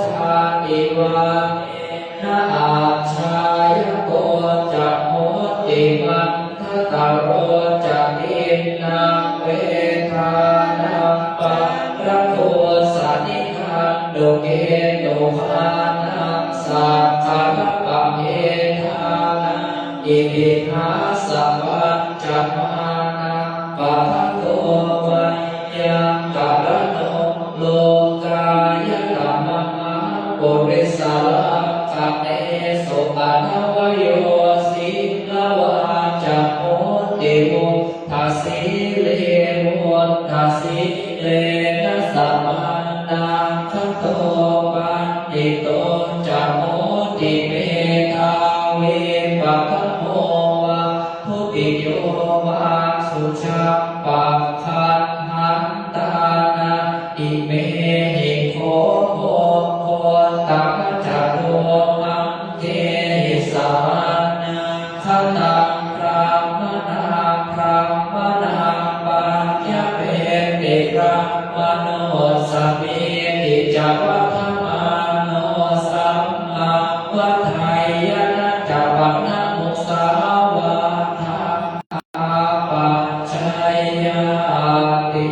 ชาติวาเทนะ อัจฉายะโก จะ โหติ มันทะตะโร จะ ทินนัง เวทานัง ปันทะโก สะนิ คันตุเกตุคานัง สักขะทะปะเมธานัง อิติหาสะปัญจมานัง ปะทะโก มะยัง กะระโน โลกายะตะมะหาปุริสะลักขะเณสุ อะทะวะโย สิงหะวา จะ โหติ วุ ทะสีลี วุทธะสีเลนะ สะมานาคะโต ปัณฑิโต จะ โหติ เมธาวี ปะทะโม วา ทุติโยวา สุชัมปักขันหันตานา อิเมหิ โข โห โคตมะ จะ โท หัง เกหิ สะมานา คตัง บรามมะนา บรามมะนัง ปัญญะเปติ บรามมโนสมิติ จะ วัฏฐะมาโน สัมมาวัฏฏายะนะ จะ ปะนะมุสาวาทา ปัจจยาติ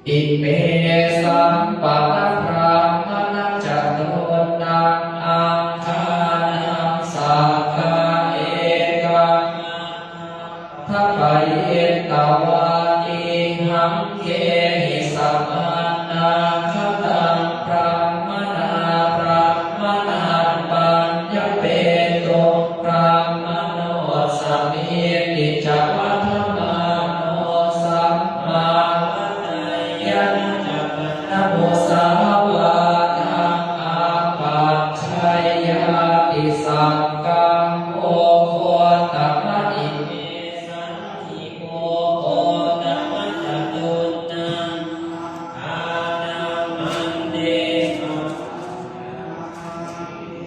อิเม สัมปะนะ บรามมะนะ จะ ตุนนัง อังคานัง สักกะเอกัง ทะปะยิตตะวา ติหัง เกหิ สะมานา คตัง บรามมะนา บรามมะนัง ปัญญะเปตุ บรามมโนสมิติ จะ วัฏฐะมาโน สัมมาวัฏฏายะนะ จะ ปะนะมุสาวาทา อาปัจจยาติ สักกัง โอโคตมะ อิเม สันทิโก โคตมะ จะ ตุนนัง อานัง มันเต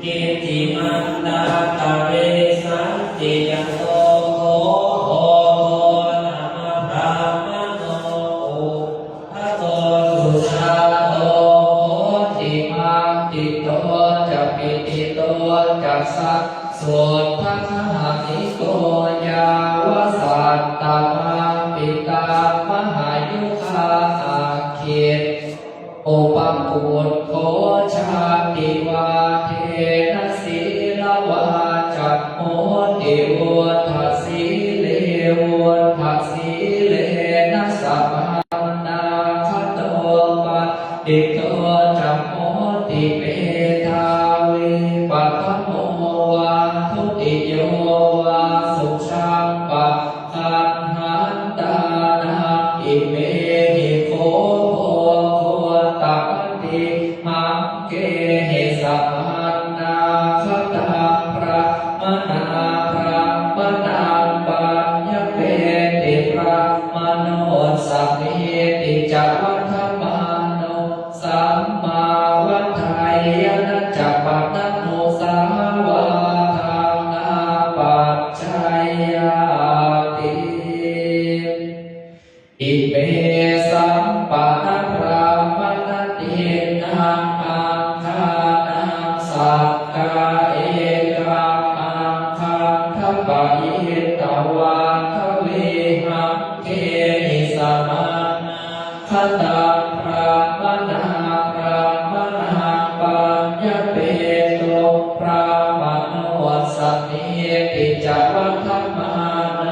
กิตติมันตะกะริสสันติ ยะโส โข โห โคตมะ บรามมโน อุพพะโต สุชาโต โหติ มาติโต จะ ปิติโต จะ สัง โสทถะคะหะนิโก ยาวสัตตมะ ปิตามะหายุคา อักขิต โอ ปะปุตโธ ชาติวาเทนะ สีลวา จะ โหติ วุทธะสีลี วุทธะสีเลนะ สะมานาคะโต ปัณฑิโต จะ โหติ เมธาวี ปะทะโม วา ทุติโยวา สุชัมปะ ขันหันตานัง อิเมหิ โข โพ โคตมะ ติหัง เกหิ สะมานาคะตัง บรามมะนา บรามมะนัง ปัญญะเปติ บรามมโนสมิติ จะ วัฏฐะมาโน สัมมาวัฏฏายะนะ จะ ปะนะมุสาวาทา อาปัจจยาติ อิเม สัมปะนะ บรามมะนะ ติหัง อังคานัง สักกะเอกัง อังคา ເມ ຕິຈະວັດຖະມາໂນ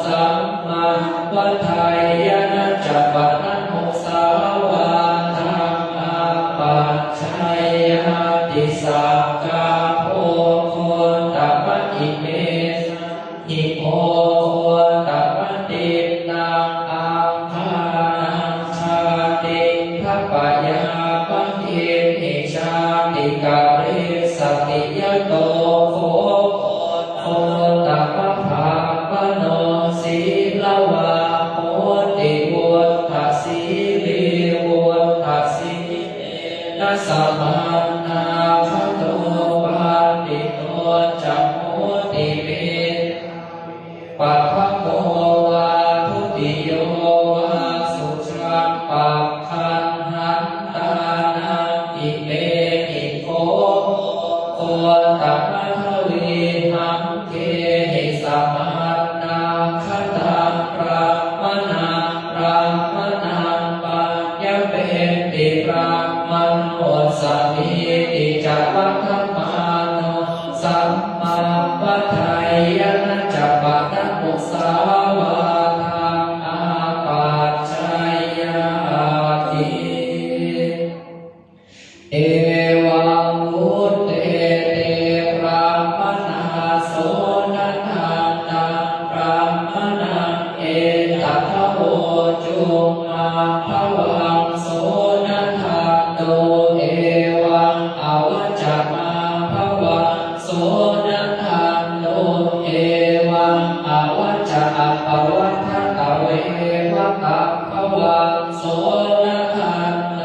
ສຳມາວັດຖາຍະ ນະຈະປະນະນຸສາວາທະ ອາປັດຊະຍາຕິສາກາໂພ ໂຄຕະມະ ອິເມ ຫິໂພ ໂຄຕະມະ ຕິນນາງ ອັງຄານາງ ຊາຕິງ ທະປະຍາມະ ຫິງ ຫິຊາຕິກະລິສະຕິ ຍະໂຕ ໂຄ ໂຄຕະມະ ພາມະໂນ ສີລະວາໂຫຕິ ວຸດທະສີລີ ວຸດທະສີເລນະ ສະມານາຄະໂຕ ປານນິໂຕ ຈະໂຫຕິ ເມ ປະພະໂມ ວາທຸຕິໂຍ ວາ ສຸຈັງ ປັກຂັນຫັນຕານັງ ອິເມຫິໂຄ ໂຄຕະມະ ທະວີຫັງ ເຄຫິ ສະມານາຄະຕັງ ບຣາມະນັງ ບຣາມະນັງ ປັນຍະເວຕິ ບຣາມະໂນ ສະເມ ຕິຈະວັດຖະມາໂນ ສຳມາວັດຖາຍະ ນະຈະປະນະນຸສາວາທະ ອາປັດຊະຍາຕິ ເອວັງ ວຸດເຕ ເຕ ບຣາມະນາ ໂສນະທັນຕັງ ບຣາມະນັງ ເອຕະທະໂວ ຈຸມມາພະວັງ ໂສນະທັນໂຕ ເອວັງ ອະວັດຈະມາພະວັງ ໂສນະທັນໂຕ ເອວັງ ອະວັດຈະ ອະປະວັດທະ ຕະເວວະກັງພະວັງ ໂສນະທັນໂຕ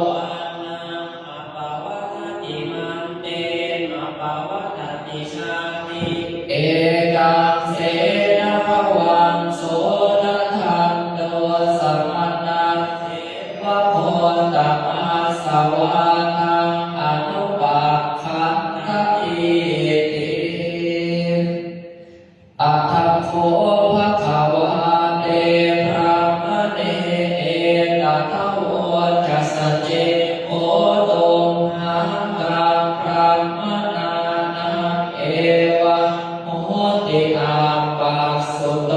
ວັນນະ ອະປະວັດທະຕິ ມັນເຕ ອະປະວັດທະຕິ ຊາຕິ ເອກັງ ເສນະພະວັງ ໂສນະທັນໂຕ ສະມະນະ ເສວະໂຄຕະມະ ສະວາທັງ ອະນຸປະຄັນທະທີ ອະທະໂຄ ພະຄະວາ ເຕ ບຣາມະເນ ເອຕະທະໂວ ຈະສະເຈ ໂຄຕຸມຫັງກັງ ບຣາມະນານັງ ເອວັງ ໂຫຕິ ອາປັດສຸໂຕ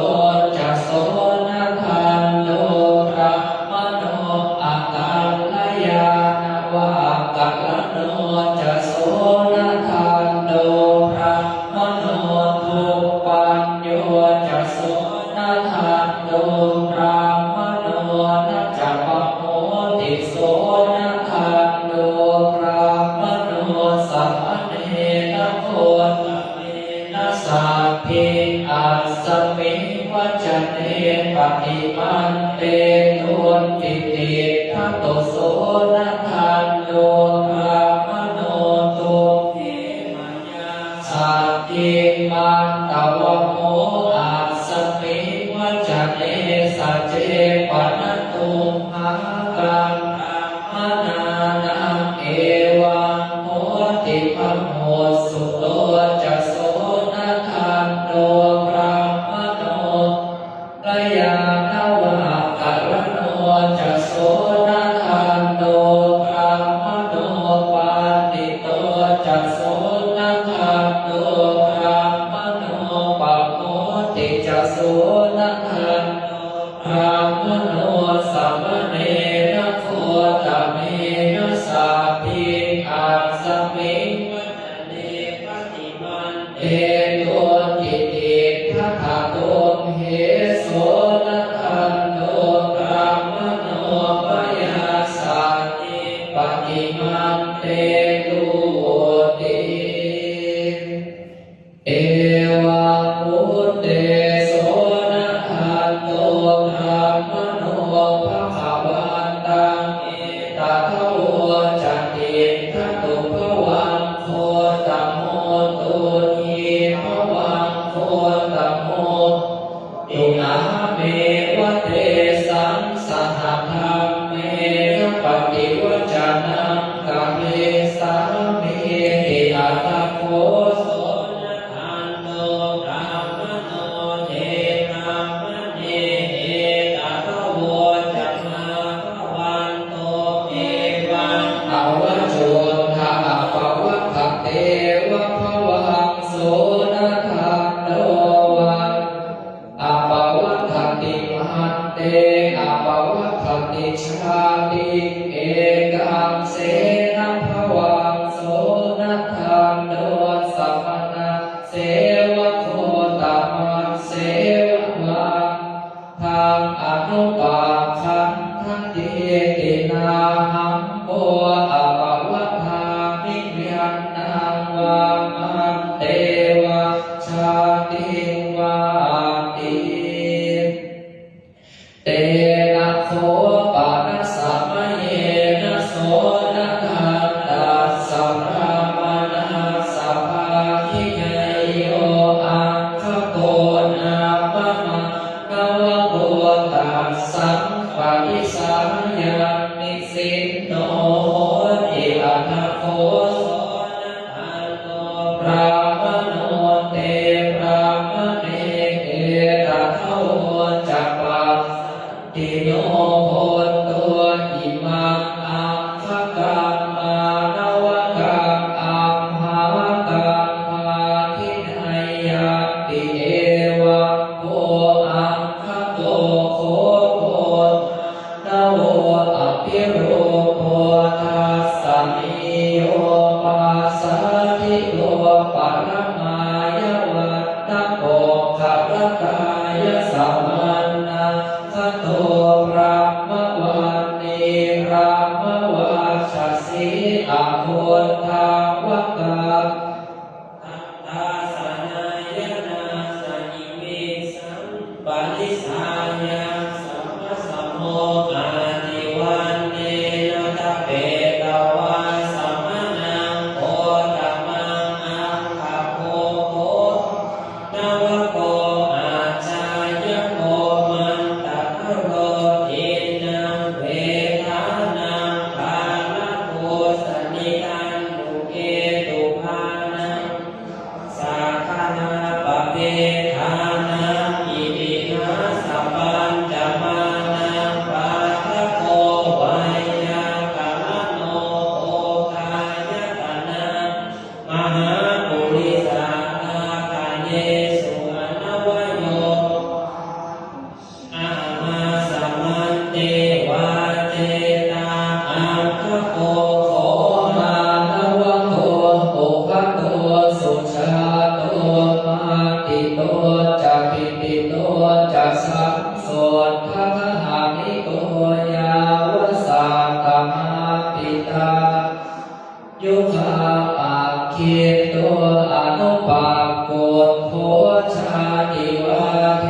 ຈະ ໂສນະທັນໂຕ ບຣາມະໂນ ອະກັນລະຍານະວະ ອະກະລະໂນ ຈະ ໂສນະທັນໂຕ ບຣາມະໂນ ທຸບປັນໂຍ ຈະ ໂສນະທັນໂຕ ບຣາມະໂນ ນະຈະປະໂມຕິ ໂສນະທັນໂຕ ບຣາມະໂນ ສະມະເນນະ ໂຄຕະເມນະ ສັກຂິງ ອັດສະມິງ ວັດຈະເນ ປະຕິມັນເຕ ຕຸນຕິຕິດຖະຕຸ ໂສນະທັນໂຕ ບຣາມະໂນ ຕຸມເຂມະຍາ ສັກຂິງ ມັນຕະວະໂມ ອັດສະມິງ ວັດຈະເນ ສັກເຈ ປະນະຕຸມ ພະວັງ ບຣາມະນານັງ ເອວັງ ໂຫຕິ ພະມຸດສຸໂຕ ຈະ ໂສນະທັນໂຕ ບຣາມະໂນ ລະຍານະວະ ອະກະລະໂນ ຈະ ໂສນະທັນໂຕ ບຣາມະໂນ ປັນດິໂຕ ຈະ ໂສນະທັນໂຕ ບຣາມະໂນ ປະໂມຕິ ຈະ ໂສນະທັນໂຕ ບຣາມະໂນ ສະມະເນນະ ໂຄຕະເມນະ ສັກຂິງ ອັດສະມິງ ວັດຈະເນ ປະຕິມັນເຕ ຕຸນຕິຕິດຖະຖະຕຸມເຫ ໂສນະທັນໂຕ ບຣາມະໂນ ມະຍາ ສັກຂິງ ປະຕິມັນເຕ ຕຸຕິ ເອວັງ ມຸດເຕ ໂສນະທັນໂຕ ບຣາມະໂນ ພະຄະວັນຕັງ ເອຕະທະໂວ ຈະ ຕິດຖະຕຸພະວັງ ໂຄຕະໂມ ຕຸຫິພະວັງ ໂຄຕະໂມ ຕິ ອະຫະເມວະເຕສັງ ສະຫະທຳເມນະ ປະຕິວັດຈະນັງ ກະເຣສາມິ ຕິ ອັດຖະໂຄ ໂສນະທັນໂຕ ບຣາມະໂນ ຕິງ ວາຕິ ເຕນະໂຄປະນະສະມະເຍນະ ໂສນະທັນຕັດສະ ພຣາມະນາສະພາຄີເນຍໂຍ ອັກຂະໂກ ນາມະມານະວະໂກ ຕັດສັງປະຕິສາຍາມິ ສິນໂນໂຫຕິ ອັດຖະໂຄ ໂສນະທັນໂຕ ພຣາມະໂນ ເຕ ພຣາມະເນ ເອຕະທະໂວ ຈະປັດສັນ ຕິໂນໂຫຕຸ ອິມັງອັກຂະກັມມານະວະກັງ ອັມພະກັມພາພິໄນຍະປິ ເອວັງໂຄ ອັກຂະໂຕ ໂຄໂພ ນະໂວ ອະພິຮູໂປທັດສະນີໂຍ ປາສາທິໂກ ປະລະມາຍະວັດຖະ ໂພຄະລະກາຍະສະວັນນະ ຄະໂຕ ບຣາມະວັນນີ ບຣາມະວັດຊະສີ ອະຄຸນທັງວະກາ ທັດສະນາຍະນາສະ ອິມິງສັມປະລິສາຍັງ ສະວະສະໂມ ອາທິວັນເນນະ ທະເປຕະວາ ສະມະນັງ ໂຄຕະມັງ ອັກຂະໂກ ໂຄ ນະວະໂກ ອາຈາຍະໂກ ມັນຕະຄະໂລ ທິນນັງ ເວທານັງ ກາລະໂກ ສະນິທັນ ດຸເກຕຸພານັງ ສາຄະນາປະເພທານັງ ອິຕິຫາສະປັນຈະມານັງ ປາທະໂກ ໄວຍາກະລະໂນ ໂອຄາຍະຕະນາ ມະຫາປຸລິສາລັກຂະເນ ສຸອະນະວະໂຍ ອາມາສະມັນເຕວາ ເຈຕາອັກຂະໂກ ໂຄມານະວະໂກ ໂອຄະໂຕ ສຸຈາໂຕ ມາຕິໂຕ ຈະທິດຖິໂຕ ຈະ ສັງໂສດຖະຄະຫະນິໂກ ຍາວະສາຕະມາປິຕາ ຍຸຄາປັກຂີໂຕ ອະນຸປັກກຸດໂຂ ຊາຕິວາເທ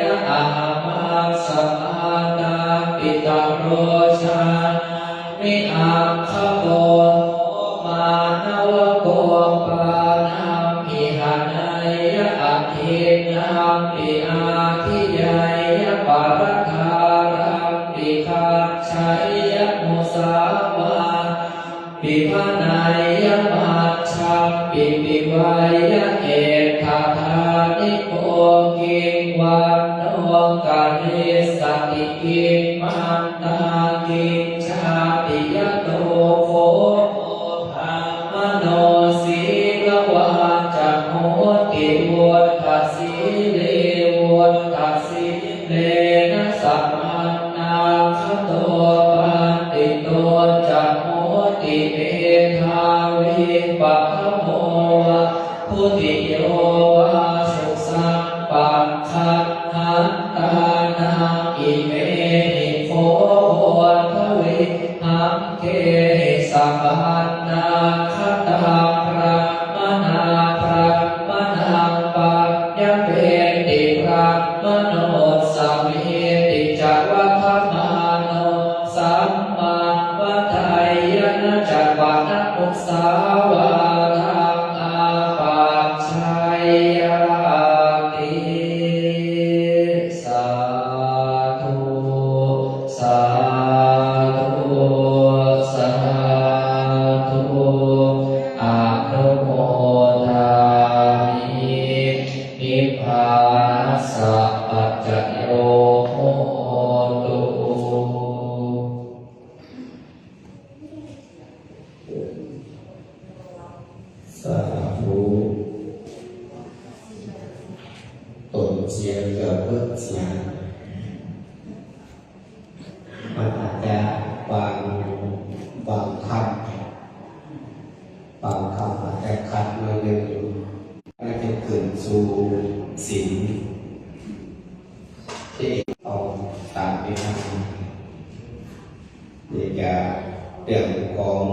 ນະ ອາມາສະມາຕາປິຕະໂຣ ຊານາມິອັກຂະໂກ ໂຄມານະວະໂກ ປານຳ ອິຫະໄນຍະ ອະທິນນຳປິ ອາທິໄຍຍະ ປະລະທາຣຳປິ ຄັດໄຊຍະ ມຸສາວາທາ ປິ ພະໄນຍະ ມັດຈຳປິ ປິໄວຍະ ເອດຖະທານິໂກ ກິງວັນໂນ ກະລິສສະຕິ ກິງມັນຕາ ກິງຈາຕິຍະໂຕ ໂຄໂພ ພະມະໂນ ສີລະວາຈະໂຫຕິ ວຸດທະສີລີ ວຸດທະສີ ເລນະ ສະປັນນາຄະໂຕ ປັນດິໂຕ ຈະໂຫຕິ ເມທາວີ ປະຖະໂມ ວາ ປຸຕິໂຍ ວາ ສຸສັງປັງຄັນ ຫັນຕານັງ ອິເມຫິ ໂຄ ໂພທະວີ ຫັງເກຫິ ສະປັນນາຄະຕັງ ພຣາມະນາ ພຣາມະນັງ ປັນຍະເປຕິ ພຣາມະໂນສະເມຕິ ຈະວັດຖະມາໂນ ສຳມັງວະໄທຍະນະ ຈະປະນະມຸສາວາທາ ອາປັດໄຊຍາຕິ ສາທຸ ສາທຸ ສາທຸ ອະນຸໂມທາມິ ນິບພານັດສະປັດຈະໂຍໂຫຕຸ. ສາທຸ. ຕົນສຽງເກືອບເບິດສຽງ. ມັນອາດຈະບາງ ບາງຄຳ ບາງຄຳອາດຈະຂັດໜ້ອຍໜຶ່ງ. ໃຫ້ຂຶ້ນສູ່ສິນ ທີ່ເອົາຕາມທີ່ທຳ ນີ້ຈະເລື່ອງຂອງ